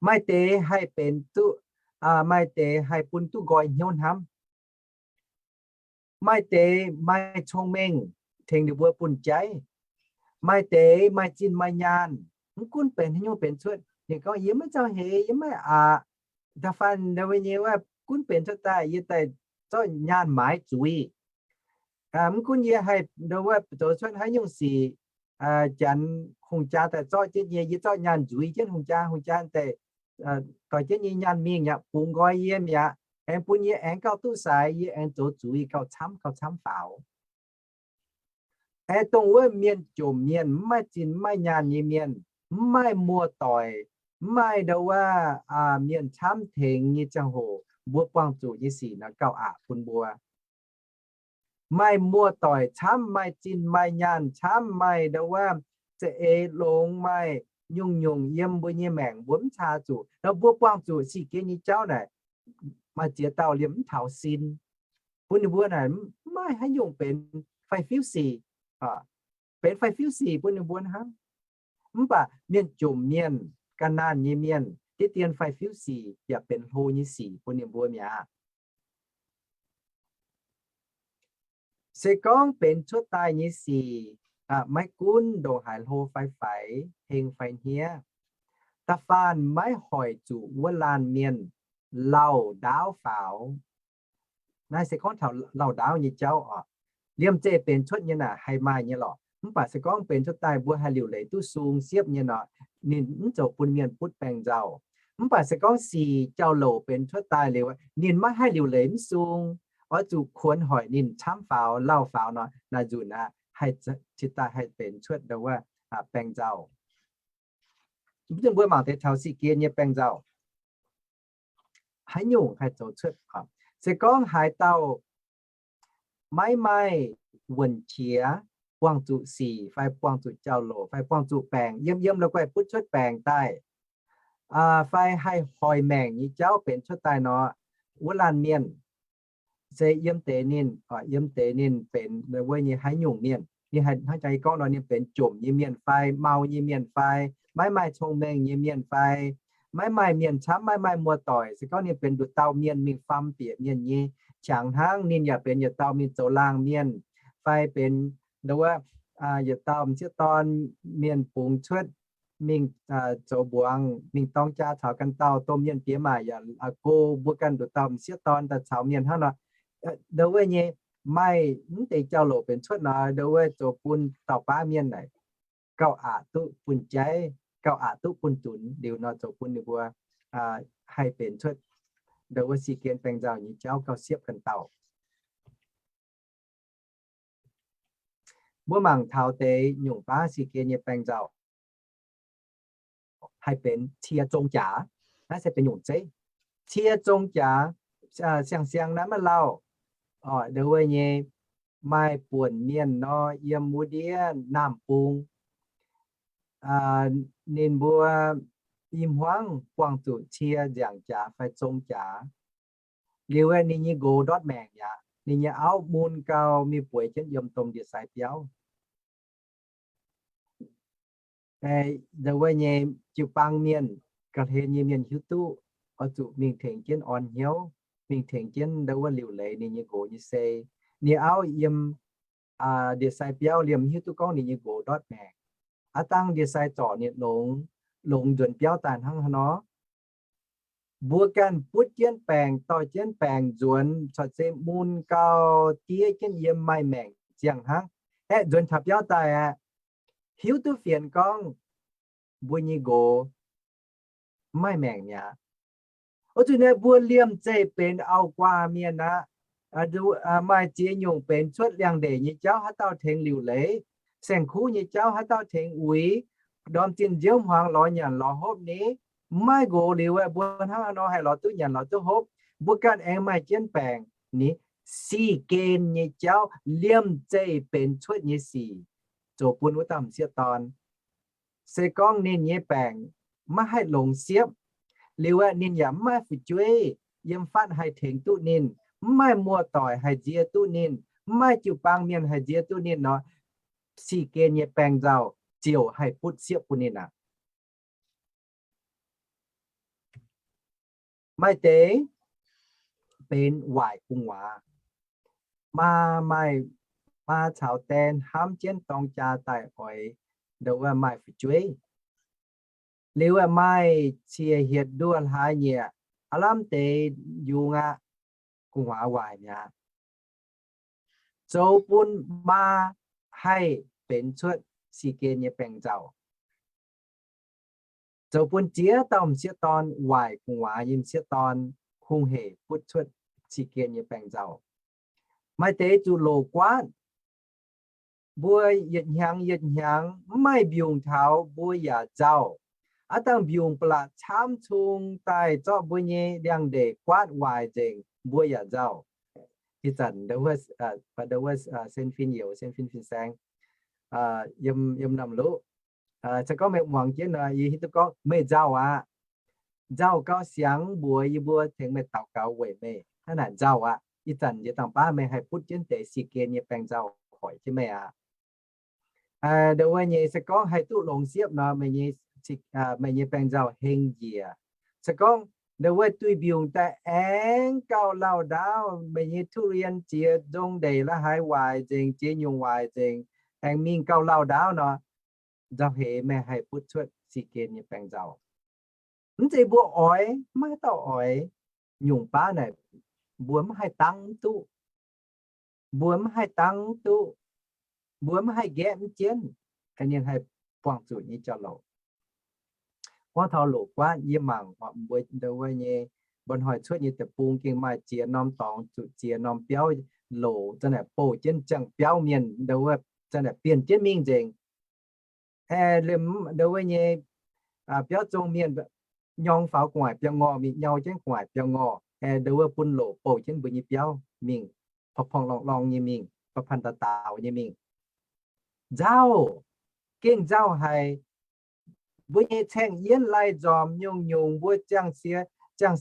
Maaih deix haih benx duqv, maaih deix haih bun duqv nqoi hnyouv hnamv. Maaih deix maaih cong-mengh tengx ninh mbuo bunh jaiv. Maaih deix maaih zinh maaih nyaanh, mv gunv benx haaix nyungc benx cuotv, ninh gorngv, yie maiv zauh heix, yie maiv aqc. Da'faanh ndo wuov nyei wuov gunv benx cuotv daaih, yie daaih zorqv nyaanh maaiz zuiz. Mv gunv yie haih ndo wuov zoux cuotv haaix nyungc sic, janx hungh jaa daaih zorqv jienv yie, yie zorqv nyaanh nzuiz jienv hungh jaa, hungh jaa daaih dorh jienv yie nyaanh mingh yaac bungx nqoi yie mi'aqv, aengx bun yie aengx gauh duqv saaix, yie aengx zoux zuiz gauh camv gauh camv faaux. Aengx dongh wuov mienh jomc mienh, mv maaih zinh mv maaih nyaanh nyei mienh, mv maaih muoz-doic, mv maaih ndo wuov mienh camv tengx nyei ziangh hoc, mbuo buangh zuqc nyei sic nor gauh aqc bun mbuo. Maaih muoz-doic camv, maaih zinh maaih nyaanh camv, maaih ndo wuov za'eix longx, maaih nyungc-nyungc yiem mbuo nyei maengc mbuo mv caa zuqc nor, mbuo buangh zuqc sic gen nyei jauv naaic, maaih ziex dauh liemh mv taux sin. Bun ninh mbuo naaic mv maaih haaix nyungc benx fai-fiuv sic, benx fai-fiuv sic bun ninh mbuo hnangv. Mv baac mienh jomc mienh, ga'naanh nyei mienh, diqv dien fai-fiuv sic yaac benx hlo nyei sic bun ninh mbuo mi'aqv. Se gorngv benx cuotv daaih nyei sic maiv gunv ndongc haaix hlo fai faix, heng fai hniev, da'faanh maiv hoic zuqc wuov laanh mienh lauh ndaauv faaux. Naaiv se gorngv taux lauh ndaauv nyei jauv oc. Liemh zeih benx cuotv nyei naaic haih maaih nyei lorqc. Mv baac se gorngv benx cuotv daaih mbuo haih liuc leiz duqv sung siepv nyei nor, ninh mv zoux bun mienh butv baengh nzauh. Mv baac se gorngv sic jauv-louc benx cuotv daaih liuz, ninh maiv haih liuc leiz mv sung, oix zuqc kuonx hoic ninh camv faaux, lauh faaux nor, naaic nzunc aqv, haih cingx daaih haih benx cuotv ndo wuov baengh nzauh. Mbuo mangc deix taux sic gen nyei baengh nzauh haaix nyungc haih zoux cuotv. Se gorngv haaix dauh maiv maaih wuonh qiex, buangh zuqc sic fai buangh zuqc jauv-louc fai buangh zuqc baengc, yiem yiem la'guaih butv cuotv baengc daaih, fai haih hoic maengc nyei jauv benx cuotv daaih nor, wuov laanh mienh se yiem deix ninh, yiem deix ninh benx wuov nyei haaix nyungc mienh, ninh haih hnangv jangx yie gorngv nor, ninh benx jomc nyei mienh fai, mau nyei mienh fai, maiv maaih cong-mengh nyei mienh fai, maiv maaih mienh camv, maiv maaih muoz-doic, se gorngv ninh benx nduqc dauh mienh mingh faam bieqc mienh nyei qangx hnangv, ninh yaac benx yietc dauh mingh zoux laangh mienh, fai benx ndo wuov yietc dauh m'sieqv dorn mienh bungx cuotv mingh zoux mbuangz, mingh dorng jaa caux ganh dauh domh mienh diex maac yaac go mbuo ganh nduqc dauh m'sieqv dorn daaih caux mienh hnangv nor. Ndo wuov nyei maaih mv deix jauv-louc benx cuotv nor, ndo wuov zoux bun dauh baav mienh naaic gauh aqc duqv bun jaiv, gauh aqc duqv bun dunx liuz nor, zoux bun ninh mbuo haih benx cuotv ndau wuov si gen baengh nzauh nyei jauv gauh siepv ganh dauh. Mbuo mangc taux deix nyungc baav si gen nyei baengh nzauh haih benx cie zong jaax. Naaiv se benx nyungc zeiv. Cie zong jaax, siang-siang naaiv maiv lauh, ndau wuov nyei maaih buonc mienh nor yiem wuov ndiev Naamh Bung, ninh mbuo i hmuangv buangh zuqc cie nziangc jaax fai zong jaax. Liuz aeqv, ninh nyei nqox ndortv maengc mi'aqv. Ninh nyei auv mun gau mingh bueix jienv yiem domh ndie-sai biauv. Ndau wuov nyei jiu-baang mienh, ga'hlen nyei mienh hiuv duqv, oix zuqc mingh tengx jienv orn hnyouv, mingh tengx jienv ndau wuov liuc leiz ninh nyei nqox nyei sei. Ninh auv yiem ndie-sai biauv liemh hiuv duqv gorngv ninh nyei nqox ndortv maengc. Aav dangh ndie-sai zorc ninh longx, longx nzuonx biauv daaih hnangv haaix nor. Mbuo ganh butv jienv baengc, dorh jienv baengc nzuonx, corc zeiv mun gau diev jienv yiem maaih maengc ziangh hnangv. Aeqv, nzuonx taux biauv daaih aeqv, hiuv duqv fienx gorngv mbuo nyei nqox maiv maaih maengc mi'aqv. Oix zuqc naaiv mbuo liemh zeih benx auv-guaav mienh aqv. Maaih ziex nyungc benx cuotv liangx-ndeic nyei jauv haaix dauh tengx liuc leiz, saeng-kuv nyei jauv haaix dauh tengx uix, ndorm zinh nziouv hmuangx lorz nyanc lorz hopv ni, maiv nqox liuz aeqv, mbuo hnangv haaix nor haih lorz duqv nyanc lorz duqv hopv? Mbuo ganh aengx maaih jienv baengc ni. Si gen nyei jauv liemh zeih benx cuotv nyei sic zoux bun wuov dauh m'sieqv dorn. Se gorngv ninh nyei baengc maiv haih longx siepv, liuz aeqv, ninh yaac maiv maaih fu'jueiv yiem fatv haih tengx duqv ninh, maiv maaih muoz-doic haih nzie duqv ninh, maiv maaih jiu-baang mienh haih nzie duqv ninh nor, si gen nyei baengh nzauh ziouc haih butv siepv bun ninh aqv. Maaih deix benx waaic gu'nguaaz. Maa maaih, maa caux die hnamv jienv dorng jaa daaih oix ndau wuov maaih fu'jueiv. Liuz aeqv, maaih cie hietc nduoh hlaax nyieqc, aav lamh deix yungz aqv, gu'nguaaz waaic mi'aqv. Zoux bun maa haih benx cuotv si gen nyei baengh nzauh. Zoux bun ziex dauh m'sieqv dorn, waaic gu'nguaaz nyei m'sieqv dorn, hungh hec butv cuotv si gen nyei baengh nzauh. Maaih deix zuqc loc guaatv. Mbuo yietc hnyangx yietc hnyangx mv maaih mbiungc taux mbuo yaac nzauh. Aav dangh mbiungc ba'laqc camv cung daaih zorqv mbuo nyei liangx-ndeic guaatv waaic nzengc, mbuo yaac nzauh. Ih zanc ndau wuov, ndau wuov sen fin youz, sen fin fin-saeng, yiem, yiem Naamh Luv. Se gorngv meih muangx jienv nor, yie hiuv duqv gorngv meih nzauh aqv. Nzauh gauh siangx mbuox yie mbuo tengx meih daux gaux weic meih hnangv naaic nzauh aqv. Ih zanc njiec dangh baav meih haih butv jienv deix si gen nyei baengh nzauh hoic jienv meih aqv. Ndau wuov nyei se gorngv haih duqv longx siepv nor, meih nyei baengh nzauh heng njiec. Se gorngv ndau wuov duih mbiungc daaih aengx gauh lauh ndaauv, meih nyei ทุเรียน jiex nzong ndeic la'haaix waaic nzengc, jiex nyungc waaic nzengc, aengx mingh gauh lauh ndaauv nor, nzauh heix meih haih butv cuotv si gen nyei baengh nzauh. Mv zeiz mbuo oix, maiv dauh oix. Nyungc baav naaic mbuo mv haih dangv duqv. Mbuo mv haih dangv duqv. Mbuo mv haih nqaeqv mv jienv, ninh haih buangh zuqc nyei jauv-louc. Gorngv taux loc guaatv, yie mangc mbuo ndau wuov nyei mba'hnoi cuotv nyei deic-bung gengh maaih ziex norm dorngx zuqc ziex norm biauv loc za'naaic bouh jienv ziangh biauv mienh ndau wuov za'naaic bienh jienv mingh nzengc. Aeqv, liemh ndau wuov nyei biauv zong mienh nyorng faaux gu'nguaaic biauv-ngorh, mingh nyau jienv gu'nguaaic biauv-ngorh, aeqv, ndau wuov bun loc bouh jienv mbuo nyei biauv mingh, pa'porng lorngh-lorngh nyei mingh, pa'panh daux-daux nyei mingh. Nzauh, gengh nzauh haic. Mbuo nyei caeng yienv lai nzormc nyungc-nyungc, mbuo ziangh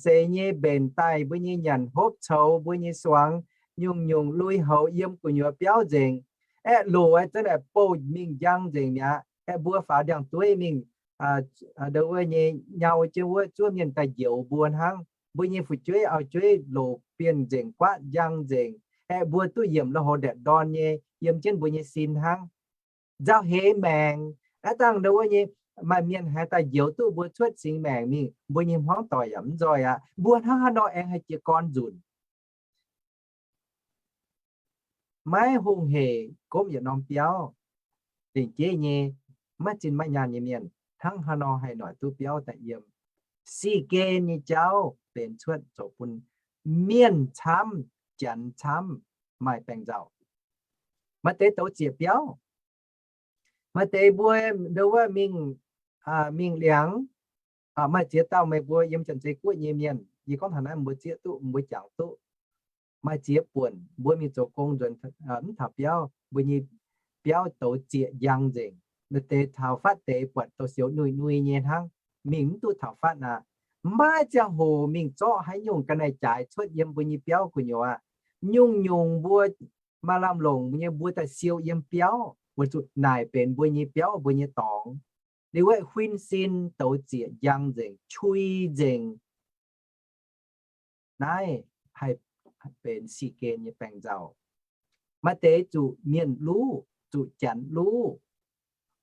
seix nyei mbenc daaih, mbuo nyei nyanc hopv coux, mbuo nyei suangx nyungc-nyungc lui-houx yiem gu'nyuoz biauv nzengc. Aeqv, loc aeqv, za'naaic bouh mingh njang nzengc mi'aqv. Aeqv, mbuo faaux ndiangx-dueiv mingh, ndau wuov nyei nyau jienv wuov zuov mienh daaih njoux mbuo hnangv. Mbuo nyei fu'jueiv auv-jueiv loc bienh nzengc, guaatv njang nzengc. Aeqv, mbuo duqv yiemc lui-houx ndaetc ndorn nyei yiem jienv mbuo nyei sin hnangv. Nzauh heix maengc. Aav dangh ndau wuov nyei maaih mienh haaix daaih njoux duqv mbuo cuotv singx maengc mingh, mbuo nyei hmuangv doic yaac mv nzoih aqv. Mbuo hnangv haaix nor aengx haih jiez gorn nzunc? Maiv hungh hec gomv yietc norm biauv, lengc jeiv nyei maiv zinh maiv nyaanh nyei mienh, hnangv haaix nor haih noic duqv biauv daaih yiem? Sic gen nyei jauv benx cuotv zoux bun mienh camv, janx camv, maaih baengc nzauh. Maaih deix douz zieqc biauv, maaih deix mbuo ndo wuov mingh, mingh liangx, maaih ziex dauh meih mbuo yiem Janx-Zei Guoqv nyei mienh, yie gorngv taux naaiv mbuo zieqv duqv, mbuo jangx duqv. Maaih ziex buonc mbuo mingh zoux gong nzuonx mv taux biauv, mbuo nyei biauv douz zieqc njang nzengc. Maaih deix taux fatv deix buatc douz-sioux nui-nui nyei hnangv, mingh mv duqv taux fatv aqv. Mv baac ziangh hoc mingh zorqv haaix nyungc ga'naaiv-jaaix cuotv yiem mbuo nyei biauv gu'nyuoz, nyungc-nyungc mbuo maaih lamh longc nyei mbuo daaih siou yiem biauv, weic zuqc naaic benx mbuo nyei biauv, mbuo nyei dorngx. Liuz wuov huin sin douz zieqc njang nzengc, cui nzengc. Naaiv haih benx sic gen nyei baengc nzauh. Maaih deix zuqc mienh luv, zuqc janx luv.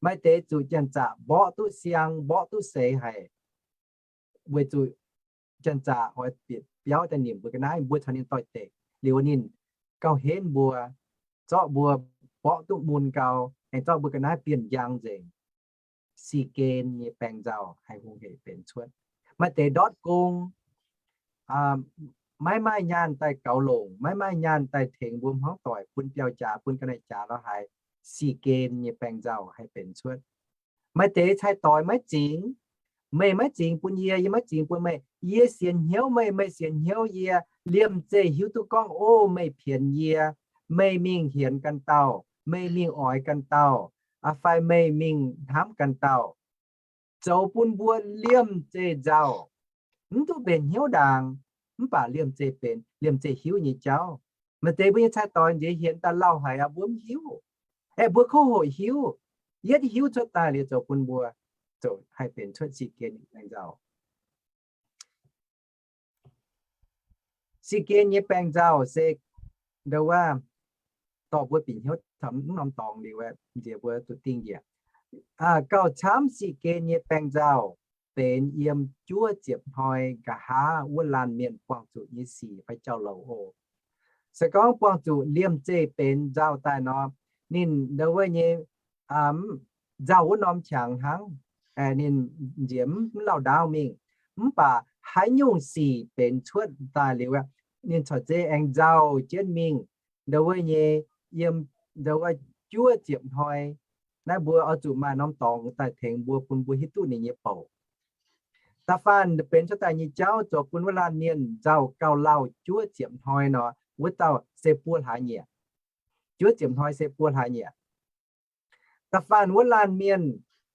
Maaih deix zuqc janx-zaqc mborqv duqv siang, mborqv duqv seix haic, weic zuqc janx-zaqc oix bieqc biauv daaih nimc mbuo ga'naaiv, mbuo caux ninh doix-dekc. Liuz ninh gauh henv mbuo, zorqv mbuo mborqv duqv mun gau, aengx zorqv mbuo ga'naaiv bienh njang nzengc. Sic gen nyei baengc nzauh haih hungh hec benx cuotv. Maaih deix ndortv gong, maiv maaih nyaanh daaih gaux longc, maiv maaih nyaanh daaih tengx mbuo hmuangv doic, bun biauv-jaax, bun ga'naaiv-jaax lorz haaix, sic gen nyei baengc nzauh haih benx cuotv. Maaih deix cai-doix maiv zingx, meih maiv zingx bun yie, yie maiv zingx bun meih. Yie sienx hnyouv meih, meih sienx hnyouv yie. Liemh zeih hiuv duqv gorngv, o, meih pienx yie, meih mingh hienx ganh dauh, meih mingh oix ganh dauh, fai meih mingh hnamv ganh dauh, zoux bun mbuo liemh zeih nzauh. Mv duqv mbenc hnyouv ndaangc, mv baac liemh zeih benx, liemh zeih hiuv nyei jauv. Maaih deix mbuo nyei cai-doix nziex hienx daaih lauh haic aqv, mbuo mv hiuv. Aeqv, mbuo kouv hoqc hiuv, yietv hiuv cuotv daaih liuz zoux bun mbuo, zoux haih benx cuotv sic gen nyei baengc nzauh. Sic gen nyei baengc nzauh se ndo wuov, dorh mbuo bieqc hnyouv taux mv norm dorngx liuz, nziex mbuo zuqc dingh njiec. Gauh camv sic gen nyei baengc nzauh benx yiem juov ziepc hnoi nqa'haav wuov laanh mienh buangh zuqc nyei sic fai jauv-louc oc. Se gorngv buangh zuqc liemh zeih benx nzauh daaih nor, ninh ndo wuov nyei nzauh wuov norm qangx hnangv, ninh nziex mv lauh ndaauv mingh. Mv baac haaix nyungc sic benx cuotv daaih liuz, ninh corc zei aengx nzauh jienv mingh, ndo wuov nyei, yiem ndo wuov juov ziepc hnoi. Naaiv mbuo oix zuqc maaih norm dorngx daaih tengx mbuo, bun mbuo hiuv duqv ninh nyei bouc. Da'faanh benx cuotv daaih nyei jauv zoux bun wuov laanh mienh nzauh gauh lauh juov ziepc hnoi nor, wuov dauh se buo hlaax nyieqc. Juov ziepc hnoi se buo hlaax nyieqc. Da'faanh wuov laanh mienh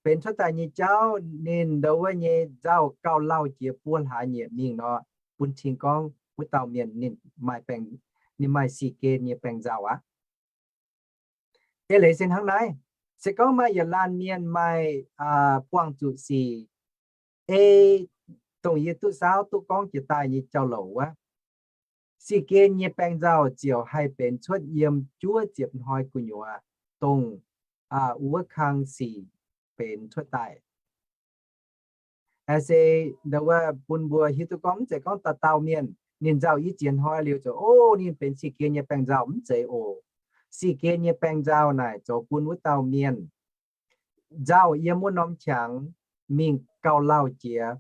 benx cuotv daaih nyei jauv ninh ndo wuov nyei nzauh gauh lauh jiex buo hlaax nyieqc mingh nor, bun cing gorngv wuov dauh mienh ninh maaih baengc, ninh maaih sic gen nyei baengc nzauh aqv. Eix leiz se hnangv naaiv. Se gorngv maaih yietc laanh mienh maaih buangh zuqc sic, ei, dongh yie duqv saauv duqv gorngv jiex daaih nyei jauv-louc wuov, sic gen nyei baengc nzauh ziouc haih benx cuotv yiem juov ziepc hnoi gu'nyuoz, dongh wuov kang sic benx cuotv daaih. Se ndo wuov bun mbuo hiuv duqv gorngv mv zeiz gorngv dauh dauh mienh ninh nzauh i ziex hnoi liuz zoux, o, ninh benx sic gen nyei baengc nzauh, mv zeiz oc. Sic gen nyei baengc nzauh naaic zoux bun wuov dauh mienh nzauh yiem wuov norm qangx mingh gauh lauh jiex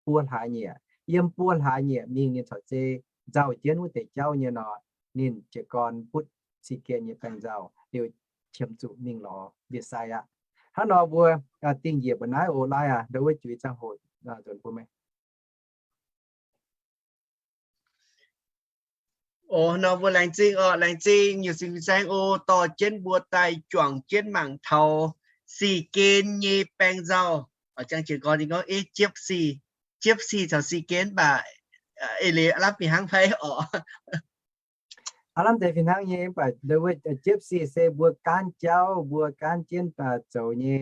buo hlaax nyieqc. Yiem buo hlaax nyieqc mingh ninh corc zei nzauh jienv wuov deix jauv nyei nor, ninh jiez gorn butv sic gen nyei baengc nzauh liuz qiemx zuqc mingh lorz ndie-sai aqv. Hnangv nor mbuo dingh njiec mbuo naaiv oc, Lai aac, ndo wuov juix ziangh hoc nzunc bun meih. O, nor mbuo laengz zingh oc, laengz zingh nyutc singx fin-saeng oc, dorh jienv mbuo daaih juangc jienv mangc taux sic gen nyei baengc nzauh. Oc, ziangh jiez gorn ninh gorngv ei jiepv sic, jiepv sic caux sic gen mv baac eix leiz aav lamh fih hnangv fai oc? Aav lamh deix fih hnangv nyei, mv baac ndo wuov jiepv sic se mbuo gaanv jauv, mbuo gaanv jienv zoux nyei,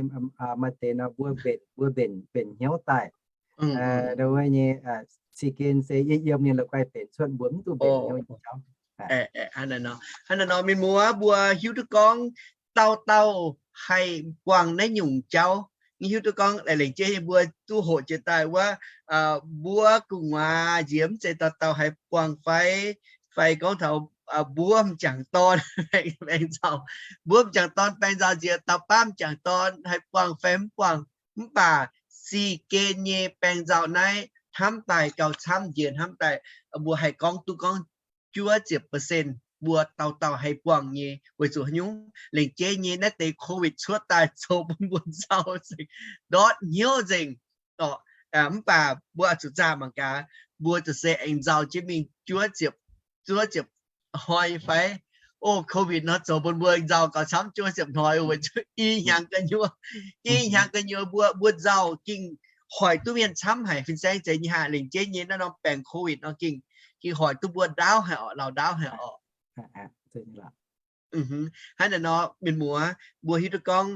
maaih deix nor mbuo mbenc, mbuo mbenc, mbenc hnyouv daaih. Ndo wuov nyei sic gen se yiem, yiem ninh la'guaih benx cuotv, mbuo mv duqv mbenc hnyouv nyei jauv. Hnangv naaiv nor mienh muoz mbuo hiuv duqv gorngv dauh dauh haih buangh naaiv nyungc jauv. Hiuv duqv gorngv laengz zingh mbuo duqv hoqc jiex daaih wuov, mbuo gu'nguaaz nziex mv zeiz dauh dauh haih buangh fai, fai gorngv taux mbuo m'jangc dorn baeng nzauh, mbuo m'jangc dorn baeng nzauh nziex dauh baav m'jangc dorn haih buangh fai mv buangh. Mv baac si gen nyei baeng nzauh naaiv hnamv daaih gauh camv njiec, hnamv daaih mbuo haih gorngv duqv gorngv juov ziepc percent mbuo dauh dauh haih buangh nyei. Weic zuqc haaix nyungc? Lengc jeiv nyei naaiv deix COVID cuotv daaih zoux bun mbuo nzauh nzengc, ndortv hnyouv nzengc. Mv baac mbuo oix zuqc zaah mangc gaax, mbuo zuqc se aengx nzauh jienv mingh juov ziepc, juov ziepc hnoi fai? O, COVID nor zoux bun mbuo nzauh gauh camv juov ziepc hnoi, weic zuqc i hnyangx gu'nyuoz, i hnyangx gu'nyuoz mbuo, mbuo nzauh gengh hoic duqv mienh camv haic. Fin-saeng zeiz nyei haah, lengc jeiv nyei naaiv norm baengc COVID nor gengh, gengh hoic duqv mbuo ndaauv haic orqc, laauh ndaauv haic orqc. Hnangv naaiv nor mienh muoz, mbuo hiuv duqv gorngv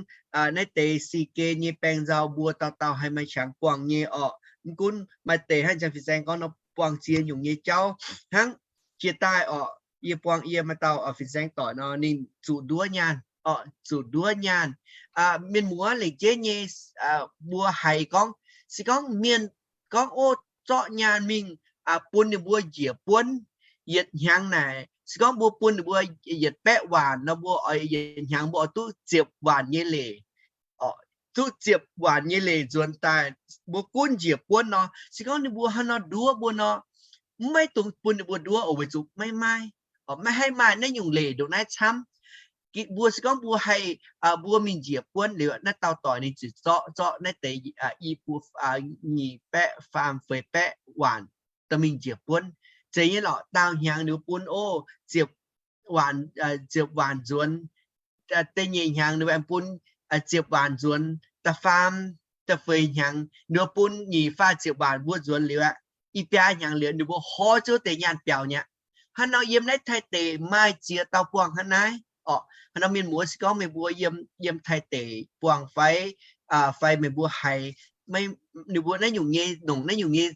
naaiv deix si gen nyei baeng nzauh mbuo dauh dauh haih maaih qangx buangh nyei orqc. Mv gunv maaih deix hnangv jang fin-saeng gorngv nor buangh ziex nyungc nyei jauv hnangv. Jiex daaih orqc, yie buangh yie maaih dauh fin-saeng doic nor ninh zuqc nduov nyaanh orqc, zuqc nduov nyaanh. Mienh muoz, lengc jeiv nyei mbuo haiz gorngv, se gorngv mienh gorngv, o, zorqv nyaanh mingh bun ninh mbuo njiec buonv yietc hnyangx naaic, se gorngv mbuo bun ninh mbuo yietc baeqv waanc nor, mbuo oix yietc hnyangx mbuo oix duqv ziepc waanc nyei leic, duqv ziepc waanc nyei leic nzuonx daaih, mbuo gunv njiec buonv nor, se gorngv ninh mbuo hnangv nor nduov mbuo nor, mv maiv dungx bun ninh mbuo nduov oc, weic zuqc maiv maaih, maiv haih maaih naaiv nyungc leic ndongc naaiv camv. Mbuo se gorngv mbuo haih, mbuo mingh njiec buonv liuz, naaiv dauh doic ninh ziouc zorqv, zorqv naaiv deix i buo, nyic baeqv faam feix baeqv waanc dorh mingh njiec buonv. Zeiz nyei lorqc, daauh hnyangx ninh mbuo bun, o, ziepc waanc, ziepc waanc nzuonx. Da'nyeic hnyangx ninh mbuo aengx bun ziepc waanc nzuonx. Da'faam, da'feix hnyangx ninh mbuo bun nyic faah ziepc waanc mbuo nzuonx liuz aqv, i biaa hnyangx liuz ninh mbuo horv zouv deix nyaanh biaux nyei aqv. Hnangv nor yiem naaiv Taiv deic maaih ziex dauh buangh hnangv naaiv orqc. Hnangv nor mienh muoz, se gorngv meih mbuo yiem, yiem Taiv deic buangh fai, fai meih mbuo haiz ninh mbuo naaiv nyungc nyei, nongc naaiv nyungc nyei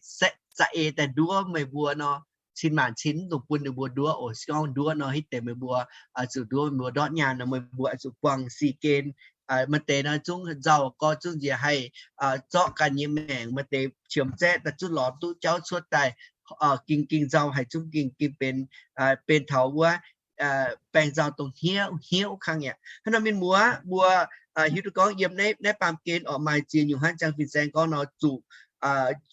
za'eix daaih nduov meih mbuo nor, cin maanc cin mv dungx bun ninh mbuo nduov oc. Se gorngv nduov nor, hitv deix meih mbuo zuqc nduov, meih mbuo ndortv nyaanh nor, meih mbuo zuqc buangh si gen. Maaih deix nor zungv nzauh gorx zungv njiec haih zorqv ganh nyei maengc. Maaih deix qiemx zaeqv daaih zungv lorz duqv jauv cuotv daaih, ging ging nzauh haic, zungv ging ging benx, benx taux wuov baeng nzauh dongh hniev hniev wuov kang yaac. Hnangv nor mienh muoz, mbuo hiuv duqv gorngv yiem naaiv baamh gen orqc, maaih ziex nyungc hnangv jang fin-saeng gorngv nor, zuqc,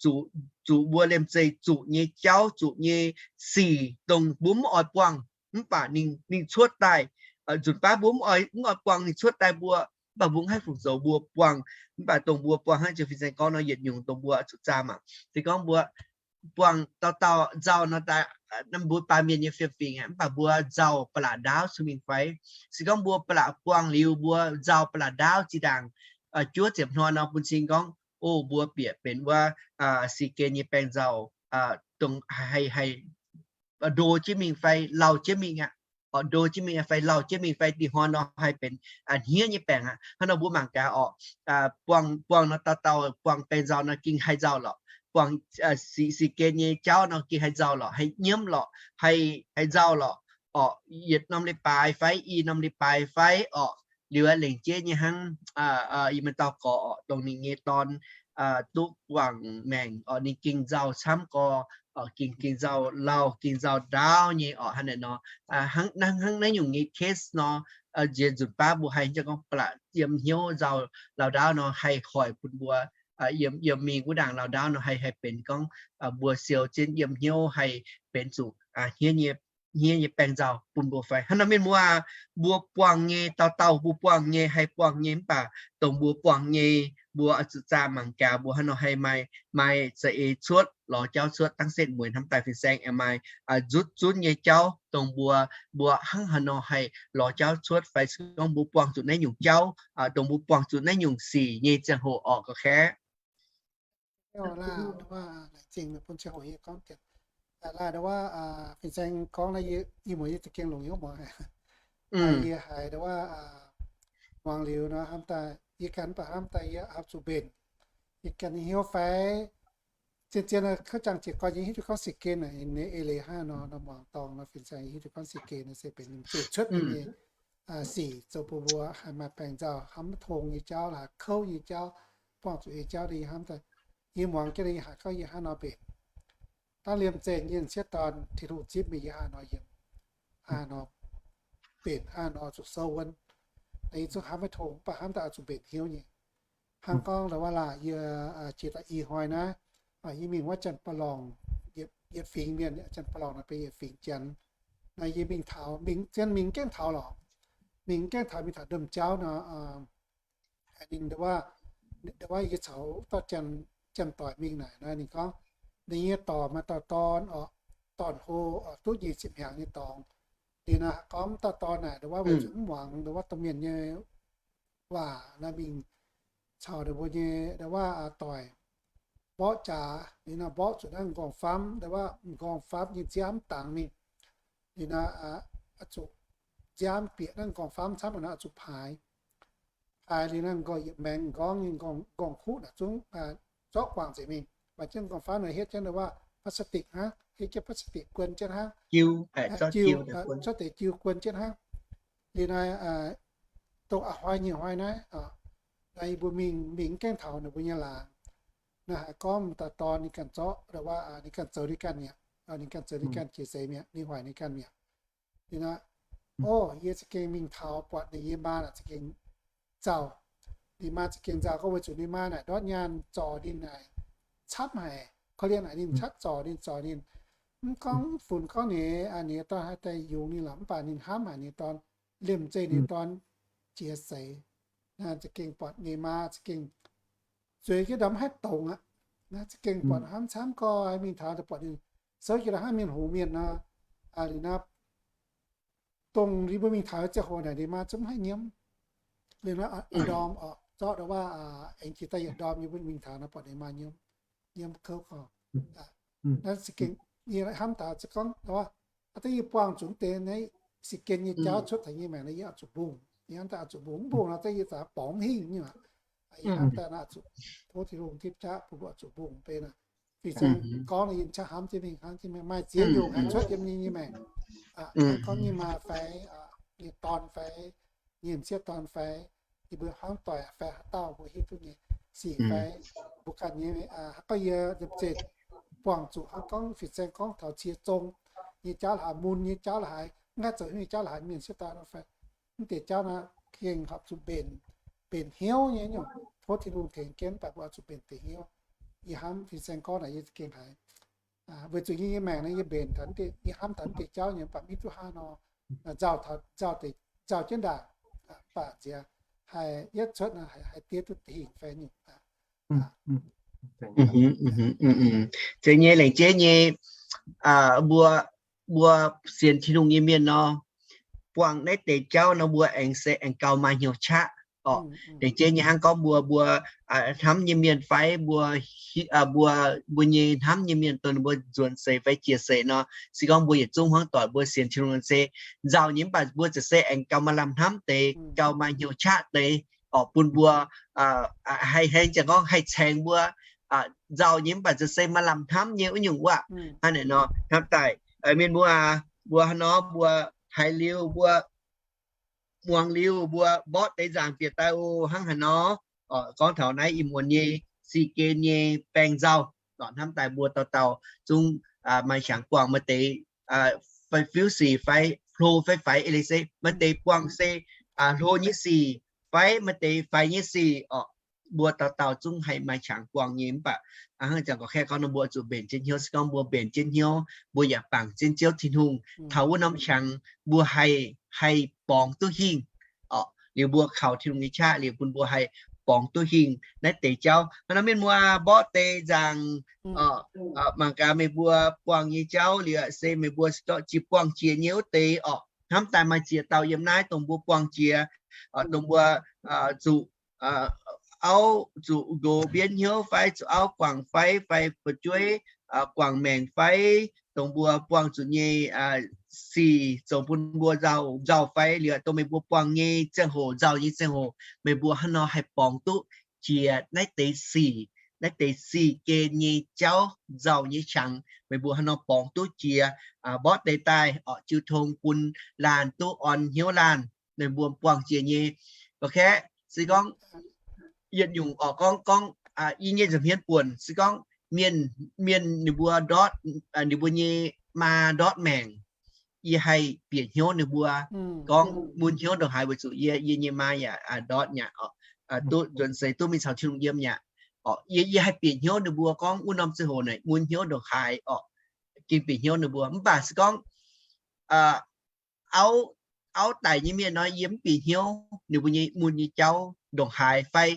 zuqc, zuqc mbuo liemh zeih zuqc nyei jauv, zuqc nyei sic dongh mbuo mv oix buangh, mv baac ninh, ninh cuotv daaih, nzunc baav mbuo mv oix, mv oix buangh ninh cuotv daaih mbuo, mv baac mbuo mv haih fungc zoux mbuo buangh. Mv baac dongh mbuo buangh hnangv jang fin-saeng gorngv nor, yietc nyungc dongh mbuo zuqc zaah mangc. Se gorngv mbuo buangh dauh dauh nzauh nor daaih, mbuo baamh mienh nyei fiem-fingx aqv, mv baac mbuo nzauh ba'laqc ndaauv cuotv mingh fai? Se gorngv mbuo ba'laqc buangh liuz mbuo nzauh ba'laqc ndaauv zinh ndaangc juov ziepc hnoi nor, bun cing gorngv, o, mbuo bieqc benx wuov si gen nyei baeng nzauh, dongh haih, haih ndo jienv mingh fai lauh jienv mingh aqv. Orqc, ndo jienv mingh fai lauh jienv mingh fai dih hnoi nor haih benx hniev nyei baengc aqv. Hnangv nor mbuo mangc gaax orqc, buangh, buangh nor dauh dauh buangh baeng nzauh nor gengh haih nzauh lorqc. Buangh si, si gen nyei jauv nor gengh haih nzauh lorqc, haih nyiemv lorqc, haih, haih nzauh lorqc. Orqc, yietc norm leiz-baaix fai i norm leiz-baaix fai orqc, liuz lengc jeiv nyei hnangv, yie maiv dauh gorx orqc, dongh ninh nyei dorn duqv wangc maengc orqc, ninh gengh nzauh camv gorx, gengh, gengh nzauh lauh, gengh nzauh ndaauv nyei orqc. Hnangv naaiv nor, hnangv, hnangv naaiv nyungc nyei case nor, nziex nzunc baav mbuo haih gorngv ba'laqc yiem hnyouv nzauh lauh ndaauv nor haih hoic bun mbuo yiem, yiem mingh wuov ndaangc lauh ndaauv nor haih, haih benx gorngv mbuo siou jienv yiem hnyouv haih benx zuqc hniev nyei, hniev nyei baeng nzauh bun mbuo fai? Hnangv nor mienh muoz, mbuo buangh nyei, dauh dauh mbuo buangh nyei, haih buangh nyei, mv baac dongh mbuo buangh nyei, mbuo oix zuqc zaah mangc gaax mbuo hnangv nor haih maaih, maaih za'eix cuotv, lorz jauv cuotv. Dangv setv mueiz hnamv daaih fin-saeng aengx maaih nzutv zunv nyei jauv dongh mbuo, mbuo hnangv haaix nor haih lorz jauv cuotv fai? Se gorngv mbuo buangh zuqc naaiv nyungc jauv, dongh mbuo buangh zuqc naaiv nyungc sic nyei ziangh hoc orqc, ga'kaeqv. Laaic zingh bun ziangh hoc yie gorngv deix. Laaic wuov, fin-saeng gorngv naaiv, yie muoz yie za'gengh longc hnyouv muangx. Yie haiz wuov, muangx liuz nor hnamv daaih, yie ganh mv baac hnamv daaih yie oix zuqc mbenc. Yie ganh hnyouv fai, zien-zien kouv jangx jiez gorn yie hiuv duqv gorngv si gen naaic, ninh eix leiz hnangv nor, nor muangx dorngx nor fin-saeng yie hiuv duqv gorngv si gen naaic se benx zuqc cuotv nyei sic zoux bun mbuo haih maaih baengc nzauh, hnamv tong nyei jauv, laaix kouv nyei jauv, buangh zuqc nyei jauv. Yie hnamv daaih, yie muangx jienv yie haiz gorngv yie hnangv nor mbenc. Dangv liemh zeih nyei sieqv dorn Tin-Hungh zipv mingh yie hnangv nor yiem. hnangv nor, mbenc hnangv nor zuqc souv wuonv. Naaiv yie zungv hnamv maiv tong, mv baac hnamv daaih oix zuqc mbenc hnyouv nyei. Hnangv gorngv ndau wuov laah, yie jiex daaih i hnoi naaiv, yie mingh wuov Janx-Ba'lorngh, yietc fingx mienh, Janx-Ba'lorngh naaiv benx yietc fingx Janx. Naaiv yie mingh taux, mingh zien mingh gaengh taux lorqc. Mingh gaengh taux mingh taux domh jauv nor, ninh ndau wuov, ndau wuov yie caux wuov dauh Janx-Doic mingh naaic nor, ninh gorngv ninh nyei dorc maaih dauh dorn oc, dorn-hlo oc, duqv nyic ziepc hnyangx nyei dorngx. Liuz naaiv gorngv dauh dorn naaic ndau wuov weic zuqc mv muangx ndau wuov domh mienh nyei waac naaiv mingh caux ninh mbuo nyei ndau wuov doic mborqv jaax, liuz nor mborqv zuqc naaiv m'nqorngv-famv, ndau wuov m'nqorngv-famv nyei nziaamv dangx mingh. Liuz nor zuqc nziaamv bieqc naaiv m'nqorngv-famv camv, nor zuqc paaix. Paaix liuz naaiv m'nqorngv yietc maengx m'nqorngv nyei m'nqorngv-kuqv naaic zungv zorqv guangc nzengc mingh. Maaih jienv m'nqorngv-famv naaic hietv jienv ndau wuov plastic hnangv, hietv jienv plastic guon jienv hnangv. Jiu, zorqv deix jiu guon jienv hnangv. Liuz naaiv dongh a'hnoi nyic hnoi naaiv, naaiv yie mbuo mingh, mingh gaengh taux ninh mbuo nyei laangz. Naaiv haiz gorngv dauh dorn ninh ganh zorqv, ndau wuov ninh ganh zoux ninh ganh mi'aqv. Ninh ganh zoux ninh ganh jiex seix mi'aqv, ninh hoic ninh ganh mi'aqv. Liuz nor, o, yie za'gengh mingh taux buatc ninh nyei maa naaic za'gengh nzauh. Ninh maa za'gengh nzauh gorngv weic zuqc ninh maa naaic ndortv nyaanh zorc ninh naaic camv haic. Korv-lienh naaic ninh camv zorc ninh, zorc ninh. Mv gorngv funx gorngv ninh, ninh nyei dorn haih daaih yungz ninh lorqc, mv baac ninh hnamv haic ninh nyei dorn, liemh zeih ninh nyei dorn jiex seix. Naaiv za'gengh buatc ninh maa za'gengh zueiz jienv ndorm mv haih dongz aqv. Naaiv za'gengh buatc hnamv camv gorx, mingh taux daaih buatc ninh souv jienv hnangv mienh hoc mienh nor. Liuz nor, dongh yie mbuo mingh taux ziangh hoc naaic ninh maa zungv mv haih nyiemv. Liuz nor, ndorm oc, zorqv ndau wuov aengx jiex daaih yietc ndorm yie mbuo mingh taux nor buatc ninh maa nyiemv, nyiemv kouv gorx. Naaiv za'gengh yie hnamv daaih se gorngv, aa, da'yie buangh zuqc deix naaiv sic gen nyei jauv cuotv taux yie maengc naaiv, yie oix zuqc mbungh. Yie hnamv daaih oix zuqc mbungh, mbungh nor da'yie za'gengh borngz mv hingh nyei aqv. Yie hnamv daaih naaiv zuqc tov Tin-Hungh tipv jaav bun mbuo oix zuqc mbungh bei naaic. Fih zengx gorngv naaiv yie qaqv hnamv jienv mingh, hnamv jienv mingh maaih ziex nyungc haih cuotv yiem yie nyei maengc. Gorngv nyei maa fai, nyei dorn fai, nyei m'sieqv dorn fai, yie mbuo hnamv doic fai haaix dauh mbuo hiuv duqv nyei sic fai, mbuo ganh nyei, gorngv yie liemh zeih buangh zuqc hnangv gorngv fih zengx gorngv taux cie zong nyei jauv la'haaix, mun nyei jauv la'haaix, mv haih zoux nyei jauv la'haaix, mienh sieqv dorn fai, mv deix jauv naaiv gengh horpc zuqc mbenc, mbenc hnyouv nyei nyungc. Tov Tin-Hungh tengx jienv mv baac mbuo oix zuqc mbenc deix hnyouv. Yie hnamv fih zengx gorngv naaic yie gengh haiz weic zuqc yie nyei maengc naaiv yie mbenc taux, yie hnamv taux mv deix jauv nyei, mv baac mv hiuv duqv haaix nor, nzauh, nzauh jienv ndaangc, mv baac nziex haih yietv cuotv nor haih diev duqv dingc fai nyungc. Zeiz nyei, laengz jeiv nyei, mbuo, mbuo sienx Tin-Hungh nyei mienh nor, buangh naaiv deix jauv nor mbuo aengx se aengx gauh maaih hnyouv qaqv oc. Laengz jeiv nyei hnangv gorngv mbuo, mbuo hnamv nyei mienh fai mbuo, mbuo, mbuo nyei hnamv nyei mienh dongh ninh mbuo nzuonx seix fai jiex seix nor, se gorngv mbuo yietc zungv hmuangv doic mbuo sienx Tin-Hungh se nzauh nyei, mv baac mbuo za'gengh se aengx gauh maaih lamh hnamv deix, gauh maaih hnyouv qaqv deix oc, bun mbuo haih, haih jangx gorngv haih caengx mbuo nzauh nyei, mv baac za'gengh se maaih lamh hnamv nyei wuov nyungc wuov. Hnangv naaic nor hnamv daaih, mienh mbuo, mbuo hnangv nor mbuo haiz liuz mbuo muangx liuz mbuo mborqv deix nzaangc bieqc daaih oc, hnangv haaix nor. Gorngv taux naaiv ih muonz nyei sic gen nyei baengh nzauh, hnamv daaih mbuo dauh dauh zungv maaih qangx buangh maaih deix faix-fiuv sic fai hlo fai faix, eix leiz se maaih deix buangh se hlo nyei sic fai maaih deix faix nyei sic oc. Mbuo dauh dauh zungv haih maaih qangx buangh nyei, mv baac hnangv jangx gorngv, gorngv nor mbuo zuqc mbenc jienv hnyouv. Se gorngv mbuo mbenc jienv hnyouv, mbuo yaac bangc jienv Ziouv Tin-Hungh, taux wuov norm qangx mbuo haih, haih borngz duqv hingh oc. Liuz mbuo kaux Tin-Hungh nyei qaqv liuz bun mbuo haih borngz duqv hingh naaiv deix jauv. Hnangv nor mienh mbuo mborqv deix nzaangc oc, mangc gaax meih mbuo buangh nyei jauv liuz se meih mbuo se zorqv jiex buangh jiex nyei wuov deix oc. Hnamv daaih maaih ziex dauh yiem naaiv dongh mbuo buangh jiex, dongh mbuo zuqc auv zuqc nqox mbienv hnyouv fai zuqc auv guangc fai, fai fu'jueiv guangc maengc fai, dongh mbuo buangh zuqc nyei sic zoux bun mbuo nzauh, nzauh fai liuz dongh meih mbuo buangh nyei ziangh hoc, nzauh nyei ziangh hoc, meih mbuo hnangv nor haih borngz duqv jiex naaiv deix sic, naaiv deix sic gen nyei jauv, nzauh nyei qangx, meih mbuo hnangv nor borngz duqv jiex, mborqv deix daaih oc, jiu tong bun laanh duqv orn hnyouv laanh, meih mbuo buangh jiex nyei. Mv baac kaeqv se gorngv yietc nyungc oc, gorngv, gorngv i nyei nza'hmien buonc se gorngv mienh, mienh ninh mbuo ndortv, ninh mbuo nyei maa ndortv maengc, yie haih bieqc hnyouv ninh mbuo gorngv mun hnyouv ndongc haaix, weic zuqc yie, yie nyei maa yaac ndortv nyei oc, duqv nzuonx seix duqv mingh caux Tin-Hungh yiem nyei oc. Yie, yie haih bieqc hnyouv ninh mbuo gorngv wuov norm ziangh hoc naaic mun hnyouv ndongc haaix oc, gengh bieqc hnyouv ninh mbuo. Mv baac se gorngv auv, auv daic nyei mienh nor, yie mv bieqc hnyouv ninh mbuo nyei mun nyei jauv ndongc haaix fai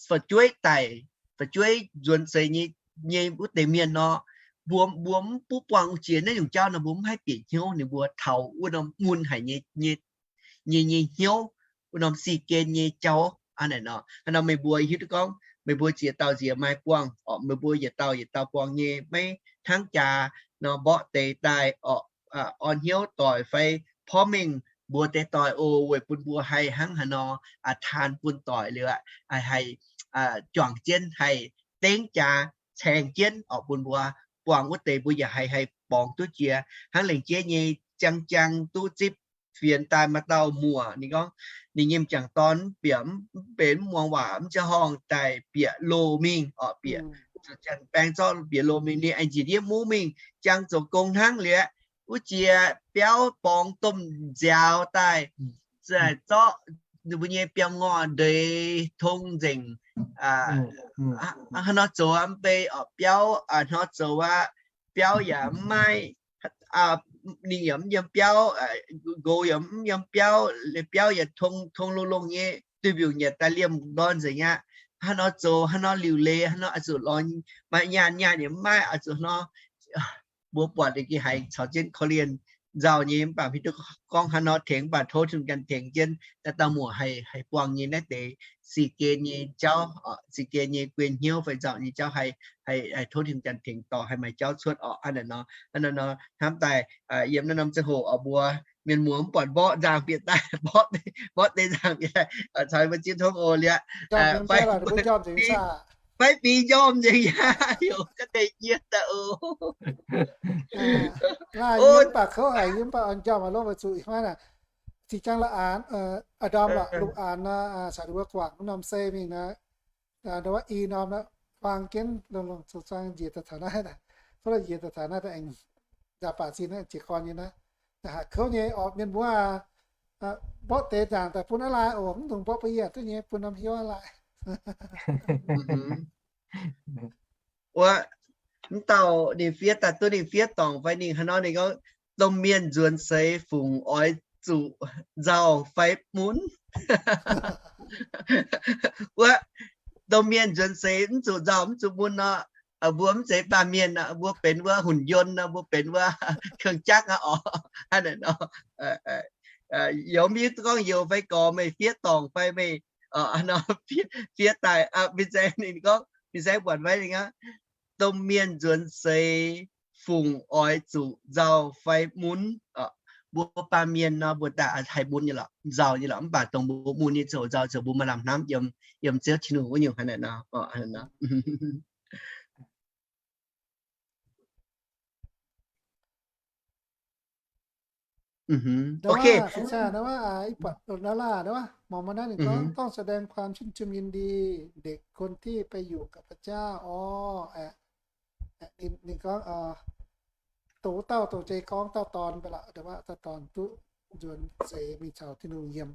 fu'jueiv daic, fu'jueiv nzuonx seix nyei, nyei wuov deix mienh nor, mbuo, mbuo mv butv buangh wuov jiex naaiv nyungc jauv nor, mbuo mv haih bieqc hnyouv ninh mbuo taux wuov norm mun haic nyei, nyei, nyei hnyouv, wuov norm si gen nyei jauv aqv naaic nor. Hnangv nor meih mbuo hiuv duqv gorngv meih mbuo ziex dauh nziex maaih buangh oc, meih mbuo yietc dauh yietc dauh buangh nyei, maiv hnangv jaax nor mborqv deix daaih oc, orn hnyouv doic fai porv mengh mbuox deix doic oc, weic bun mbuo haih hnangv haaix nor taan bun doic liuz aqv, haih juangc jienv, haih dengv jaax caeng jienv oc, bun mbuo buangh wuov deix mbuo yaac haih, haih borngz duqv jiex hnangv lengc jeiv nyei, jang jang duqv zipv fienx daaih. Maaih dauh muoc ninh gorngv ninh nyei m'jangc dorn bieqc, mv benx mv muangx waac, mv ziangh horngh daaih bieqc loz mingh oc, bieqc zuqc janx-baeng zorqv bieqc loz mingh, ninh aengx njiec ndiev mungv mingh, jang zoux gong hnangv liuz, wuov jiex biauv borngz domh nziaaux daaih, zorqv ninh mbuo nyei biauv-ngorh ndeic tong nzengc. Hnangv nor zoux mv bei oc, biauv hnor zoux aqv, biauv yaac mv maaih, ninh yaac mv yiem biauv, nqox yaac mv yiem biauv, biauv yaac tong tong longx longx nyei, duih mbiungc yaac daaih liemh ndorn nzengc aqv. Hnangv nor zoux, hnangv nor liuc leiz, hnangv nor oix zuqc lorz maaih nyaanh, nyaanh yaac mv maaih, oix zuqc hnangv nor. Mbuo buatc ninh gengh haiz caux jienv korv-lienh nzauh nyei, mv baac hiuv duqv gorngv hnangv nor tengx, mv baac tov Tin-Hungh ganh tengx jienv dauh dauh muoc haih, haih buangh nyei naaiv deix si gen nyei jauv, si gen nyei guei hnyouv fai nzauh nyei jauv, haih, haih tov Tin-Hungh ganh tengx dorh haih maaih jauv cuotv oc. Hnangv naaic nor, hnangv naaiv nor, hnamv daaih yiem naaiv norm ziangh hoc oc, mbuo mienh muoz mv buatc mborqv nzangc bieqc daaih, mborqv deix nzangc bieqc daaih, caux mbuo ziex tongx oc liuz, fai fai bingx njormh nzengc aqv, heuc ga'deix yie daaih oc. Mv baac kouv haic, yie mv baac njormh aqv, lov weic zuqc ih hnoi naaic zinh jangv la'aanx, a'ndorm la'lungh aanx nor, caux ninh mbuo guangc norm sei mingh naaic, ndau wuov i norm naaic, huaang jienv longx longx zungv njiec daaih taux naaiv, tov la'njiec daaih taux naaiv daaih aengx nzaaux baac zinh naaiv jiez gorn nyei naaiv. Haiz kouv nyei oc mienh mbuo aac. Mborqv deix nzaangc daaih bun aqv lai oc, mv dungx mborqv bun yie duqv nyei, bun norm hnyouv aqv lai. Wuov, mv dauh ninh fiev daaih duqv ninh fiev dorngc fai ninh haaix nor, ninh gorngv, domh mienh nzuonx seix fungc oix zuqc nzauh fai mun? Wuov, domh mienh nzuonx seix mv zuqc nzauh mv zuqc mun nor, mbuo mv zeiz baamh mienh nor, mbuo benx wuov hunc yon nor, mbuo benx wuov เครื่องจักร aqv oc. Hnangv naaic nor, youz mv hiuv gorngv youz fai gorx, meih fiev dorngc fai meih fiev daaih, fin-saeng ninh gorngv, fin-saeng buatc maiv ninh aqv. Domh mienh nzuonx seix fungc oix zuqc nzauh fai mun? Mbuo baamh mienh nor mbuo daaih haih mun nyei lorqc, nzauh nyei lorqc, mv baac dongh mbuo mun nyei ziouc nzauh ziouc mbuo maaih lamh hnamv yiem, yiem Ziouv Tin-Hungh wuov nyungc hnangv naaic nor. Ih buatc ดอลลาร์ นะว่า หมอมานะ หนึ่ง ก็ต้องแสดงความชื่นชมยินดี เด็กคนที่ไปอยู่กับพระเจ้า อ๋อ ninh gorngv, dongh wuov dauh dongh jiex gorngv dauh dorn mv baac lorqc, แต่ว่า dauh dorn duqv nzuonx seix mingh caux Tin-Hungh yiem.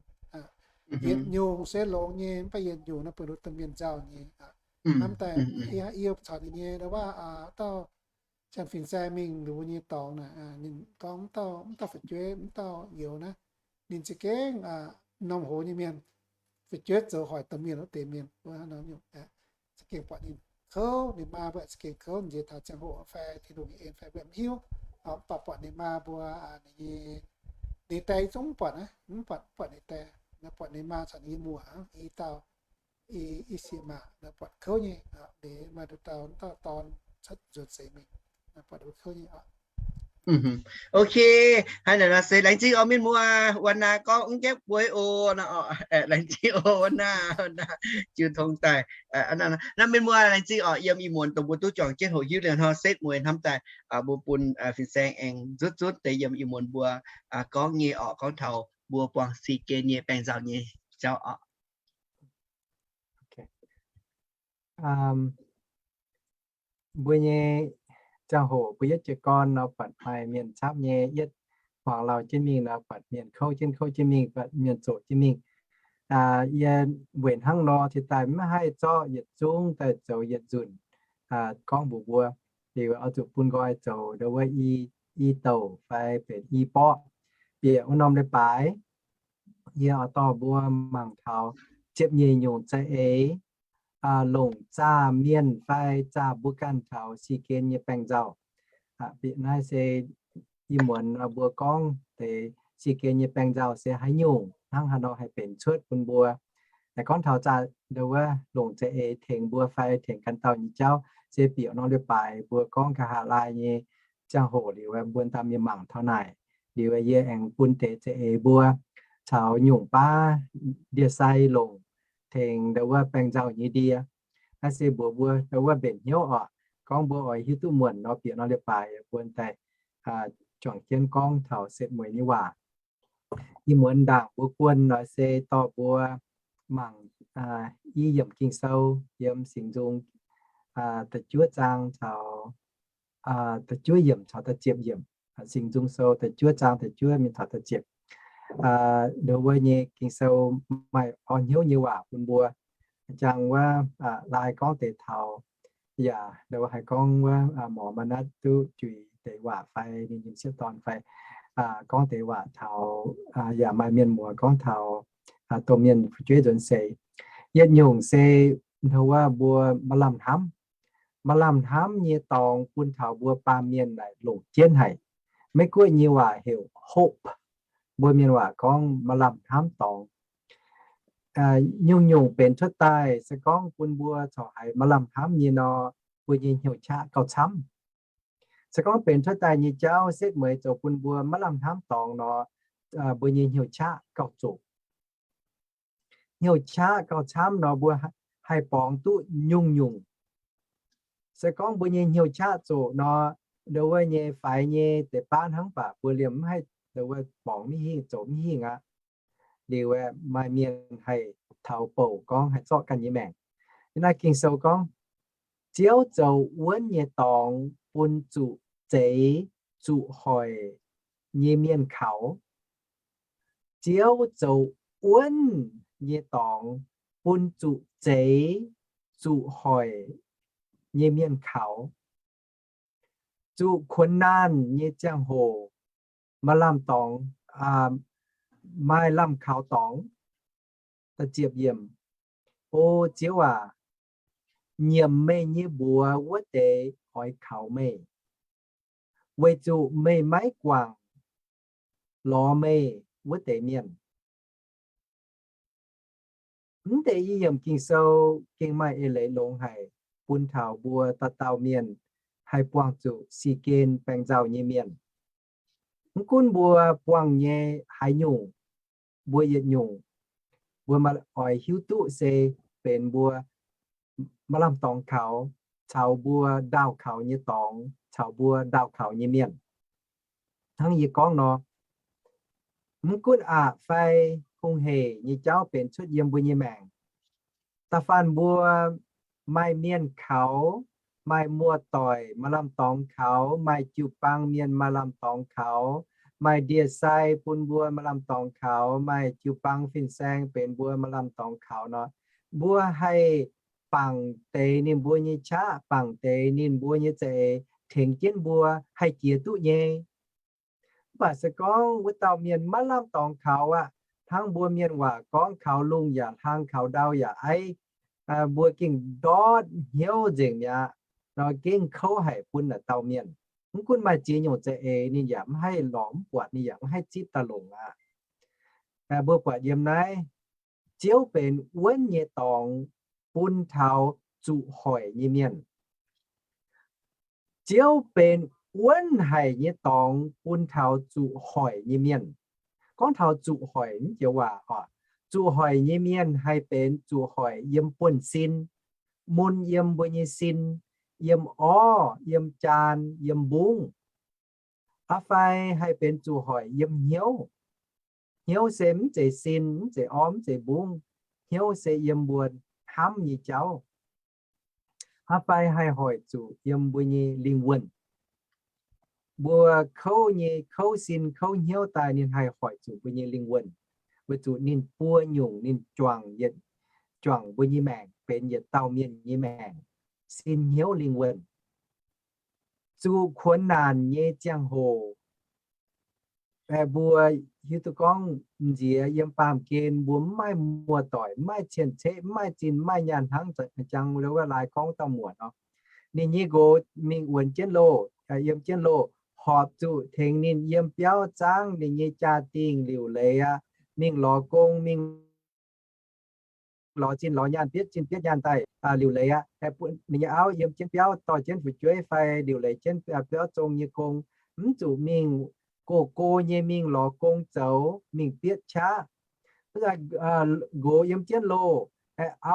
Yietc nyungc se longx nyei, mv baac yietc nyungc naaiv bun wuov domh mienh nzauh nyei. Hnamv daaih yie caux ninh nyei, แต่ว่า dauh janx fin-saeng mingh liuz nyei dorngx naaic, ninh gorngv mv dauh, mv dauh fu'jueiv, mv dauh youz naaiv, ninh za'gengh norm hoz nyei mienh, fu'jueiv zoux hoic domh mienh wuov deix mienh, za'gengh buatc ninh kouv, ninh maa mbuo za'gengh kouv nziex taux ziangh hoc fai Tin-Hungh nyei en fai mbuo mv hiuv. Mv baac buatc ninh maa mbuo, ninh nyei, ninh die zungv mv buatc naaiv, mv buatc, mv buatc ninh die, buatc ninh maa caux ninh nyei muoc, i dauh, i sieqv maac, buatc kouv nyei. Ninh maaih nduqc dauh, dauh dorn cuotv nzuonx seix mingh, buatc kouv nyei. Ok, hnangv naaic nor se laengz zingh oc mienh muoz, Wana gorngv mv gaengh bueix oc. Laengz zingh oc Wana, jiu tong daaih. Naaiv mienh muoz laengz zingh oc, yiem ih muonz dongh mbuo duqv juangc jienv hoqc hiuv liuz hnangv setv mueiz hnamv daaih, mbuo bun fin-saeng aengx nzutv nzutv deix yiem ih muonz mbuo gorngv nyei oc, gorngv taux mbuo buangh si gen nyei baengc nzauh nyei jauv oc. Mbuo nyei ziangh hoc mbuo yietv jiez gorn nor buatc maaih mienh camv nyei, yietv muangx lauh jienv mingh nor, buatc mienh kouv jienv kouv jienv mingh, buatc mienh zoqc jienv mingh. Yie weic hnangv nor cingx daaih maiv haih zorqv yietc zungv daaih zoux yietc nzunc gorngv mbuox mbuo. Liuz oix zuqc bun nqoi zoux ndau wuov i, i douc fai benx i borqv. Bieqc wuov norm leiz-baaix yie oix dorh mbuo mangc taux ziepc nyeic nyungc za'eix longc zaah mienh fai zaah mbuo ganh taux si gen nyei baengc nzauh. Bieqc naaiv se ih muonz mbuo gorngv deix si gen nyei baengc nzauh se haaix nyungc hnangv haaix nor haih benx cuotv bun mbuo. Gorngv taux zaah ndau wuov longc za'eix tengx mbuo fai tengx ganh dauh nyei jauv, se bieqc norm leiz-baaix mbuo gorngv nqa'haav laai nyei ziangh hoc liuz mbuo ndaam mienh mangc taux naaic. Liuz yie aengx bun deix za'eix mbuo caux nyungc baav ndie-sai longc tengx ndau wuov baengc nzauh nyei ndie. Naaiv se mbuox mbuo ndau wuov mbenc hnyouv oc. Gorngv mbuo oix hiuv duqv muonc nor, bieqc norm leiz-baaix bun daaih juangc jienv gorngv taux setv mueiz nyei waac. Ih muonz ndaangc mbuo guon nor se dorh mbuo mangc i yiemc Ging-Sou yiem Singx Nzung da'juov zaang caux da'juov yiemc caux da'ziepc yiemc. Singx Nzung Sou da'juov zaang da'juov mingh taux da'ziepc. Ndau wuov nyei Ging-Sou maaih orn hnyouv nyei waac bun mbuo. Jangx wuov laai gorngv deix taux, yaac ndau wuov haih gorngv wuov morz ma natv duqv juix deix waac fai ninh nyei sieqv dorn fai gorngv deix waac taux, yaac maaih mienh muoz gorngv taux domh mienh fu'jueiv nzuonx seix. Yietc nyungc se ndau wuov mbuo maaih lamh hnamv. Maaih lamh hnamv nyei dorngx bun taux mbuo baamh mienh naaic longc jienv haic. Meiv Guoqv nyei waac heuc hope. Mbuo mienh waac gorngv maaih lamh hnamv dorngx. Nyungc-nyungc benx cuotv daaih se gorngv bun mbuo corc haiz maaih lamh hnamv nyei nor, mbuo nyei hnyouv qaqv gauh camv. Se gorngv benx cuotv daaih nyei jauv setv mueiz zoux bun mbuo maiv lamh hnamv dorngx nor, mbuo nyei hnyouv qaqv gauh zoqc. Hnyouv qaqv gauh camv nor, mbuo haih borngz duqv nyungc-nyungc. Se gorngv mbuo nyei hnyouv qaqv zoqc nor, ndau wuov nyei faix nyei deix baav hnangv baac mbuo liemh mv haih ndau wuov borngz mv hingh, zoux mv hingh aqv. Liuz maaih mienh haih taux bouc gorngv haih zorqv ganh nyei maengc. Naaiv Ging-Sou gorngv, Ziouv zoux wuonv nyei dorngx bun zuqc zeix zuqc hoic nyei mienh kaux. Ziouv zoux wuonv nyei dorngx bun zuqc zeix zuqc hoic nyei mienh kaux. Zuqc kuonx naanh nyei ziangh hoc maaih lamh dorngx, maaih lamh kaux dorngx. O Ziouv aac, nyiemc meih nyei mbuox wuov deix oix kaux meih, weic zuqc meih maiv guangc lorz meih wuov deix mienh. Mv deix i yiemc Ging-Sou gengh maaih eix leiz longx haic bun taux mbuo dauh dauh mienh haih buangh zuqc si gen baengc nzauh nyei mienh. Mv gunv mbuo buangh nyei haaix nyungc, mbuo yietc nyungc, mbuo oix hiuv duqv se benx mbuo maaih lamh dorngx kaux, caux mbuo ndaauh kaux nyei dorngx, caux mbuo ndaauh kaux nyei mienh. Hnangv yie gorngv nor, mv gunv aqc fai hungh heic nyei jauv benx cuotv yiem mbuo nyei maengc, da'faanh mbuo maaih mienh kaux, maaih muoz-doic maaih lamh dorngx kaux, maaih jiu-baang mienh maaih lamh dorngx kaux, maaih ndie-sai bun mbuo maaih lamh dorngx kaux, maaih jiu-baang fin-saeng benx mbuo maaih lamh dorngx kaux nor, mbuo haih bangc deix ninh mbuo nyei qaqv, bangc deix ninh mbuo nyei za'eix tengx jienv mbuo haih jiex duqv nyei. Mv baac se gorngv wuov dauh mienh maiv lamh dorngx kaux aqv, hnangv mbuo mienh waac gorngv kaux lungh yaac hlang, kaux ndau yaac aiv, mbuo gengh ndortv hnyouv nzengc mi'aqv nor, gengh kouv haic bun naaic dauh mienh. Mv gunv maaih ziex nyungc za'eix ninh yaac mv haih lorz mv buatc, ninh yaac mv haih zipv daaih longc aqv. Mbuo buatc yiem naaiv, Ziouv benx wuonv nyei dorngx bun taux zuqc hoic nyei mienh. Ziouv benx wuonv haic nyei dorngx bun taux zuqc hoic nyei mienh. Gorngv taux zuqc hoic mv joux waac oc, zuqc hoic nyei mienh haih benx zuqc hoic yiem buonv-sin, mun yiem mbuo nyei sin, yiem orv, yiem jaan, yiem mbungv. Aa fai haih benx zuqc hoic yiem hnyouv. Hnyouv se mv zeiz sin, mv zeiz orv, mv zeiz mbungv. Hnyouv se yiem mbuo hnamv nyei jauv. Aa fai haih hoic zuqc yiem mbuo nyei lingh wuonh. mbuo kouv nyei, kouv sin kouv hnyouv daaih ninh haih hoic zuqc mbuo nyei lingh wuonh, weic zuqc ninh buo nyungc ninh juangc yietc, juangc mbuo nyei maengc benx yietc dauh mienh nyei maengc, sin hnyouv lingh wuonh. Zuqc kuonx naanc nyei ziangh hoc, mbuo hiuv duqv gorngv nziex yiem baamh gen mbuo mv maaih muoz-doic, mv maaih cien-ceqv, mv maaih zinh, mv maaih nyaanh hnangv jangx wuov laaix gorngv dauh muoc nor. Ninh nyei nqox mingh wuonx jienv loh, yiem jienv loh, horpc zuqc tengx ninh yiem biauv zaangv ninh nyei jaa-dingh liuc leiz aqv, mingh lorz gong, mingh lorz zinh lorz nyaanh, bietv zinh bietv nyaanh daaih liuc leiz aqv. Ninh nyei auv yiem jienv biauv dorh jienv fu'jueiv fai liuc leiz jienv biauv zong nyei gong, mv zuqc mingh go-go nyei mingh lorz gong zoux, mingh bietv qaqv. Nqox yiem jienv loh,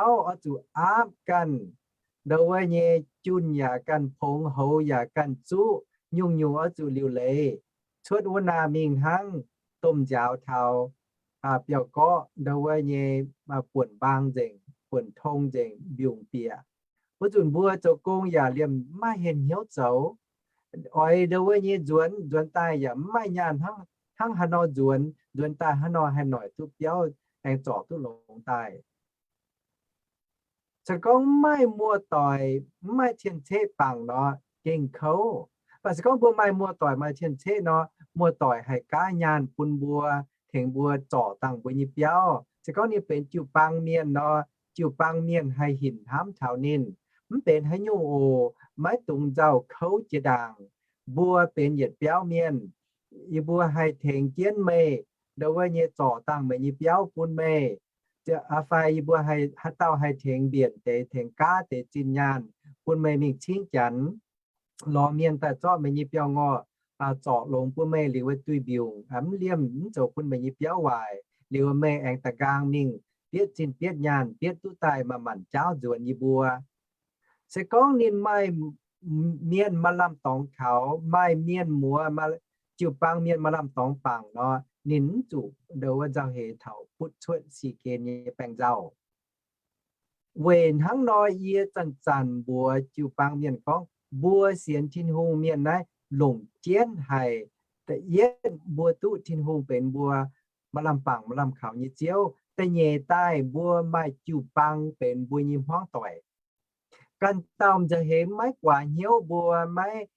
auv oix zuqc aapv ganh, ndau wuov nyei junh yaac ganh pongx, houx yaac ganh zuqv, nyungc-nyungc oix zuqc liuc leiz. Cuotv wuov naaic mingh hnangv domh nziaaux taux biauv-gorqv ndau wuov nyei buonc mbaang nzengc, buonc tong nzengc, mbiungc bieqc. Wuov nzunc mbuo zoux gong yaac liemh mv maaih henh hnyouv zoux. Oix ndau wuov nyei nzuonx, nzuonx daaih yaac mv maaih nyaanh hnangv haaix nor nzuonx, nzuonx daaih haaix nor haih noic duqv biauv aengx zorc duqv longx daaih. Se gorngv mv maaih muoz-doic, mv maaih cien-ceqv bangc nor, gengh kouv. Mv baac se gorngv mbuo maaih muoz-doic maaih cien-ceqv nor, muoz-doic haih gaav nyaanh bun mbuo, tengx mbuo zorc dangh mbuo nyei biauv. Se gorngv ninh benx jiu-baang mienh nor, jiu-baang mienh haih hinc hnamv taux ninh. Mv benx haaix nyungc oc, maiv dungx nzauh kouv jiex ndaangc. Mbuo benx yietc biauv mienh, yie mbuo haih tengx jienv meih ndau wuov nyei zorc dangh meih nyei biauv bun meih. Fai yie mbuo haaix dauh haih tengx mbienc deix, tengx gaav deix zinh nyaanh bun meih mingh cingv Janx, lorz mienh daaih zorqv meih nyei biauv-ngorh zorc longx bun meih liuz, duih mbiungc mv liemh, mv zoux bun meih nyei biauv waaic, liuz meih aengx da'nqaang mingh bietv zinh bietv nyaanh, bietv duqv daaih manc-manc jaauv nzuonx yie mbuo. Se gorngv ninh maaih mienh maaih lamh dorngx kaux, maaih mienh muoz, jiu-baang mienh maaih lamh dorngx bangc nor, ninh mv zuqc ndau wuov nzauh heix taux butv cuotv si gen nyei baengc nzauh. Weic hnangv nor, yie zanc-zanc mbuox jiu-baang mienh gorngv, mbuo sienx Tin-Hungh mienh naaiv longc jienv haic. Da'yietv, mbuo duqv Tin-Hungh benx mbuo maaih lamh bangc maaih lamh kaux nyei Ziouv. Da'nyeic daaih, mbuo maaih jiu-baang benx mbuo nyei hmuangv doic. Ganh dauh m'nzauh heix maiv guaax hnyouv mbuo, maiv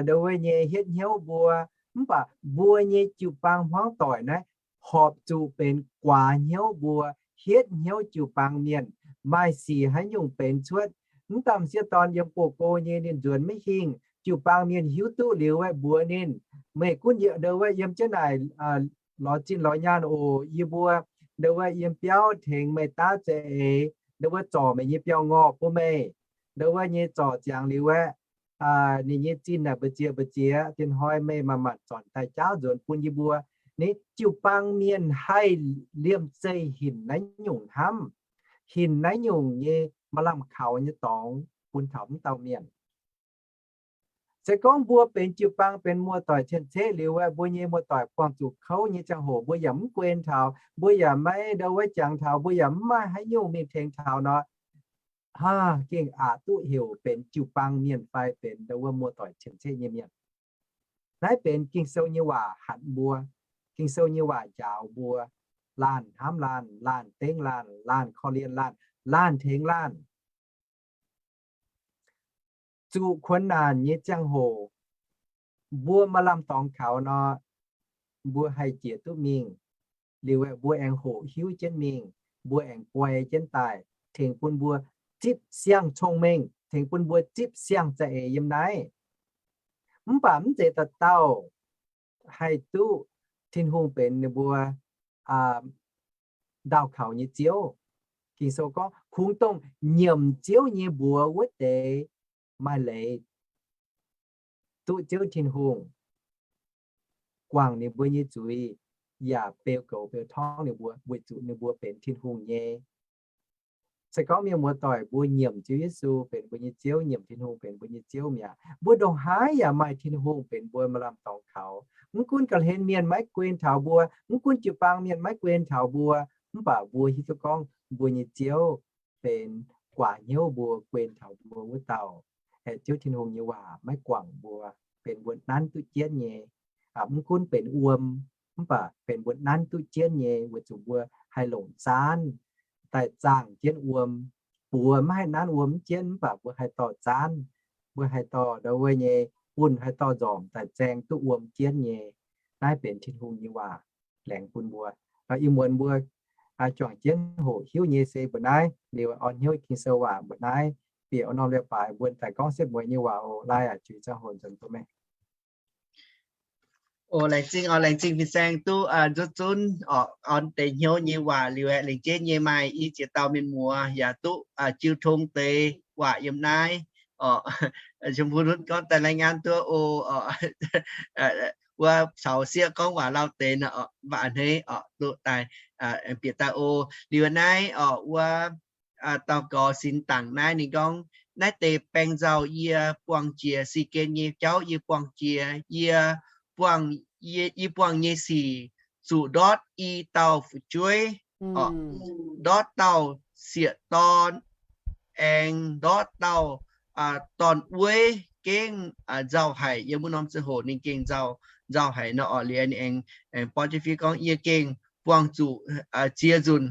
ndau wuov nyei hietv hnyouv mbuo, mv baac mbuo nyei jiu-baang hmuangv doic naaiv horpc zuqc benx guaax hnyouv mbuo, hietv hnyouv jiu-baang mienh, maaih sic haaix nyungc benx cuotv. Mv dangh m'sieqv dorn yiem go-go nyei ninh nzuonx maiv hingh, jiu-baang mienh hiuv duqv liuz aeqv, mbuox ninh, meih gunv ndau wuov yiem jienv naaic lorz zinh lorz nyaanh oc. Yie mbuo ndau wuov yiem biauv tengx meih daav za'eix, ndau wuov zorc meih nyei biauv-ngorh bun meih. Ndau wuov nyei zorc ziangx liuz aeqv, ninh nyei zinh naaic mbu'ziex mbu'ziex, dien hnoi meih manc-manc zornc daaih jaauv nzuonx bun yie mbuo. Ninh jiu-baang mienh haih liemh zeih hinc naaiv nyungc hnamv, hinc naaiv nyungc nyei maaih lamh kaux nyei dorngx bun taux mv dauh mienh. Se gorngv mbuo benx jiu-baang benx muoz-doic cien-ceqv liuz aeqv, mbuo nyei muoz-doic buangh zuqc kouv nyei ziangh hoc mbuo yaac mv guen taux, mbuo yaac maiv ndau wuov jangx taux, mbuo yaac mv maaih haaix nyungc mingh tengx taux nor, haa, gengh aqc duqv heuc benx jiu-baang mienh fai benx ndau wuov muoz-doic cien-ceqv nyei mienh. Naaiv benx Ging-Sou nyei waac hatc mbuo. Ging-Sou nyei waac njaaux mbuo, laanh hnamv laanh, laanh dengv laanh, laanh korv-lienh laanh, laanh tengx laanh. Zuqc kuonx naanc nyei ziangh hoc, mbuo maaih lamh dorngx kaux nor, mbuo haih jiex duqv mingh. Liuz aeqv, mbuo aengx hoqc hiuv jienv mingh, mbuo aengx guai jienv daaih, tengx bun mbuo zipv siang-cong-mengh, tengx bun mbuo zipv siang-za'eix yiem naaiv. Mv baac mv zeiz dauh dauh haih duqv Tin-Hungh benx ninh mbuo ndaauh kaux nyei Ziouv. Ging-Sou gorngv, kungx dongh nyiemc Ziouv nyei mbuox wuov deix maaih leiz duqv Ziouv Tin-Hungh guangc ninh mbuo nyei zuiz, yaac beu goux beu torngv ninh mbuo, weic zuqc ninh mbuo benx Tin-Hungh nyei. Se gorngv mienh muoz-doic mbuo nyiemc Ziouv Yesu benx mbuo nyei Ziouv, nyiemc Tin-Hungh benx mbuo nyei Ziouv mi'aqv, mbuo ndongc haaix yaac maaih Tin-Hungh benx mbuo maaih lamh dorngx kaux. Mv gunv ga'hlen mienh maiv guen taux mbuo, mv gunv jiu-baang mienh maiv guen taux mbuo, mv baac mbuo hiuv duqv gorngv mbuo nyei Ziouv benx guaax hnyouv mbuo, guen taux mbuo wuov dauh. Aeqv, Ziouv Tin-Hungh nyei waac maiv guangc mbuo. benx mbuo nanv duqv jienv nyei. Mv gunv benx wuom, mv baac benx mbuo nanv duqv jienv nyei, weic zuqc mbuo haih longc zaanv daaih zaangh jienv wuom. Buoz maiv haih nanv wuom jienv, mv baac mbuo haih dorh zaanv, mbuo haih dorh ndau wuov nyei bunh haih dorh nzormc daaih zaeng duqv wuom jienv nyei. Naaiv benx Tin-Hungh nyei waac laengz bun mbuo. Ih muonz mbuo juangc jienv hoqc hiuv nyei se mbuo naaiv liuz orn hnyouv Ging-Sou waac mbuo naaiv, bieqc norm leiz-baaix mbuo daaih gorngv setv mueiz nyei waac oc. Lai aac, juix ziangh hoc nzuonx duqv meih. O, laengz zingh oc, laengz zingh fin-saeng duqv nzuqc zunv orn deix hnyouv nyei waac liuz aeqv, lengc jeiv nyei maaih i ziex dauh mienh muoz yaac duqv jiu tong deix waac yiem naaiv oc. Chum Fu Lunv gorngv daaih lai ngaan duqv o, wuov caux sieqv gorngv waac lauh deix nor, mv baac a'hneiv oc, duqv daaih bieqc daaih o. Liuz naaiv oc, wuov dauh gorx Sin Dangc naaiv ninh gorngv, naaiv deix baeng nzauh yie buangh jiex si gen nyei jauv yie buangh jiex, yie buangh, yie buangh nyei sic zuqc ndortv i dauh fu'jueiv oc, ndortv dauh sieqv dorn aengx ndortv dauh dorn-weiv gengh nzauh haic. Yiem wuov norm ziangh hoc ninh gengh nzauh, nzauh haic nor oc. Liuz ninh aengx, aengx borqv jienv fiev gorngv, yie gengh buangh zuqc ziex nzunc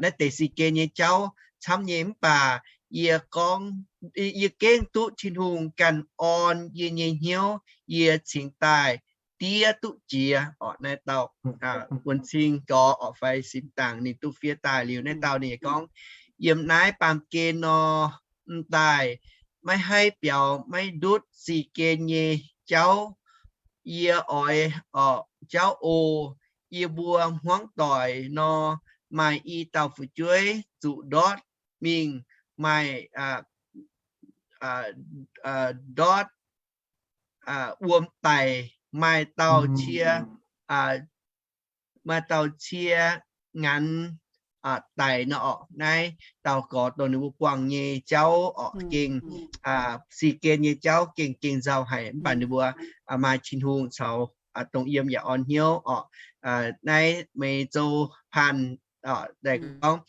naaiv deix si gen nyei jauv camv nyei, mv baac yie gorngv, yie gengh duqv Tin-Hungh ganh orn yie nyei hnyouv, yie cingx daaih diev duqv jiex oc. Naaiv dauh wuon-cing gorx oc fai Sin Dangc ninh duqv fiev daaih liuz naaiv dauh ninh gorngv, yiem naaiv baamh gen nor, m'daaih maiv haih biaux maiv ndutv si gen nyei jauv. Yie oix oc jauv o, yie mbuo hmuangv doic nor, maaih i dauh fu'jueiv zuqc ndortv mingh, maaih ndortv wuom daic, maaih dauh cie, maaih dauh cie nganx daic nor oc. Naaiv dauh gorx dongh ninh mbuo buangh nyei jauv oc, gengh si gen nyei jauv gengh gengh nzauh haic, mv baac ninh mbuo maaih Tin-Hungh caux dongh yiem yaac orn hnyouv oc. Naaiv Meiz Zou Paan daaih gorngv,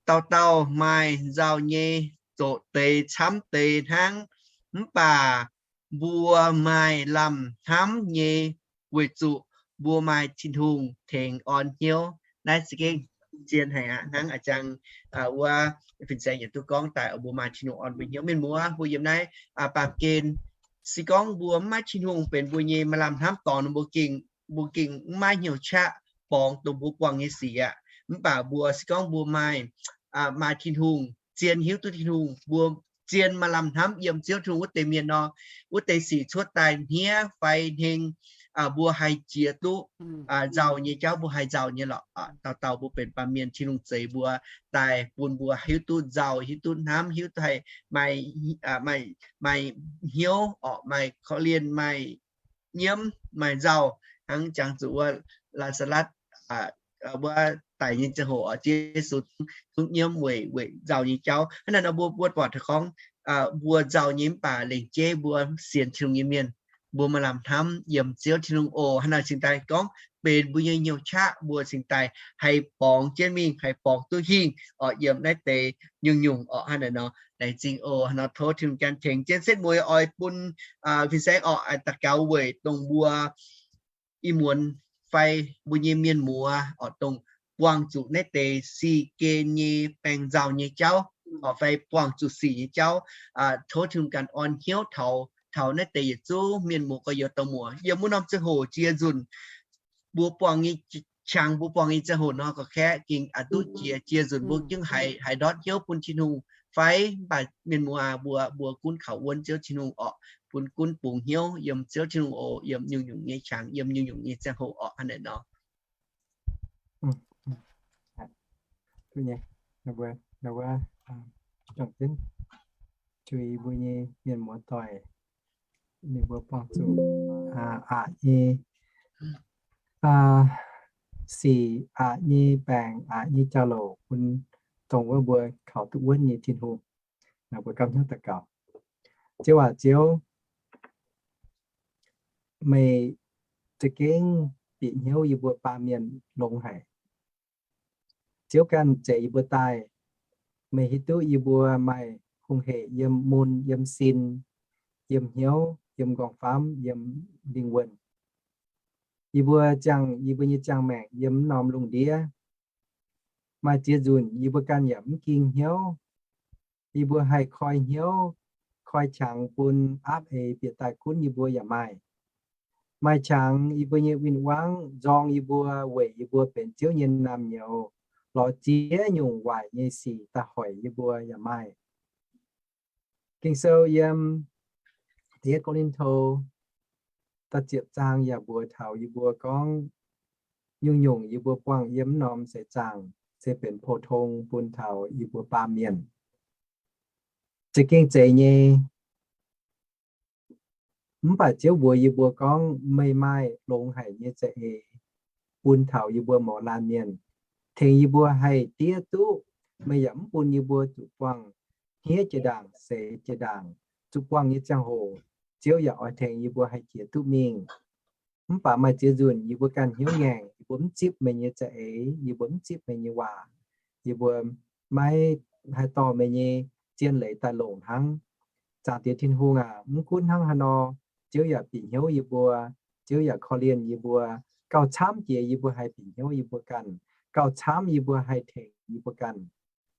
dauh dauh maaih nzauh nyei zoqc deix camv deix hnangv, mv baac mbuo maaih lamh hnamv nyei, weic zuqc mbuo maaih Tin-Hungh tengx orn hnyouv. Naaiv za'gengh zien haic aqv. Hnangv a'jang wuov fin-saeng yietc duqv gorngv daaih, mbuo maaih Tin-Hungh orn mbuo hnyouv. Mienh muoz, mbuo yiem naaiv baamh gen, se gorngv mbuo mv maaih Tin-Hungh benx mbuo nyei maaih lamh hnamv dorngx, mbuo gengh, mbuo gengh mv maaih hnyouv qaqv borngz dongh mbuo buangh nyei sic aqv. Mv baac mbuo se gorngv mbuo maaih, maaih Tin-Hungh, zien hiuv duqv Tin-Hungh, mbuo zien maaih lamh hnamv yiem Ziouv Tin-Hungh wuov deix mienh nor, wuov deix sic cuotv daaih hniev fai hneng, mbuo haih jiex duqv nzauh nyei jauv, mbuo haih nzauh nyei lorqc. Dauh dauh mbuo benx baamh mienh, Tin-Hungh zeix mbuo daaih bun mbuo hiuv duqv nzauh, hiuv duqv hnamv, hiuv duqv haih maaih, maaih hnyouv orqc, maaih korv-lienh, maaih nyiemv, maaih nzauh, hnangv jangx zuqc wuov Laa^saa^latv wuov daic nyei ziangh hoc, Ziouv Yesu zungv nyiemv weic, weic nzauh nyei jauv. Hnangv naaiv nor mbuo, mbuo buatc taux gorngv mbuo nzauh nyei mv baac lengc jeiv mbuo sienx Tin-Hungh nyei mienh, mbuo maaih lamh hnamv yiem Ziouv Tin-Hungh oc. Hnangv naaic cingx daaih gorngv benx mbuo nyei hnyouv qaqv, mbuo cingx daaih haih borngz jienv mingh, haih borngz duqv hingh oc, yiem naaiv deix nyungc-nyungc oc. Hnangv naaic nor, laengz zingh oc. Hnangv nor tov Tin-Hungh gan tengx jienv setv mueiz oix bun fin-saeng oc, daux gaux weic dongh mbuo ih muonz fai mbuo nyei mienh muoz oc, dongh buangh zuqc naaiv deix si gen nyei baengc nzauh nyei jauv oc, fai buangh zuqc sic nyei jauv. Tov Tin-Hungh ganh orn hnyouv taux, taux naaiv deix yietc zungv mienh muoz gorx-youz dorh muoz yiem wuov norm ziangh hoc jiex nzunc. Mbuo buangh nyei qangx, mbuo buangh nyei ziangh hoc nor, gorqv-kaeqv gengh a'duqv jiex, jiex nzunc mbuo jienv haiz, haiz ndortv hnyouv bun Tin-Hungh fai? Mv baac mienh muoz aac, mbuo, mbuo gunv kaux wuonv Ziouv Tin-Hungh orqc, bun gunv bungx hnyouv yiem Ziouv Tin-Hungh oc, yiem nyungc-nyungc nyei qangx, yiem nyungc-nyungc nyei ziangh hoc orqc, hnangv naaic nor. Zuiz mbuo nyei mienh muoz-doic, ninh mbuo buangh zuqc aqc nyei sic, aqc nyei baengc, aqc nyei jauv-louc bun dongh wuov mbuo kaux duqv wuonv nyei Tin-Hungh. Mbuo gapv hnyouv daux gaux. Ziouv aac, Ziouv, meih za'gengh bieqc hnyouv yie mbuo baamh mienh longx haic. Ziouv ganh zeix yie mbuo daaih. Meih hiuv duqv yie mbuo maaih hungh hec yiem mun, yiem sin, yiem hnyouv. yiem nqorngv-famv, yiem lingh wuonh. Yie mbuo ziangh, yie mbuo nyei ziangh maengc yiem m'norm lungh ndiev. Maaih ziex nzunc yie mbuo ganh yaac mv ging hnyouv. Yie mbuo haih koi hnyouv, koi qangx bun aapv eix bieqc daaih gunv yie mbuo yaac maaih. Maaih qangx yie mbuo nyei win-wangv nzorng yie mbuo, weic yie mbuo benx Ziouv nyei naamh nyouz, lorz ziex nyungc waaic nyei sic daaih hoic yie mbuo yaac maaih. Ging-Sou yiem Da'yietv Ko^lin^to da'ziepc zaang yaac mbuox taux yie mbuo gorngv, nyungc-nyungc yie mbuo buangh yiem m'norm seix zaangc se benx pou-tong bun taux yie mbuo baamh mienh. Za'gengh zeiz nyei. Mv baac Ziouv mbuox yie mbuo gorngv, meih maaih longx haic nyei za'eix bun taux yie mbuo mouz laanh mienh, tengx yie mbuo haih diev duqv. Meih yaac mv bun yie mbuo zuqc buangh hniev jiex ndaangc, seix jiex ndaangc. Zuqc buangh nyei ziangh hoc Ziouv yaac oix tengx yie mbuo haih jiex duqv mingh. Mv baac maaih ziex nzunc yie mbuo ganh hnyouv ngaengc, yie mbuo mv zipv meih nyei za'eix, yie mbuo mv zipv meih nyei waac, yie mbuo maiv haih dorh meih nyei zien leiz daaih longc hnangv. Zaangc Diex Tin-Hungh aac, mv gunv hnangv haaix nor, Ziouv yaac bieqc hnyouv yie mbuo, Ziouv yaac korv-lienh yie mbuo, gauh camv jiex yie mbuo haih bieqc hnyouv yie mbuo ganh, gauh camv yie mbuo haih tengx yie mbuo ganh.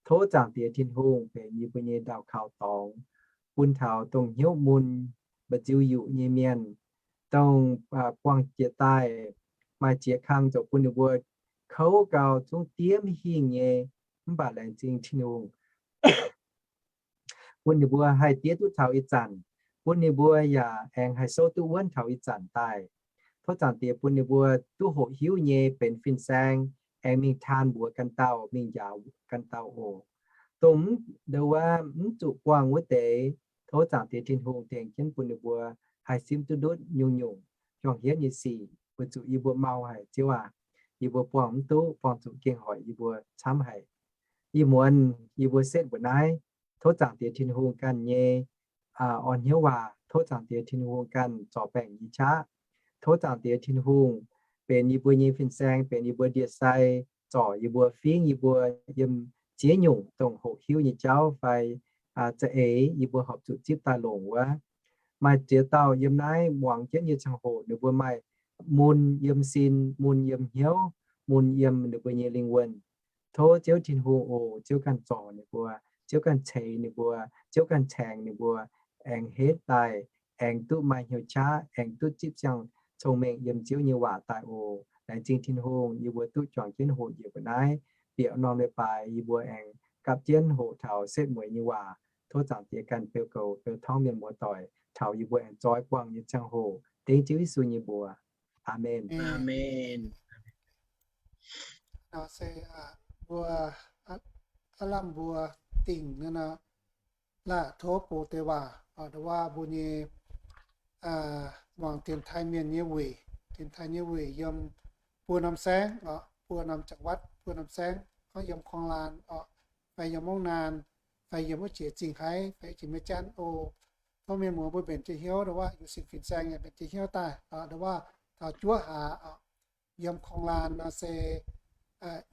Tov Zaangc Diex Tin-Hungh benx yie mbuo nyei ndau kaux dorngx, bun taux dongh hnyouv mun, mba'nziu yuqc nyei mienh, dongh buangh jiex daaih, maaih jiex kang zoux bun ninh mbuo kouv gau, zungv diev maiv hingh nyei. Mv baac laengz zingh Tin-Hungh bun ninh mbuo haih diev duqv taux ih zanc, bun ninh mbuo yaac aengx haih souv duqv wuonv taux ih zanc daaih. Tov Zaangc Diex bun ninh mbuo duqv hoqc hiuv nyei benx fin-saeng, aengx mingh taan mbuox ganh dauh, mingh njaaux ganh dauh oc. Dongh mv, ndo wuov mv zuqc buangh wuov deix, tov Zaangc Diex Tin-Hungh tengx jienv bun ninh mbuo haih simv duqv ndutv nyungc-nyungc juangc hietv nyei sic, weic zuqc yie mbuo mau haic, Ziouv aac. Yie mbuo buangh mv duqv, buangh zuqc gengh hoic yie mbuo camv haic. Ih muonz yie mbuo setv mbuo naaiv, tov Zaangc Diex Tin-Hungh ganh nyei orn hnyouv waac, tov Zaangc Diex Tin-Hungh ganh zorc baengc nyei qaqv, tov Zaangc Diex Tin-Hungh benx yie mbuo nyei fin-saeng, benx yie mbuo ndie-sai, zorc yie mbuo, fingv yie mbuo yiem ziex nyungc dongh hoqc hiuv nyei jauv fai za'eix yie mbuo horpc zuqc zipv daaih longc wuov. Maaih ziex dauh yiem naaiv muangx jienv nyei ziangh hoc ninh mbuo maaih mun yiem sin, mun yiem hnyouv, mun yiem ninh mbuo nyei lingh wuonh. Tov Ziouv Tin-Hungh oc, Ziouv ganh zorc ninh mbuo, Ziouv ganh ceix ninh mbuo, Ziouv ganh caengx ninh mbuo, aengx hetv daaih, aengx duqv maaih hnyouv qaqv, aengx duqv zipv ziangh cong-mengh yiem Ziouv nyei waac daaih oc. Laengz zingh Tin-Hungh, yie mbuo duqv juangc jienv hoqc njiec mbuo naaiv, bieqc norm leiz-baaix yie mbuo aengx gapv jienv hoqc taux setv mueiz nyei waac. Tov Zaangc Diex ganh beu goux beu torngv mienh muoz-doic, taux yie mbuo aengx zoi buangh nyei ziangh hoc. Dengv Ziouv Yesu nyei mbuox. Aamen. Aamen. Nor se mbuo aav lamh mbuo dingc nor, laaih tov bungx deix waac, ndo waac mbuo nyei muangx dienx taaih mienh nyei wuic, dienx taaih nyei wuic yiem buo norm saengv oc, buo norm จังหวัด, buo norm saengv, gorngv yiem Kuangh Laanh oc, fai yiem Mungv Naan, fai yiem wuov jiex Zingh Haaix, fai jiex Meiv Janv oc. Tov mienh muoz mbuo mbenc jienv hnyouv ndo waac, yuc sin fin-saeng yaac mbenc jienv hnyouv daaih ndo waac taux juov hlaax oc. Yiem Kuangh Laanh nor se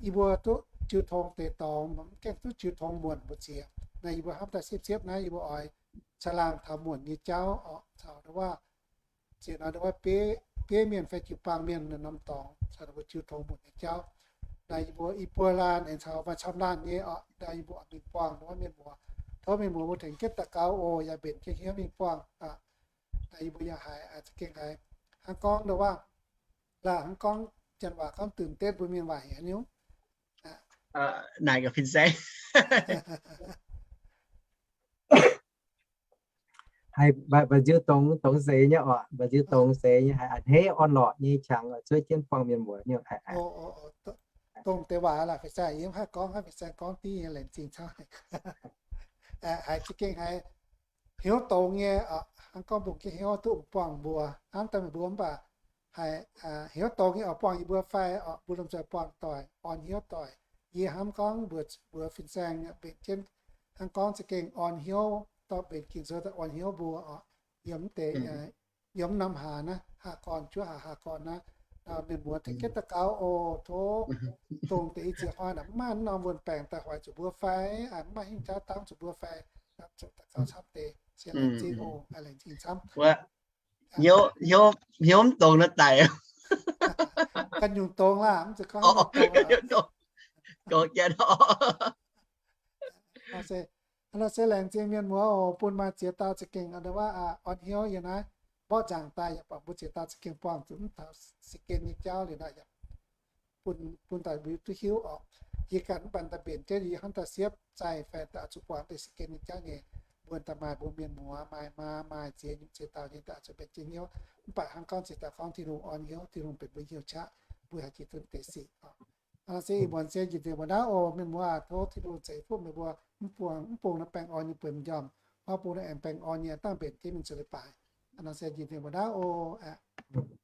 yie mbuo duqv jiu tong deix dorngx, mv gaengh duqv jiu tong muonc mbu'ziex. Naaiv yie mbuo hnamv daaih siepv-siepv naaiv yie mbuo oix caangh laangh taux muonc nyei jauv oc, caux ndo waac ziex nor ndo waac bieiv mienh fai jiu-baang mienh norm dorngx caux ninh mbuo jiu tong muonc nyei jauv. Naaiv yie mbuo i buo laanh aengx caux maaih camv laanh nyei oc, naaiv yie mbuo oix mingh buangh ndo waac mienh muoz. Tov mienh muoz mbuo tengx jienv daux gaux oc, yaac mbenc jienv hnyouv mingh buangh. Naaiv yie mbuo yaac haiz za'gengh haiz hnangv gorngv ndo waac, laaih hnangv gorngv janx waac gorngvตื่นเต้น mbuo mienh waac haiz haaix nyungc? Naaic gaax fin-saeng. Haiz mba'nziu dongz, dongz seix nyei oc, mba'nziu dongz seix nyei, haiz a'hneiv orn-lorqc nyei qangx zuov jienv buangh mienh muoz nyei. Dongh deix waac laaih fin-saeng yie mv haih gorngv, haih fin-saeng gorngv div nyei, laengz zingh camv. Haiz za'gengh haiz hnyouv dongz nyei, hnangv gorngv mbuo gengh hnyouv duqv buangh mbuo, hnamv daaih meih mbuo mv baac haiz hnyouv dongz nyei oix buangh yie mbuo fai oc, mbuo lomh nzoih buangh doic, orn hnyouv doic. Yie hnamv gorngv mbuox, mbuox fin-saeng mbenc jienv hnangv gorngv za'gengh orn hnyouv, dorh mbenc Ging-Sou daaih orn hnyouv mbuo oc. Yiem mv deix, yiem mv norm hlaax naaiv, hlaax-gorn, juov hlaax, hlaax-gorn naaiv, mienh muoz tengx jienv daux gaux oc. Tov dongh deix i ziex hnoi naaic mv maaih norm wuon-baengc daaih hoic zuqc mbuo fai, mv maaih hingv jauv dangv zuqc mbuo fai, daux gaux camv deix, se laengz zingh oc, laengz zingh camv. Hnyouv, hnyouv mv dongz naaiv daic. Ganh nyungc dongz laah, mv zeiz gorngv nor se laengz zingh mienh muoz oc, bun maaih ziex dauh za'gengh orn hnyouv yiem naaiv mborqv nzangc daaih yaac baac mbuo ziex dauh za'gengh buangh zuqc mv taux si gen nyei jauv liuz nor yaac bun, bun daaih mbuo duqv hiuv oc. Yie ganh mv baac daaih mbenc jienv yie hnamv daaih siepv zaih fai daaih zuqc buangh deix si gen nyei jauv nyei, mbuo daaih maaih mbuo mienh muoz maaih maa maaih ziex nyungc ziex dauh nyei daaih zuqc mbenc jienv hnyouv. Mv baac hnangv gorngv ziex dauh gorngv Tin-Hungh orn hnyouv, Tin-Hungh mbenc mbuo hnyouv qaqv, mbuo haih jiex duqv deix sic oc. Aa, se ih muonz se njiec nzengc mbuo naaiv oc, mienh muoz aac, tov Tin-Hungh ceix fuqv meih mbuo mv bung, mv bung naaiv baengh orn nyei buonc m'njormh, mv bung naaiv aengx baengh orn nyei dangh mbenc jienv mingh zuqc leiz-baaix. Aa, se njiec nzengc mbuo naaiv oc aqv.